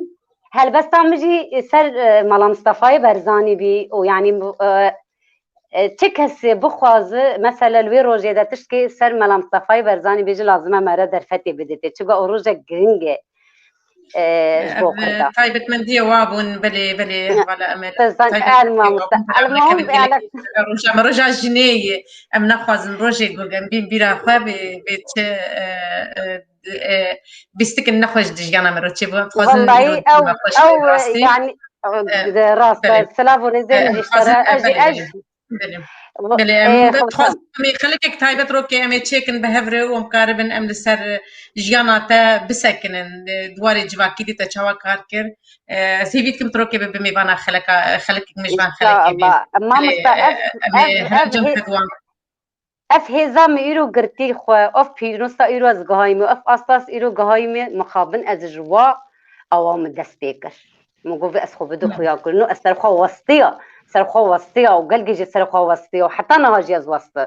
helbesta min jî ser, eh, Mela Mistefayê Berzanî bî. Û yanî, eh, e, çi kesê bixwaze, mesela li wê rojê de tiştkê ser Mela Mistefayê Berzanî bêje, lazim e me re derfetê biditê. Çunka o rojek giring e, e, ji bo Kurda. Taybetmendiyê wa bûn, belê, belê, hevala em ê Te zan, taybetmendiyê wa bûn, Elmuhim, roja me, roja jinê ye. Em naxwazin rojê ku em bîn bîra xwe bê, bê çi, e, e, e, bîstikin nexweş di jiyana me re çêbû. Em dixwazin Wellahî îro ew, dima xweş ew, bê, rastî. Yanî, E, de rast, belê. Silav û rêzê E, min ji te re. Ez jî, belê, ez belê. Belê. Belê, em Ê, dixwazin em ê xelekek taybet rokê em ê çêkin bi hev re û em karibin em li ser jiyana te bisekinin. Di warê civakî de te çawa kar kir? E, ez hêvî dikim tu rokê bibe mêvana xeleka, xelekek min ji van xelekê bê. Mamosta, Belê, ev, em ê ev, her ev cem hê-, ped wan. Ev hêza min îro girtî xwe, ev pîrosa îro ez gihayî me, ev asta ez îro gihayî me, mixabin ez ji wa awa min dest pê kir. Min got, "Ez xwe bidû xuya kirin û ez ser xwe westiya, ser xwe westiya û gelgê jî ser xwe westiya û heta niha jî ez westi."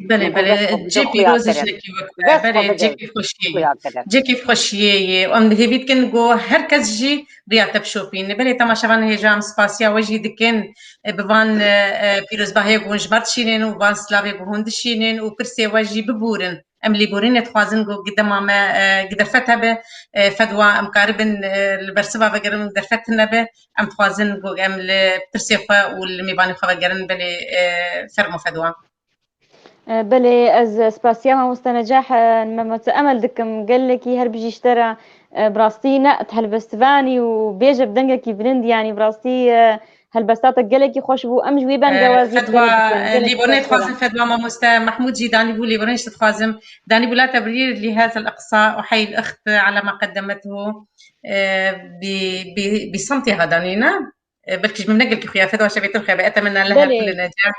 Belê, Min got, belê, "Ez xwe bidû cê xuya pîroz kirin." jinekî wek, Dest xwe belê, bidê cekî xweşiyê ye. xuya kirin. Cekî xweşiyê ye. Em hêvî dikin ku her kes jî riya te bişopîne. Belê, temaşevan hêja em spasiya we jî dikin. E, bi van, e, e, pîrozbahiyê ku hûn ji me re dişînin û van silavê ku hûn dişînin û pirsê we jî bibûrin. Em lêborînê dixwazin ku gi dema me, e, gi derfet hebe, e, fedwa em karibin, e, li bersiva vegerin û derfet tune be, em dixwazin ku em li pirsê xwe û li mêvanê xwe vegerin, belê, e, fermo fedwa. E, belê, ez spasiya mamoste Necah, e, mamoste Emel dikim. Gelekî her bijî ji te re, e, bi rastî ne, tu helbestvanî û bêje bi dengekî bilind, yanî bi rastî, e, helbesta te gelekî xweş bû. Em ji wî bengewazî Fedwa, gelek dikin, e, gelekî lêborînê xweş dixwazim, bû. Fedwa mamoste Mehmûd jî danîbû, lêborînê jî dixwazim. Danîbû, "La tebrir li hezal aqsa û hey l-ixt ala ma qeddemethu", e, bi, bi, bi samtê ha danî, ne? E, belkî ji min ne gelkî xuya, Fedwa şevê te bi xêr be. Etemenna leha Belê. Kulli necah.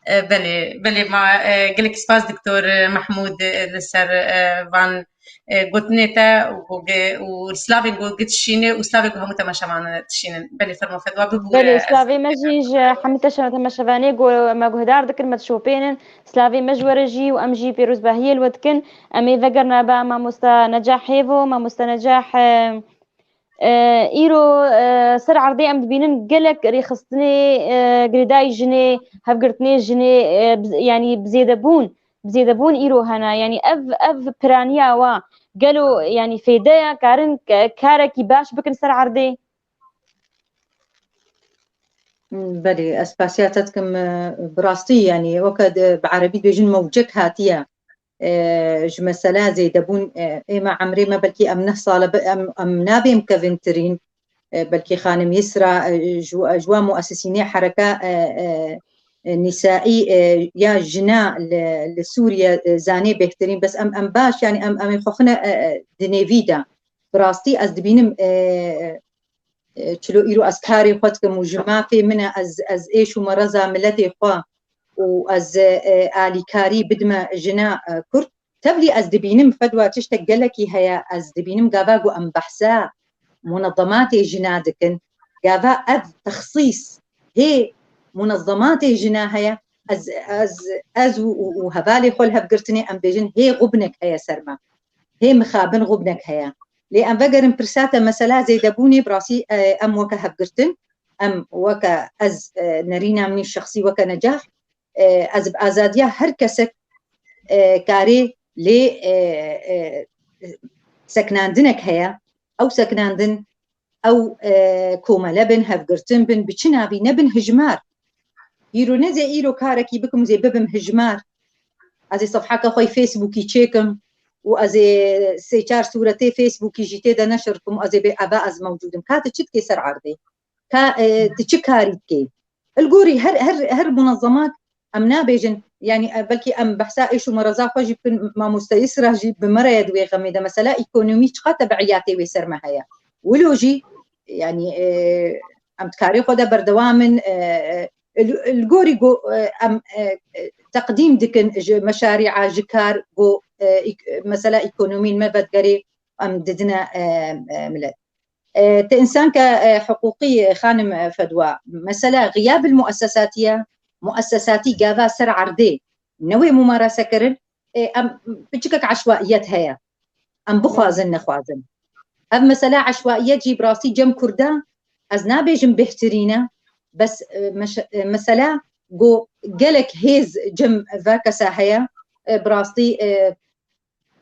E, belê, belê ma, e, gelekî spas Doktor, e, Mehmûd, e, li ser, e, van, e, gotinê te û ku ge-, û slavên ku gi dişîne û slavê ku hemû temaşevan dişînin. Belê, fermo Fedwa bibû, Belê, e, ez slavê me jî ji hemî teşe-, temaşevanê ku me guhdar dikin, me dişopênin. Slavê me ji we re jî û em jî pêrozbahiyê li we dikin. Em ê vegerine ba mamosta Necah Hêvo, mamosta Necah, e, E, îro, e, ser erdê em dibînin gelek rêxistinê, e, girêdayî jinê, hevgirtinê jinê, e, bi-, yanî bi zêdebûn, bi zêdebûn îro hene. Yanî ev, ev piraniya wa gelo, yanî fêde ye, karin ke-, karekî baş bikin ser erdê? Belê, ez spasiya te dikim, e, bi rastî, yanî, weke di, bi erebî dibêjin mewcek hatiye. E, ji mesela zêdebûn, e, ême emrê me belkî em neh sal e, bi-, em, em nabêm kevintirîn. E, belkî xanim Yisra, e, ji, ji wan muesisînê hereka, e, e, e, nîsaî, e, ya jina li, li Sûriye, e, zanê bêhtirîn, bes em, em baş, yanî em, em ê xwe xine, e, e, di nêvî de. Bi rastî ez dibînim, e, e, çilo îro ez karê xwe dikim û ji mafê min e, ez, ez êş û mereza miletê xwe û ez, e, alîkarî bidime jina, e, Kurd. Tevlî ez dibînim fedwa tiştek gelekî heye, ez dibînim gava ku em behsa munezematê jina dikin, gava ev texsîs hê munezematê jina heye, ez, ez, ez û, û, û hevalê xwe li hevgirtinê em bêjin hê xubnek heye ser me. Hê mixabin xubnek heye. Lê em vegerin pirsa te mesela zêdebûnê, bi rastî, e, em weke hevgirtin, em weke ez, e, nerîna min şexsî weke Necah, e, ez bi azadiya her kesek, e, karê lê, e, e, seknandinek heye. Ew seknandin, ew, e, komele bin, hevgirtin bin, bi çi navî nebin hijmar. Îro ne zê îro karekî bikim zê bibim hijmar. Ez ê sefheke xwe yê Facebookî çêkim û ez ê sê çar sûretê Facebookî jî tê de neşir bikim û ez ê bê eva ez mewcûd im. Ka tu çi dikê ser erdê? Ka, e, tu çi karî dikê? Li gorî her, her, her munezemat em nabêjin, yanî, e, belkî em behsa êş û mereza xwe jî bikin, mamoste Yisra jî bi me re ye di wê xemê de. Mesela ekonomî çiqa tebiîyatê wê ser me heye? Wilo jî, yanî, e, em di karê xwe de berdewam in, e, e, li, li gorî go, e, em, e, e, teqdîm dikin ji meşarîa, ji kar, go, e, îk-, mesela ekonomîn me vedigerê em didine, e, e, milet. E, te însanke, e, hiqûqî, e, xanim, e, Fedwa. Mesela xiyabil muessesatiye, muessesatî gava ser erdê ne wê mumarese kirin, e, em piçikek eşwaiyet heye. Em bixwazin, nexwazin. Ev mesela eşwaiyet jî bi rastî cem Kurda, ez nabêjim bêhtirîn e, bes, e, meş-, e, mesela go gelek hêz cem ve kesa heye, e, bi rastî, e,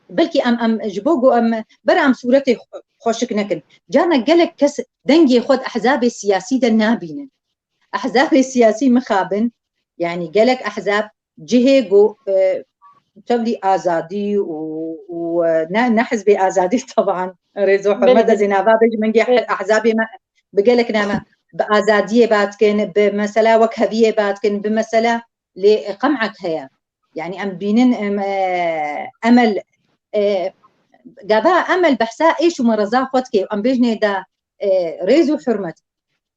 belkî em, em ji bo ku em bera em sûretê xwe-, xweşik nekin. Carna gelek kes dengê xwe di ehzabê siyasî de nabînin. Ehzabê siyasî mixabin, yanî gelek ehzab cihê ku, e, tevlî azadî û, û, e, ne, ne hizbê azadî teban, rêz û hurmet, belê, ez ê nava bêjim, hingê ehzabê me bi gelek name, bi azadiyê batikin, bi mesela wekheviyê batikin, bi mesela lê qem'ek heye. Yanî em bînin, em, e, Emel, e, gava Emel behsa êş û mereza xwe dike, em bêjinê de, e, rêz û hurmet.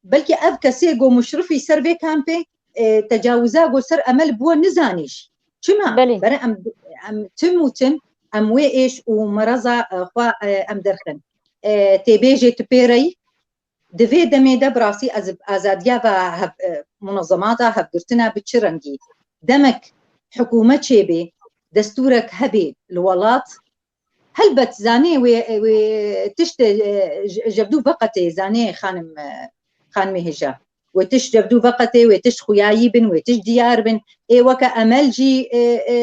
Belkî ev kesê go muşrifî ser vê kampê, e, tecawiza go ser Emel bû nizanî jî. Çima? Belê. Bere em, em tim û tim, em wê êş û mereza, e, xwe, e, em derxin. E, tê bêjê tu pê re yî, di vê demê de bi rastî ez bi azadiya ve hev-, e, munezemata hevgirtina bi çi rengî? Demek hikûmet çêbê, destûrek hebê li welat, helbet zanê wê, wê tişt, e, ji-, jevdû veqetê, zanê xanim, e, xanimê hêja. Wê tişt jevdû veqetê, wê tişt xuyayî bin, wê tişt diyar bin. Ê weke Emel jî, e, e,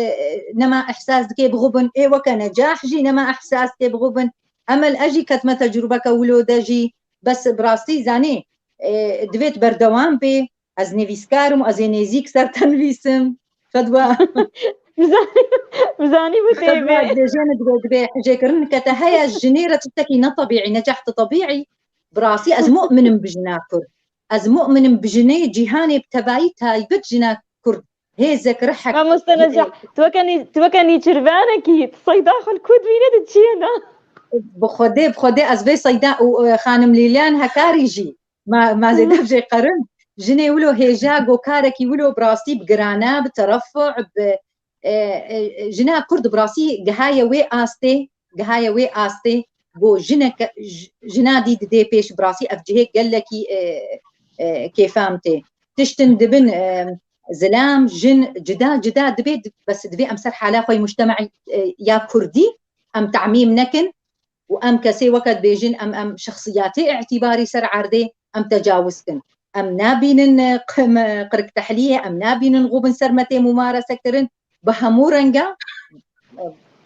nema ihsas dikê bixubin, ê weke Necah jî nema ihsas dikê bixubin. Emel, ez jî ketime tecrûbeke wilo de jî, bes bi rastî zanî, e, divê tu berdewam bê. Ez nivîskar im, ez ê nêzîk ser te nivîsim. Fedwa. Bizanî, bizanî bu tê Fedwa, bê. Dibêjê min dibê, dibê hijêkirin ke te heye, jinê re tiştekî ne tebîî, ne cehd tebîî. Bi rastî ez mu'min im bi jina Kurd. Ez mu'min im bi jinê cîhanê bi tevayî taybet jina Kurd. Hêzek, rihek. Mamoste Necah, tu weke nî-, tu weke nîçirvanekî, tu seyda xwe li ku dibîne, di çi ye de? Bi Xwedê, bi Xwedê ez vê seyda û, e, xanim Lîlan Hekarî jî. Ma, ma zêde jê qerin. Jinê wilo hêja, go karekî wilo bi rastî bi girana, bi terefu, bi, e, e, jina Kurd bi rastî gihaye wê astê, gihaye wê astê, go jineke, j-, jina dî didê pêş, bi rastî ev cihê gelekî, e, e, kêfam tê. Tiştin dibin, e, zilam, jin, cida, cida dibê, bes divê em ser hala xwe yê mujtemaî, e, ya Kurdî em tamîm nekin û em kesê weke dibêjin, em, em şexsiyatê îtîbarî ser erdê em tecawiz kin. Em nabînin, e, qim-, qiriktehliyê, em nabînin xwe bin ser me tê mumarese kirin bi hemû renga, e,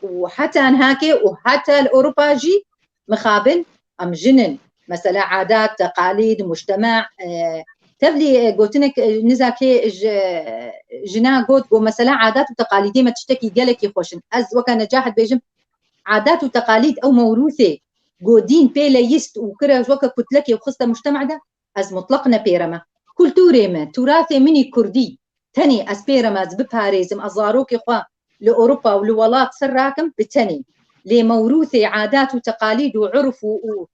û heta nihakê û heta li Ewropa jî mixabin em jin in. Mesela adat, teqalîd, mujtema, e, Tevlî, e, gotinek, e, nizakê ji, jina got, got, mesela adat û teqalîdê me tiştekî gelekî xweş in. Ez weke Necahet bêjim, adat û teqalîd ew mewrûsê, got, dîn pê leyîst û kire weke kutlekê û xiste mujtema de, ez mutlaq ne pêre me. Kulturê me, tûrasê min î kurdî, tenê ez pêre me, ez biparêzim, ez zarokê xwe li Ewropa û li welat ser rakim, bi tenê. Lê mewrûsê, adat û teqalîd û urf û, û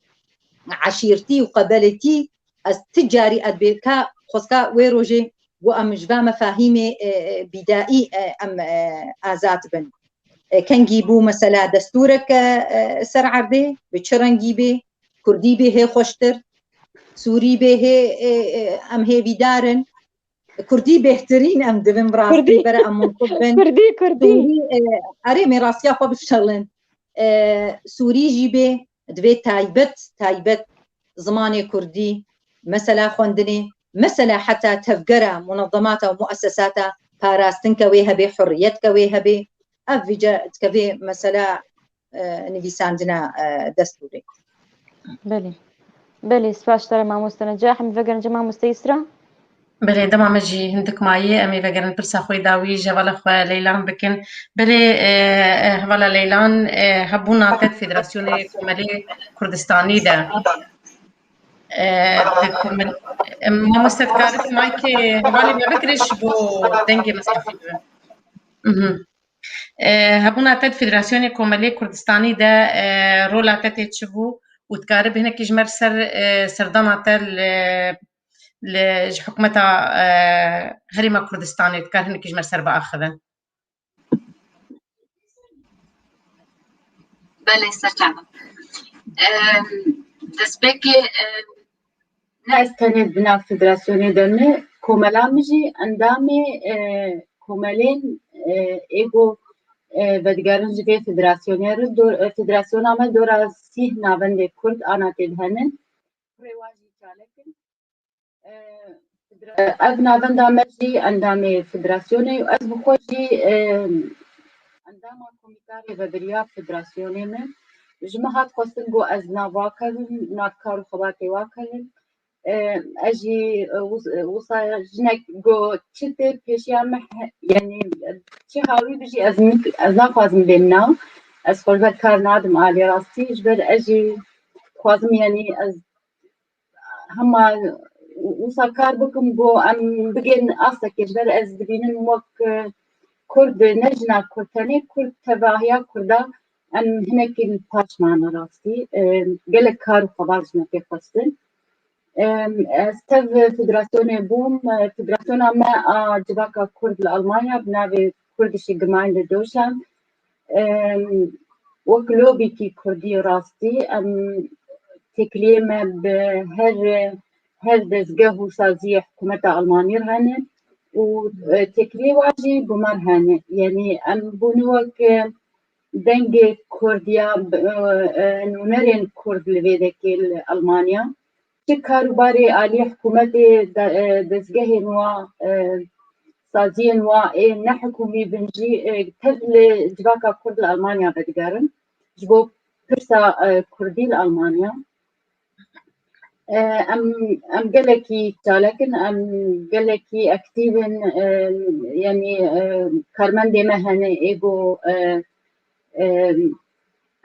eşîrtî û qebeletî, ez ti carî ez bê ka xwezka wê rojê got em ji va mefahîmê, e, e, bîdaî, e, em, e, azad bin. E, kengî bû mesela destûrek, e, e, ser erdê, bi çi rengî bê, kurdî bê hê xweştir, sûrî bê hê, e, e, em hêvîdar in. Kurdî bêhtirîn em dibin bi rastî, Kurdî. Bere em munqib bin. Kurdî, Kurdî. Sûrî, e, erê mêrasiya xwe bişelin. E, Sûrî jî bê, divê taybet, taybet zimanê Kurdî, mesela xwendinê, mesela heta tevgera, munezemata û muessesata parastin ke wê hebê, hurriyet ke wê hebê, ev vîce dikevê mesela, e, nivîsandina, e, destûrê. Belê. Belê, spas ji te re mamoste Necah. Em vegerin cem mamoste Îsra. Belê, dema me jî hindik mayî, em ê vegerin pirsa xwe yê dawî ji hevala xwe Leylan bikin. Belê, e, e, hevala Leylan, e, hebûna te di Federasyonê Komelê Kurdistanî de, e, di komel-, e, mamoste dikarî maykê hevalê me bikirî ji bo dengê me safî bibe. Mhm. E, hebûna te di Federasyonê Komelê Kurdistanî de, e, rola te tê çi bû û dikarî hinekî ji me ser, e, serdana te li, li, ji hikûmeta, e, Herêma Kurdistanê dikar hinekî ji me ser biaxive? Belê, serçava. Em, destpêkê, em, ne ez tenê di nav federasyonê de me, komela min jî endamê, e, komelên, e, ê ku, e, vedigerin ji vê federasyonê re, do-, e, federasyona me dora sîh navendê Kurd ana tê de hene. Kurê wan jî çalak in. E, federa-, ev navenda me jî endamê federasyonê û ez bi xwe jî, e, endama komîta rêvebiriya federasyonê me. Ji min hat xwestin ku ez nav wa kevim, nav kar û xebatê wa kevim. E, ez jî, e, wis-, e, wisa jinek ku çi tê pêşiya me he-, yanî, e, çi hawî bijî ez nik-, ez naxwazim bêm nav. Ez xwe ji ber kar nadim alî rastî. Ji ber ez jî dixwazim, yanî ez hema wisa kar bikim ku em bigên astekê, ji ber ez dibînim wek, e, Kurd, ne jina Kurd tenê, Kurd tevahiya Kurda em hinekî li paş mane rastî. E, gelek kar û xebat ji me pê xwestin. E, ez tev federasyonê bûm, e, federasyona me a civaka Kurd li Almanya bi navê Kurdische Gemeinde Deutschland. Em, wek lobîkî kurdî rastî, em têkiliyê me bi her, her dezgeh û saziyê hikûmeta Almanî re hene û, e, têkiliyê wan jî bi me re hene. Yanî em bûne wek, e, dengê Kurd ya, e, e, nûnerên Kurd li vê dekê li Almanya. Çi karûbarê alî hikûmetê de, e, dezgehên wa, e, saziyên wa ê ne hikûmî bin jî, e, tev li civaka Kurd li Almanya vedigerin ji bo pirsa, e, Kurdî li Almanya. E, em, em gelekî çalak in, em gelekî aktîv in, e, yanî, e, karmendê me hene ê ku, e, e,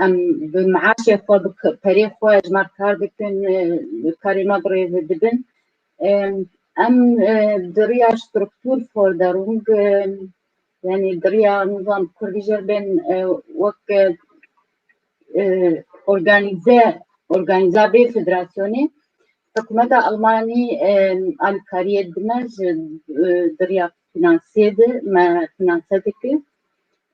em bi meaşê xwe, bi k-, perê xwe ji me re kar dikin, e, karê me bi rê ve dibin. E, em, e, di riya Strukturförderung, e, yanî di riya nizam kurdî jê re bên, e, wek, e, e, organîze, organîza vê federasyonê, hikûmeta Almanî, e, alîkariyê dime ji, e, di riya finansê de me finanse dike.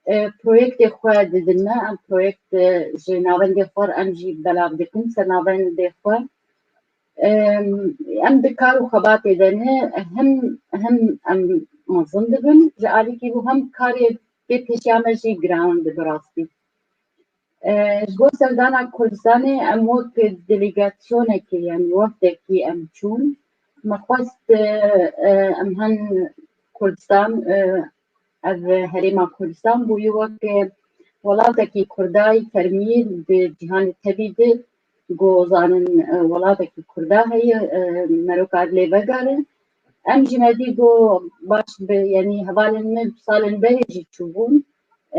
E, proyektê xwe didin me, em proyekt, e, ji navendê xwe re em jî belav dikin ser navendê xwe. Em, em di kar û xebatê de ne, hem, hem em mezin dibin ji alîkî bû, hem karê pê pêşiya me jî giran dibe rastî. E, ji bo serdana Kurdistanê em wek delegasyonekê, yanî wefdekî em çûn. Me xwest, e, e, em hen Kurdistan, e, ev herêma Kurdistan bûye wek, e, welatekî Kurda yî fermî di cîhanê tevî de, ku zanin, e, welatekî Kurda heye, e, merokar lê vegerin. Em jî me dî got baş bi, yanî hevalên me salên berê jî çûbûn.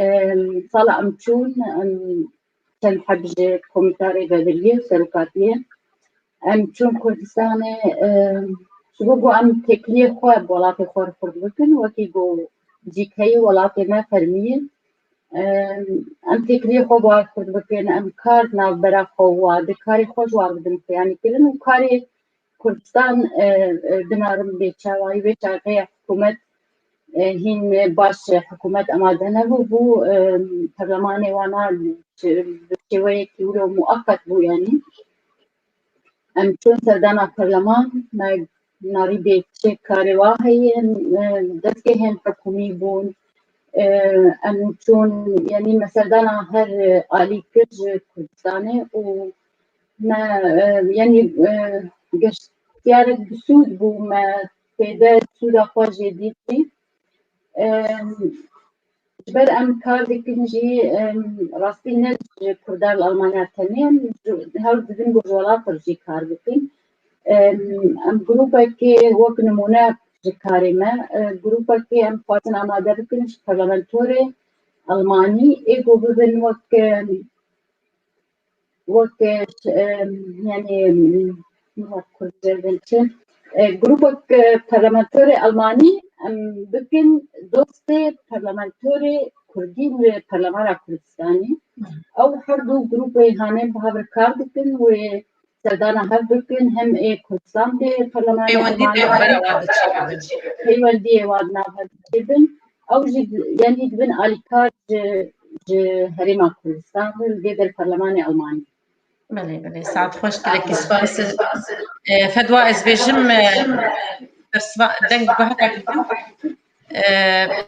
Em, sala em çûn, em çend heb ji komîtarê vediriyê û serokatiyê. Em çûn Kurdistanê, em, ji bo ku em têkiliyê xwe bi welatê xwe re xurt bikin, wekî ku cîkeyê welatê me fermiyê. Em, em têkiliyê xwe bi wan xurt bikin, em kar di navbera xwe û wan di karê xwe ji wan bidin xwe, yanî kirin û karê Kurdistan, e, e, binarim bê çawayî, wê çaxê hikûmet, e, hîn baş hikûmet amade nebû, bû, e, perlemanê wana bi şêweyekî wilo muaqqet bû, yanî. Em çûn serdana perleman, me narî bê çi karê wa heye, em, e, destgehên hikûmî bûn. E, em çûn, yanî me serdana her alî kir ji Kurdistanê û me, e, yanî, e, geştiyarek bi sûd bû, me fêde sûda xwe jê dît jî. E, Ji ber em kar dikin jî, em, rastî ne ji Kurdan li Almanya tenê, em ji-, hewl didin ku ji welat re jî kar bikin. Em, em grûpekê wek nimûne ji karê me, e, grûpekê em xwazin amade bikin ji parlamentorê Almanî, ê ku bibin wek, em, wek, e, yanî, em, wek Kurd jêr bin çi, e, grûpek, e, parlamentorê Almanî, em, bikin dostê parlamentorê Kurdî li Perlemana Kurdistanê. Ew her du grûpê hane bi hev re kar dikin, wê serdana hev bikin, hem ê Kurdistan bê Perlemana Almanî, peywendiyê wan di nav hev çêbin. Ew jî, yanî dibin alîkar ji, ji Herêma Kurdistan re, li vê der Perlemanê Almanî. Belê, belê. Saet xweş, gelekî spas. E, Fedwa, ez bêjim, e, bersiva, deng guheka dikim. E,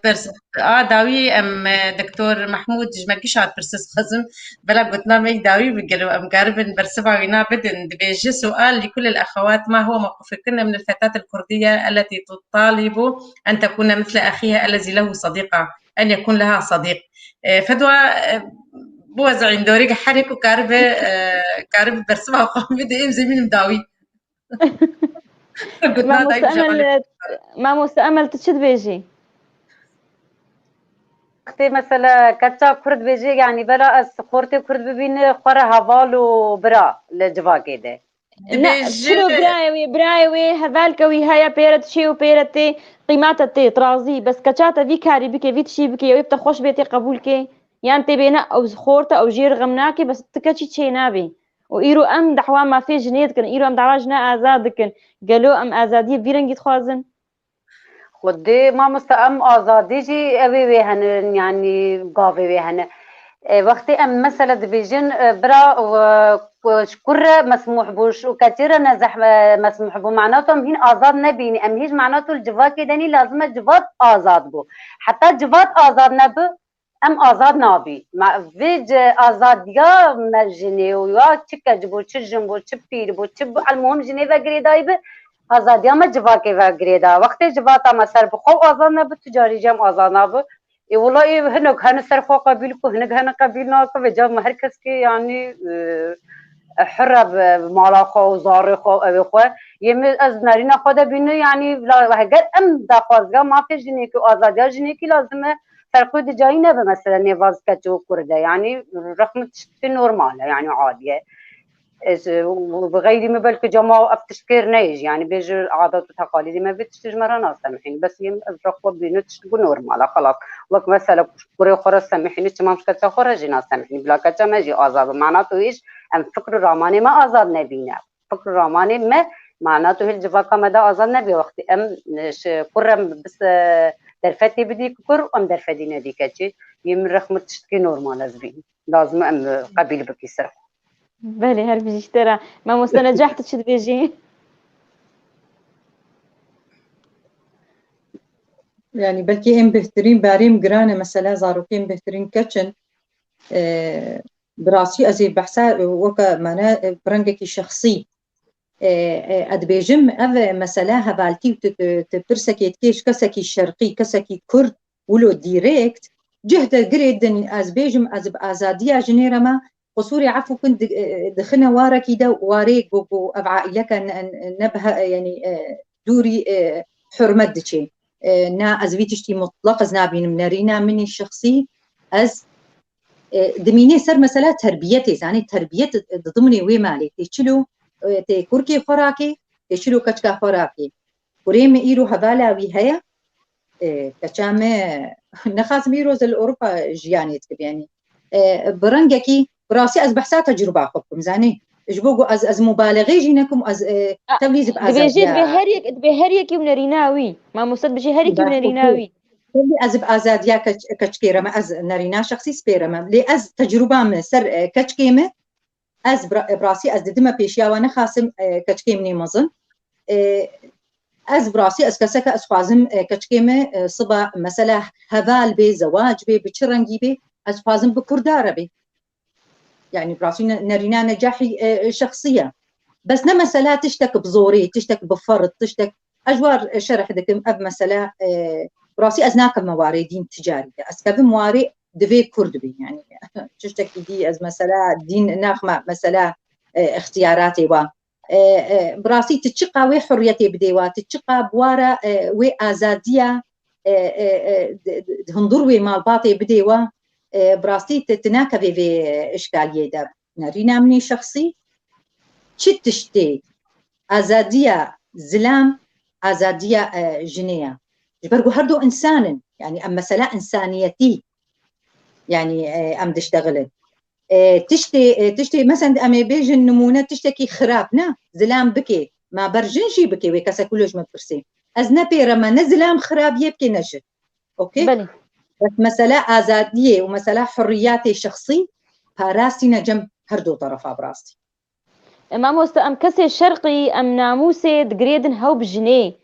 bers-, a dawî em, e, Doktor Mahmûd ji me kî şad pirsî dixwazim. Bela gotina me yî dawî bi gelo em karibin bersiva wîna bidin. Dibêje: سؤال لكل الأخوات، ما هو موقفكن من الفتاة الكردية التي تطالب أن تكون مثل أخيها الذي له صديقة، أن يكون لها صديق؟ E, Fedwa, e, biwezî îndorî, herî ku karibe, e, karibe bersiva xwe bide, em zemînim dawî. Gotina dayî Mamoste Emel, Cemalê. Mamoste Emel, tu çi dibêjî? Wextê mesela keça Kurd bêjê, yanî bela ez xortê Kurd bibîne, xwe re heval û bira li civakê de. Ne, Dibêje kuro birayê wê, birayê wê, hevalke wî heye, pêre diçê û pêre tê, qîmete tê, tirazî, bes keça te vî karî bike, vî tişî bike, ew ê bi te xweş bê, tê qebûl kê, yan tê bêne, ew xorte, ew jê re xem nake, bes ti keçî çê nabê. Û îro em dehwa mafê jinê dikin, îro em dehwa jina azad dikin. Gelo em azadiyê vî rengî dixwazin? Xwedê mamoste, em azadî jî ew ê wê hene, yanî gavê wê hene. E, wextê em mesela dibêjin, e, bira, e, ku-, ji kur re mesmûh bû, ji keçê re ne zehme-, mesmûh bû, manato em hîn azad nebînî. Em hîn manato li civakê denî, lazim e civat azad bû. Heta civat azad nebi, em azad nabî. Me, vê ci azadiya me jinê û ya çi keç bû, çi jin bû, çi pîr bû, çi bû, elmuhim jinê ve girêdayî bi, azadiya me civakê ve girêda. Wextê civata me ser bi xwe azad nebi, tu carî jî em azad nabi. Ê wela ê hinek hene ser xwe qebîl ku, hinek hene qebîl nake, vêca me her kes kê, yanî, e, hir e bi mala xwe û zarê xwe û evê xwe. Yê min ez nerîna xwe de bîne, yanî la, heger em daxwaziya mafê jinekî û azadiya jinekî lazim e, ferqê di cayî nebe, mesela nêvaz keç û kurd e, yanî rexm tiştê normal e, yanî adî ye. Ez, e, bi xeyrî min belkî cema ev tişt kêr neyê jî, yanî bêje adet û teqalîdê me vê tiştê ji me re nasemihîn. Bes yê min ez rexwa bîne tişt ku normal e, xelas. Wek mesela kurê xwe re semihîne, çima em ji keça xwe re jî nasemihîn? Bila keça me jî azad be. Manato êş em fikr û ramanê me azad nebîne. Fikr û ramanê me, manato hêl civaka me de azad nebî. Wextê em, e, ji kur em bis, e, derfetê bidî kur, em derfetî nedî keçê. Yê min rexmir tiştkî normal ez bînim. Lazim e em, e, qebîl bikî ser xwe. Belê, her bijî ji te re. Mamoste Necah, tu çi dibêjî? Yanî belkî ên bêhtirîn, barê min giran e, mesela zarokên bêhtirîn keç in. E, bi rastî ez ê behsa, e, weke mane, e, bi rengekî şexsî, e, e, ez dibêjim, ev, e, mesele hevaltî û tu, tu, tu pirsekê dikê ji kesekî şerqî, kesekî kurd, wilo dîrêkt, cih de girê din, ez bêjim, ez bi azadiya jinê re me, qusûrê efû kin di-, e, dixine warekî de, warê ku, ku ev aîleke ne, ne, ne bi he-, yanî, e, dûrî, e, hurmet diçê. E, na ez vî tiştî mutlaq ez nabînim nerîna min î şexsî. Ez, e, dimînê ser mesela terbiyetê, zanî terbiyet di dimnê wê malê tê çilo, e, tê kurkê xwe rakê, tê çilo keçka xwe rakê. Kurê min îro hevala wî heye, e, keça me nexasim îro ez li Ewropa jiyanê dikim, yanî, e, bi rengekî, bi rastî ez behsa tecrûba xwe bikim, zanî, ji bo ku ez, ez mubalexê jî nekim, ez, e, tevlî zî bi dibêjê, azadiya dibê her yek, dibê her yekî û nerîna wî. Mamoste dibêjê her yekî û nerîna wî. Tevlî ez bi azadiya keç-, keçikê re me, ez nerîna şexsî spêre me. Lê ez tecrûba me ser, e, keçikê me, ez bi ra-, bi rastî ez didime pêşiya we, nexasim, e, keçikê min ê mezin. E, ez bi rastî ez keseke ez xwazim, e, keçikê me, e, siba mesela heval bê, zewac bê, bi çi rengî bê, ez xwazim bi kurda re bê. Yani bi rastî ne-, nerîna necahî, e, şexsî ye. Bes ne mesela tiştek bi zorê, tiştek bi ferz, tiştek, ez ji war şerh dikim, ev mesela, e, bi rastî ez nakevime warê dîn ticarî de. Ez kevim warê divê kurd bê. Yani tiştekî dî ez mesela dîn naxime mesela, e, ixtiyaratê wa. E, e, bi rastî tu çiqa wê hurriyetê bidê wa, tu çiqa bi wa re, e, wê azadiya, e, e, e, di, di, di hundur wê malbatê bidê wa, e, bi rastî tu, tu nakevê vê, e, işkaliyê de. Nerîna min ê şexsî, çi tiştê azadiya zilam, azadiya, e, jinê ye. Ji ber ku her du însan in. Yani em mesela însaniyetî, yani, e, em diştexilin. E, tiştê, e, tiştê, mesela em ê bêjin nimûne tiştekî xirab ne, zilam bike, ma ber jin jî bike, wê kesek wilo ji min pirsê. Ez ne pê re me, ne zilam xirabiyê bike, ne jin. Okey? Belê. Bes mesela azadiyê û mesela hurriyatê şexsî parastîne cem her du terefa bi rastî. E, mamoste, em kesê şerqî, em namûsê digirêdin hew bi jinê.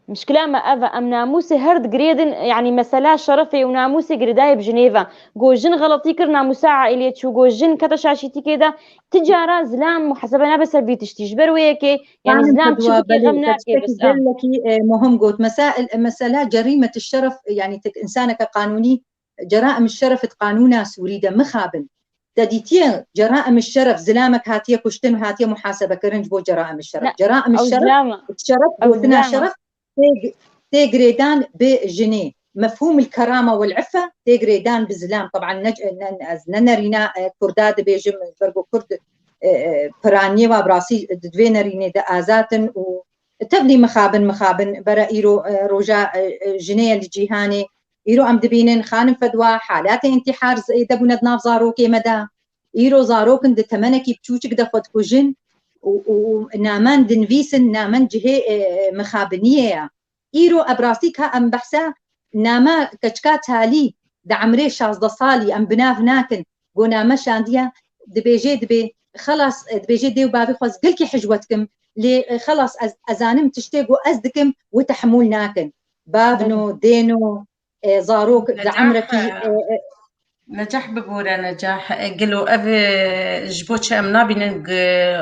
Mişkila me ev e, em namûsê her digirêdin, yanî mesela şerefê û namûsê girêdayê bi jinê ve. Go jin xeletî kir, namûsa aîliyê çû, go jin kete şaşîtîkê de, ti cara zilam muhasebe nabe ser vî tiştî. Ji ber wê yekê, yanî Fanim zilam çi kediwa, bikê, belê, xem te nakê, tiştekî bes, em. Gelekî, e, muhim got. Mesela, el-, mesela cerîmet şeref, yanî tek însaneke qanûnî, ceraim şeref di qanûna Sûrî de mixabin. Te dîtiye ceraim şeref, zilamek hatiye kuştin û hatiye muhasebekirin ji bo ceraim şeref. Ne, Ceraim ew şeref, zilama. Şeref, Ew gotina zilama. Şeref, tê, tê girêdan bi jinê. Mefhûm el kerama wel iffe tê girêdan bi zilam. Taban ne, ne, ez ne nerîna, e, kurda dibêjim, ji ber ku kurd, e, e, piraniyê wa bi rastî di vê nerînê de azad in û tevlî mixabin, mixabin bere îro, e, roja, e, e, jinê ye li cîhanê. Îro em dibînin, xanim fedwa, halatê întîhar zêde bûne di nav zarokê me de. Îro zarok in di temenekî biçûçik de xwe dikujin û, û, û namen dinivîsin, namen cihê, e, e, mixabiniyê ye. Îro ev rastî ka em behsa nama keçika talî di emrê şazdeh salî em bi nav nakin, go name şandiye, dibêjê dibê, xelas, e, dibêjê dê û bavê xwe ez gelkî hicwe dikim, lê, e, xelas ez, ez zanim tiştê go ez dikim, wê tehemûl nakin. Bavno, dêno, e, zarok di Necah, emrekî, e, e, Necah bibore, Necah, e, gelo ev, e, ji bo çi em nabînin g-,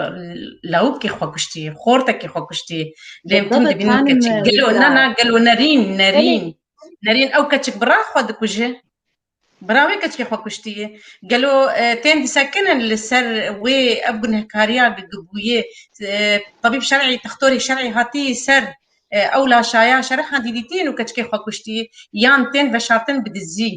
lawikê xwe kuştî, xortekê xwe kuştî. Lê em tim بالضبط, dibînin hanim, keçik. e, Gelo, Zehra. Na, na, gelo nerîn, nerîn. Belê. Nerîn ew keçik bira xwe dikuje. Bira wê keçikê xwe kuştiye. Gelo, e, tên disekinin li ser wê ev gunehkariya gi-, gi-, bûye, e, tebîb şer'î, textorê şer'î hatî ser, e, ew laşaya şer'an dî dîtin û keçikê xwe kuştiye, yan tên veşartin bi dizî.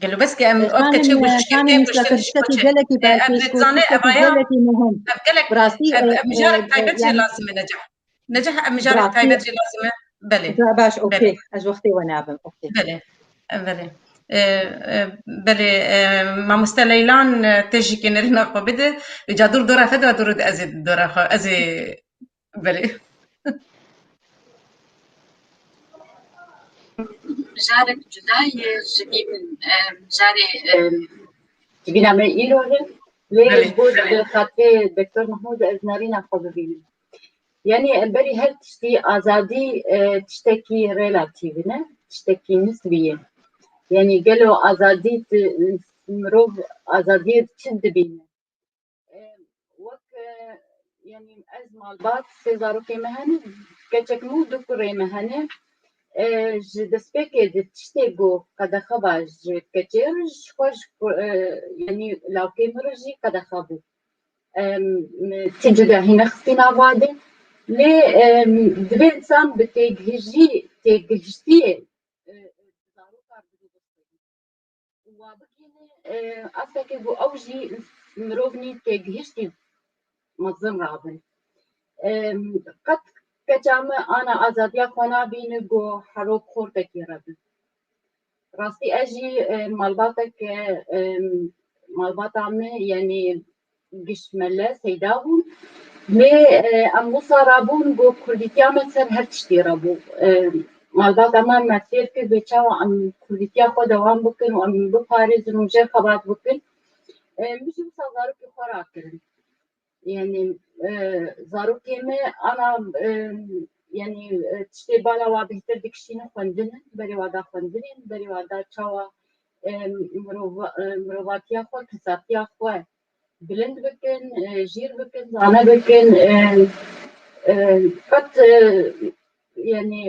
Gelo bes ke em, e, ev keçê xanim, û e, xanim, kuştin, tiştekî gelekî, e, ev belkî, dizane, ev aya, tiştekî gelekî muhim. Ev gelek, bi rastî, ev, e, ev mijarek, e, taybet jî, yani lazim e, Necah. Necah, em mijarek taybet jî lazim e. Belê. Ba-, baş, belê. Okey. Ez wextê we nabim. Okey. Belê. Belê. E, e, belê, e, mamoste Leylan, e, tê jî kênerîna xwe bide. Îca dûr dora fedwa dûr ez ê dora xwe. Ez ê, belê. Mijarek cuda ye ji vî min, e, mijarê, e, civîna me îro re. Lê, belê, ji bo, belê, xatirê Doktor Mahmûd ez nerîna xwe bibînim. Yani, em berî her tiştî azadî, e, tiştekî relatîv e, tiştekî nisbî ye. Yani, gelo azadî ti-, mirov azadiyê çi dibîne? E, wek, e, yani, ez malbat, sê zarokê me hene, keçek min û du kurê me hene. E, ji destpêkê di tiştê ku qedexe va ji keçê re ji xwe ji ku-, e, yani, lawkê min re jî qedexe bû. Em, ti cudahî nexistî nava de. Lê, e, divê insan bi têgihijî, têgihiştiyê, e, zarokan bidobistîne. Û wa bigihîne, e, asteke ku ew jî mirov nî têgihiştî mezin rabin. E, qet keça me ana azadiya xwe nabîne ku hero bi xortekê re be. Rastî ez jî, e, malbatek, e, e, malbata me, yanî giş mele Seyda bûn. Lê, e, em wisa rabûn ku kurdîtiya me ser her tiştî re bû. E, malbata me me fêr kir bê çawa em kurdîtiya xwe dewam bikin û em biparêzin û jê xebat bikin. E, min jî wisa zarokê xwe rakirin. Yanî, e, zarokê me ana, e, yanî, e, tiştê bala wa bêhtir dikişîne xwendin, berê wa da xwendinê, berê wa da çawa, e, mirova-, e, mirovatiya xwe, kesatiya xwe bilind bikin, e, jîr bikin, zane bikin, e, e, qet, e, yanî,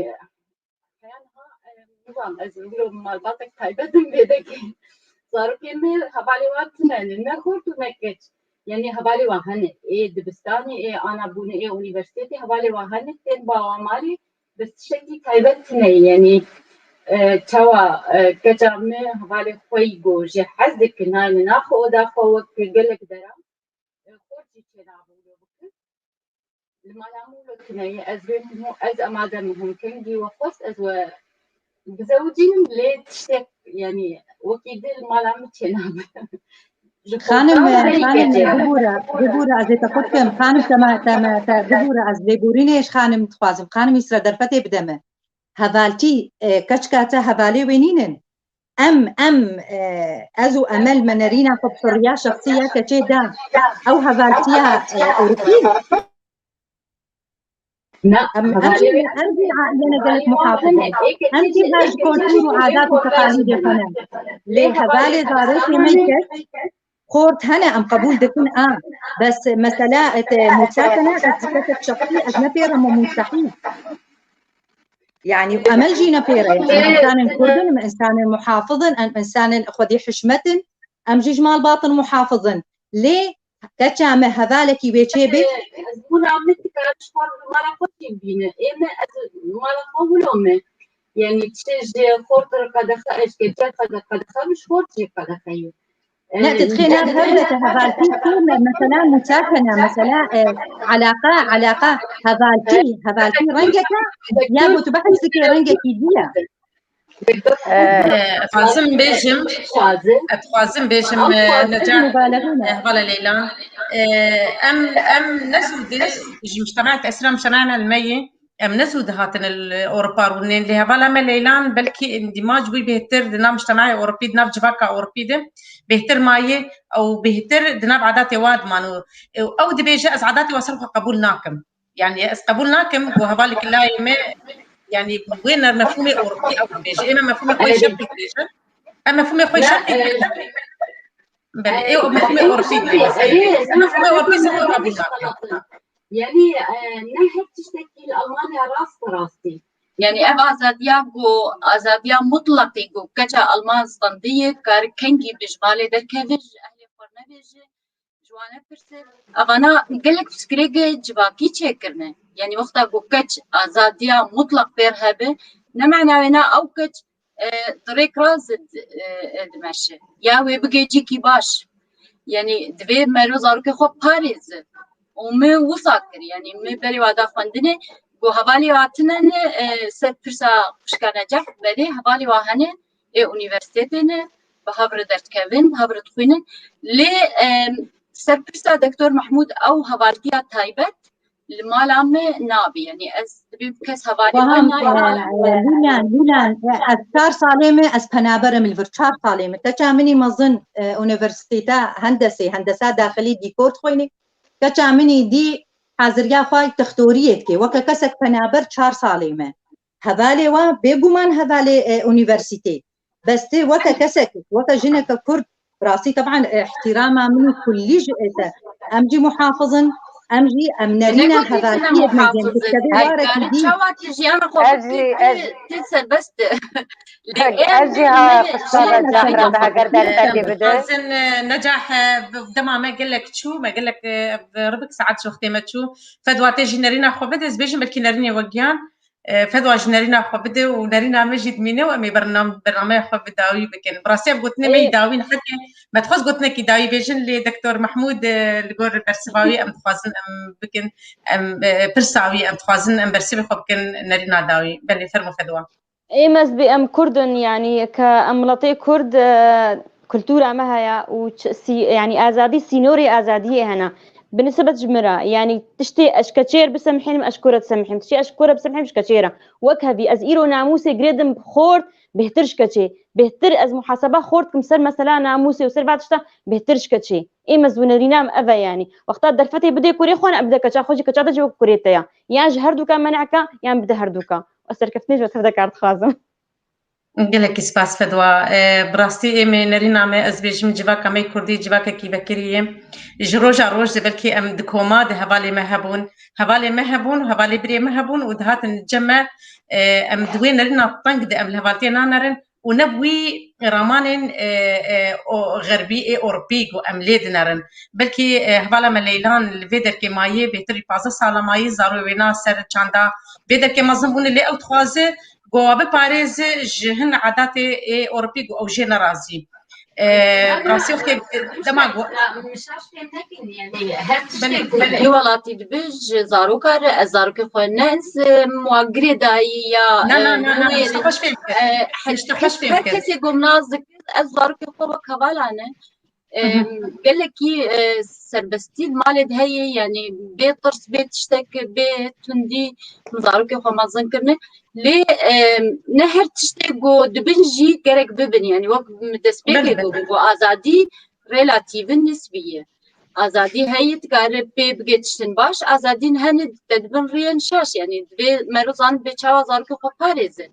heya niha, e, nizam, ez wilo malbatek taybet im vê dekê. Zarokê me hevalê wan tune ne, ne xort û ne keç. Yanî hevalê wan hene, ê dibistanê, ê ana bûne, ê unîversîtetê, hevalê wan hene, tên bawa malê, bes tiştekî taybet tune ye. Yanî, e, çawa, e, keça me hevalê xwe yî ku jê hez dikin, nayne naxwe oda xwe wek gelek deran, e, xort jî çênabe wilo bikin. Li mala min wilo tune ye, ez rê min hûn, ez amade me hûn kengî we xwest, ez we bizewicînim, lê tiştek, yanî, wekî dî li mala min çênabe. Ji Xanim, xortan berî xanim, keçê. Bibûre, bibûre, ez ê te qut kim. Xanim, te me, te me, te bibûre, ez lêborînê ji xanim dixwazim. Xanim Îsra derfetê bide me. Hevaltî, e, keçka te hevalê wê nînin? Em, em, e, ez û Emel me nerîna xwe bi hiriya şexsî ya keçê da. Ew hevaltiya, e, Ewropî. Na, em, em hevalê jî, em jî aileyene gelek muhafız in. Em jî her ji kultur û adat û teqalîdê xwe ne. Lê hevalê zarokê me keç xort hene, em qebûl dikin a. Bes mesela, e, te mûçak hene, ez ji kesek şexsî, ez ne pê re me mûçehî. Yani, Emel jî ne pê re ye. Em insanên Kurd in, em insanên muhafiz in, em insanên xwedî hişmet in, em jî ji malbatin muhafiz in. Lê keça me hevalekî wê çê bê. Ez bûna min dikare ji xwe mala xwe jî bîne. Ê me ez mala xwe wilo me. Yani, tiştê ji xort re qedexe, ez ji keçe qede-, qedexe min ji xort jî qedexe ye. Ne, tu dixê nav hev re te hevaltî kî me-, mesela mûçak hene, mesela, e, eleqa, eleqa, hevaltî, hevaltî rengeke, ya ku tu behs dikê rengekî dî ye. Eh, ez dixwazim bêjim, ez dixwazim bêjim, eh, Neca, eh, hevala Leylan. Eh, em, em ne zû di ji mujtemaek esra mujtemaena li me yê. Em ne zû dihatin li Ewropa rûnên, lê hevala me Leylan belkî îndîmac bûy bêhtir di nav mujtemaya Ewropî, di nav civaka Ewropî de bêhtir mayî û bêhtir di nav adatê wa diman û, û ew dibêje, ez adatê wa ser xwe qebûl nakim. Yani ez qebûl nakim ku hevalekî layê me, yani wê ne mefhûmê Ewropî ew dibêje. Ê me mefhûmê xwe yê şerqî dibêjin. Em mefhûmê xwe yê şerqî dibêjin. Belê, ê mefhûmê Ewropî dibêjin. Em mefhûmê Ewropî ser xwe qebûl nakin. Yanî, e, ne her tiştekî li Almanya rast bi rastî. Yanî ev azadiya ku, azadiya mutleqî ku keça Alman stendiye, kar kengî bi ji malê derkeve, ji ehlê xwe nebêje, ji wan nepirse. Evana gelek pirsgirêkê civakî çêkirine. Yanî wexta ku keç azadiya mutleq pêr hebe, ne mena wê ne ew keç e, di rêk re zid, e, e, dimeşe. Ya wê bigê cîkî baş. Yanî divê mero zarokê xwe parêze. Û min wisa kir. Yanî min berê wa da xwendinê, ku hevalê wa tine ne, e, ser pirsa xwişka Neceh, belê hevalê wa hene, ê unîversîtetê ne, bi hev re derdikevin, bi hev re dixwînin. Lê, e, ser pirsa Doktor Mehmûd ew hevaltiya taybet, li mala me nabî. Yanî ez dibêm kes hevalê Faham, me nayê e, mala me. E, Lîlan, Lîlan, e, ez çar salê me, ez penaber im li vir, çar salê me. Keça min î mezin, e, unîversîteta hendesê, hendesa daxilî dîkor dixwînî. Keça min î dî haziriya xwe textoriyê dike. Weke kesek penaber çar salê me. Hevalê wa bêguman hevalê, e, unîversîtê. Bes tu weke kesek, weke jineke Kurd, bi rastî teban, e, îhtîrama min û kullî ji ê te. Em jî muhafiz in, Em jî, em nerîna hevaltiyê mezin bi sedê warekî dî. Çawa ki jiyana xwe tê serbest e. Ez jî ha xistana cahra bi heger derfetê bide. Dixwazin, e, Necah, e, dema me gelek çû, me gelek, e, ribik saet ji wextê me çû. Fedwa tê jî nerîna xwe bide, ez bêjim belkî nerînê we giyan. E, Fedwa ji nerîna xwe bide û nerîna me jî dimîne û em ê bernam-, bernameya xwe bi dawî bikin. Bi rastî ev gotinê me yî dawî ne, herkê me dixwest gotinekî dawî bêjin, lê Doktor Mehmûd, e, li gor bersiva wî em dixwazin em bikin, em, e, pirsa wî em dixwazin em bersivê xwe bikin nerîna dawî. Belê, fermo Fedwa. Ê mezbî em Kurd in, yanî ke em miletê Kurd, e, kultura me heye û ç-, sî-, yanî azadî, sînorê azadiyê hene. Bi nisbet ji min re, yanî tiştê ez ji keçê re bisemhînim, ez ji ku re disemhînim. Tiştê ez ji ku re bisemhînim ji keçê re. Wek hevî, ez îro namûsê girêdim xort, bêhtir ji keçê. Bêhtir ez muhaseba xort kim ser mesela namûsê û ser va tişta bêhtir ji keçê. Ê mezwînerîna em ev e yanî. Wexta derfetê bidê kurê xwe ne, bide keça xwe jî, keça te jî wek kurê te ya. Yan ji her dûka men'ka, yan bide her dûka. Ez serkeftinê ji we tevde kar dixwazim. Gelekî spas Fedwa. E, bi rastî ê me nerîna me, ez bêjim civaka me kurdî civakekî vekirî ye. Ji roja roj de belkî em di koma de hevalê me hebûn. Hevalê me hebûn û hevalê birê me hebûn û dihatin cem me, e, em di wê nerîna teng de em li hevaltiyê nanerin û ne bi wî ramanên, e, e, o xerbî ê Ewropî ku em lê dinerin. Belkî, e, hevala me Leylan li vê derkê mayî, bêhtir ji pazdeh sala mayî, zarokê wê na ser çanda vê derkê mezin bûne, lê ew dixwaze ku biparêze ji hin adatê ê Ewropî ku ew jê nerazî. E, rastî wextê dema ku Min şaş fêm nekin, yanî her tiştê ku li welatî dibe ji zaroka re, ez zarokê xwe ne ez, e, wa girê dayî ya, Na, na, e, na, na, nûêr, tişta xweş fêm kir. E, her, Tişta xweş fêm her kir. Kesê ku min nas dikir, ez zarokê xwe wek hevala ne. E, Hı hı. Gelekî, e, serbestî li malê de heye, yanî bê tirs, bê tiştek, bê tundî min zarokê xwe mezin kirine. Lê, e, ne her tiştê ku dibin jî gerek bibin, yanî wek min destpêkê Belê, belê. Got, got azadî relatîv e, nisbî ye. Azadî heye, dikare pê bike tiştin baş, azadî hene te dibin riyên şaş, yanî divê mero zanibê çawa zarokê xwe parêze.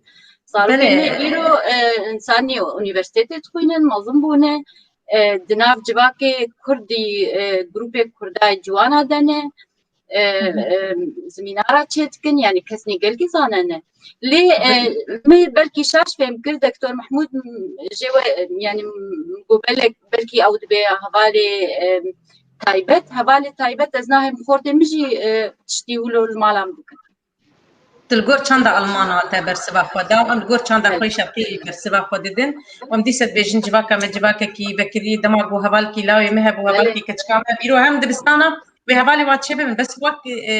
Zarokê Belê. Me îro, e, însanî unîversîtetê dixwînin, mezin bûne, e, di nav civakê kurdî, e, grûpê kurdayê ciwana de ne, e, Hı hı. E, zimînara çêdikin, yanî kesnî gelkî zanene. Lê, e, Belê. Me belkî şaş fêm kir, Doktor Mehmûd, m, jê we, e, yanî, m, got belek, belkî ew dibe hevalê, e, taybet, hevalê taybet ez nahêm xortê min jî, e, tiştî wilo li malan bikin. Tu li gor çanda Almana te bersiva xwe da, em li gor çanda Belê. Xwe şerqî bersiva xwe didin. Em dîse dibêjin civaka me civakekî vekirî, dema ku hevalkî lawê me hebû, Belê. Hevalkî keçika me, îro hem dibistana, wê hevalê wan çêbibin. Bes wek, e,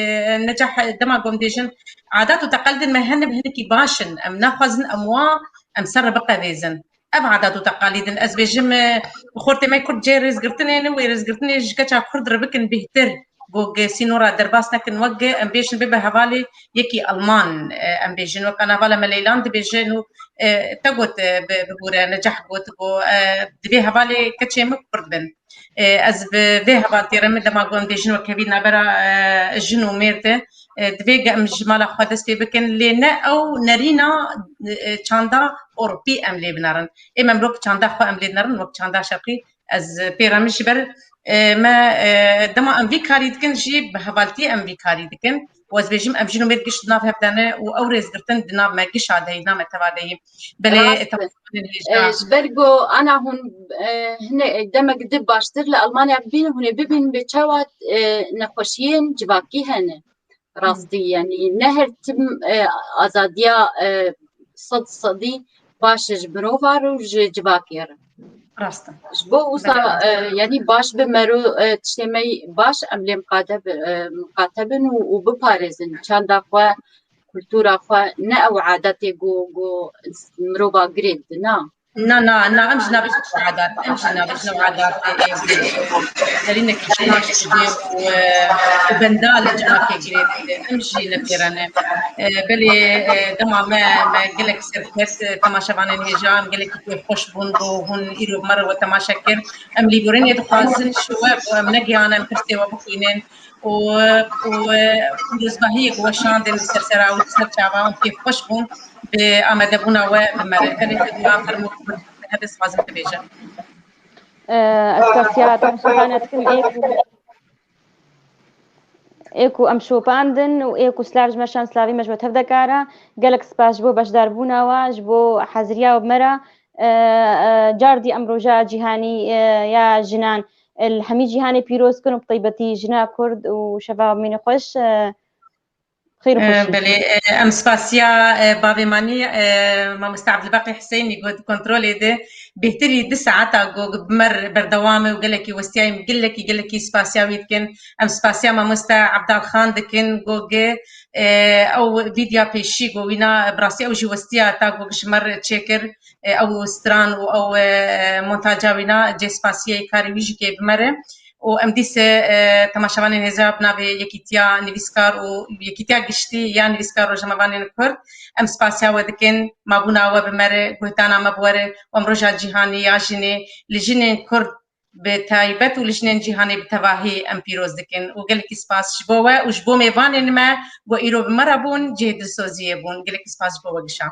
Necah, dema ku em dêjin, adat û teqalîdên me hene bi hinekî baş in. Em naxwazin em wa, em ser re biqevêzin. Ev adat û teqalîd in. Ez bêjim, e, xortê me kurd cihê rêzgirtinê ne, wê rêzgirtinê ji keça kurd re bikin bêhtir. Ku gi sînora derbas nekin, wek gi em bêjin bibe hevalê yekî Alman, e, em bêjin. Wek ana hevala me Leylan dibêje, nû, e, te got, e, bi, bibûre, Necah got, ku, e, divê hevalê keçê min kurd bin. E, ez bi vê hevaltiyê re min dema ku em bêjin wek hevî navbera, e, jin û mêr de, e, divê ge em ji mala xwe dest pê bikin, lê ne ew nerîna, e, çanda Ewropî em lê binerin. Ê me mirov çanda xwe em lê dinerin, wek çanda şerqî ez pê re min ji ber, e, me, e, dema em vî karî dikin jî bi hevaltiyê em vî karî dikin. Û ez bêjim em jin û mêr giş di nav hev de ne û ew rêzgirtin di nav me gişa de yî, di nav me teva de yî. Belê, Rast e. Tewafinên hêja. E, ji ber ku ana hûn, e, hine, e, demek di baştir li Almanya bibînin, hûn ê bibînin bê çawa, e, nexweşiyên civakî hene. Rastî, yanî ne her tim, e, azadiya, e, sed sedî baş e ji mirova re û ji civakê re. Rast e. Ji bo wisa, Belê. E, yanî baş bi mero, e, tiştê me baş em lê miqate bi-, e, miqate bin û, û biparêzin çanda xwe, kultura xwe, ne ew adetê ku, ku mirova girê didin, na. Na, na, na, em jî nabêjin ew adat, em jî nabêjin ew adat, e, e, derînekî şaş dibê û, e, û benda li civakê girê dide. Em jî ne pê re ne. E, belê, e, dema me, me gelek serkeft, e, temaşevanên hêja, em gelekî kêfxweş bûn ku hûn îro bi me re we temaşe kir. Em lîborînê dixwazin ji we ku em negihane, em pirsê we bixwînin. û, û, û pîrozbahiyê ku weşandin li ser sera û li ser çavan kêfxweş bûn bi amadebûna we bi me re. Tenê te dua fermo, hebe dixwazim bibêje. Ez kasiya temaşevana dikim ê ku ê ku em şopandin û ê ku silav ji me şan, slavî me ji we tev dekara. Gelek spas ji bo beşdarbûna we, ji bo heziriya we bi me re. E, e, cardî em roja cîhanî, e, ya jinan, e, li hemî cîhanê pîroz kin û bi taybetî jina Kurd û şeva mîne xweş. E, xêr û xweşî. Belê, e, em spasiya, e, bavê manî, e, mamoste Ebdulbaqî Huseyinî got kontrolê de bêhtirî du saeta go bi me re berdewam e û gelekî westiyayî, gelekî, gelekî spasiya wî dikin. Em spasiya mamoste Ebdal Xan dikin, go ge, e, ew vîdya pêşî go wîna, bi rastî ew jî westiya ta go ji me re çêkir, e, ew stran û ew, e, montaja wîna, cê spasiyê karê wî jî kê bi me re. Û em dîse, e, temaşevanên hêza bi navê Yekîtiya Nivîskar û Yekîtiya Giştî ya Nivîskar Rojnamevanên Kurd, em spasiya we dikin, mabûna we bi me re, guhdana me bi we re, û em roja cîhanî ya jinê li jinên Kurd bi taybet û li jinên cîhanê bi tevahî em pîroz dikin û gelekî spas ji bo we û ji bo mêvanên me ku îro bi me re bûn, cihê dilsoziyê bûn. Gelekî spas ji bo we gişa.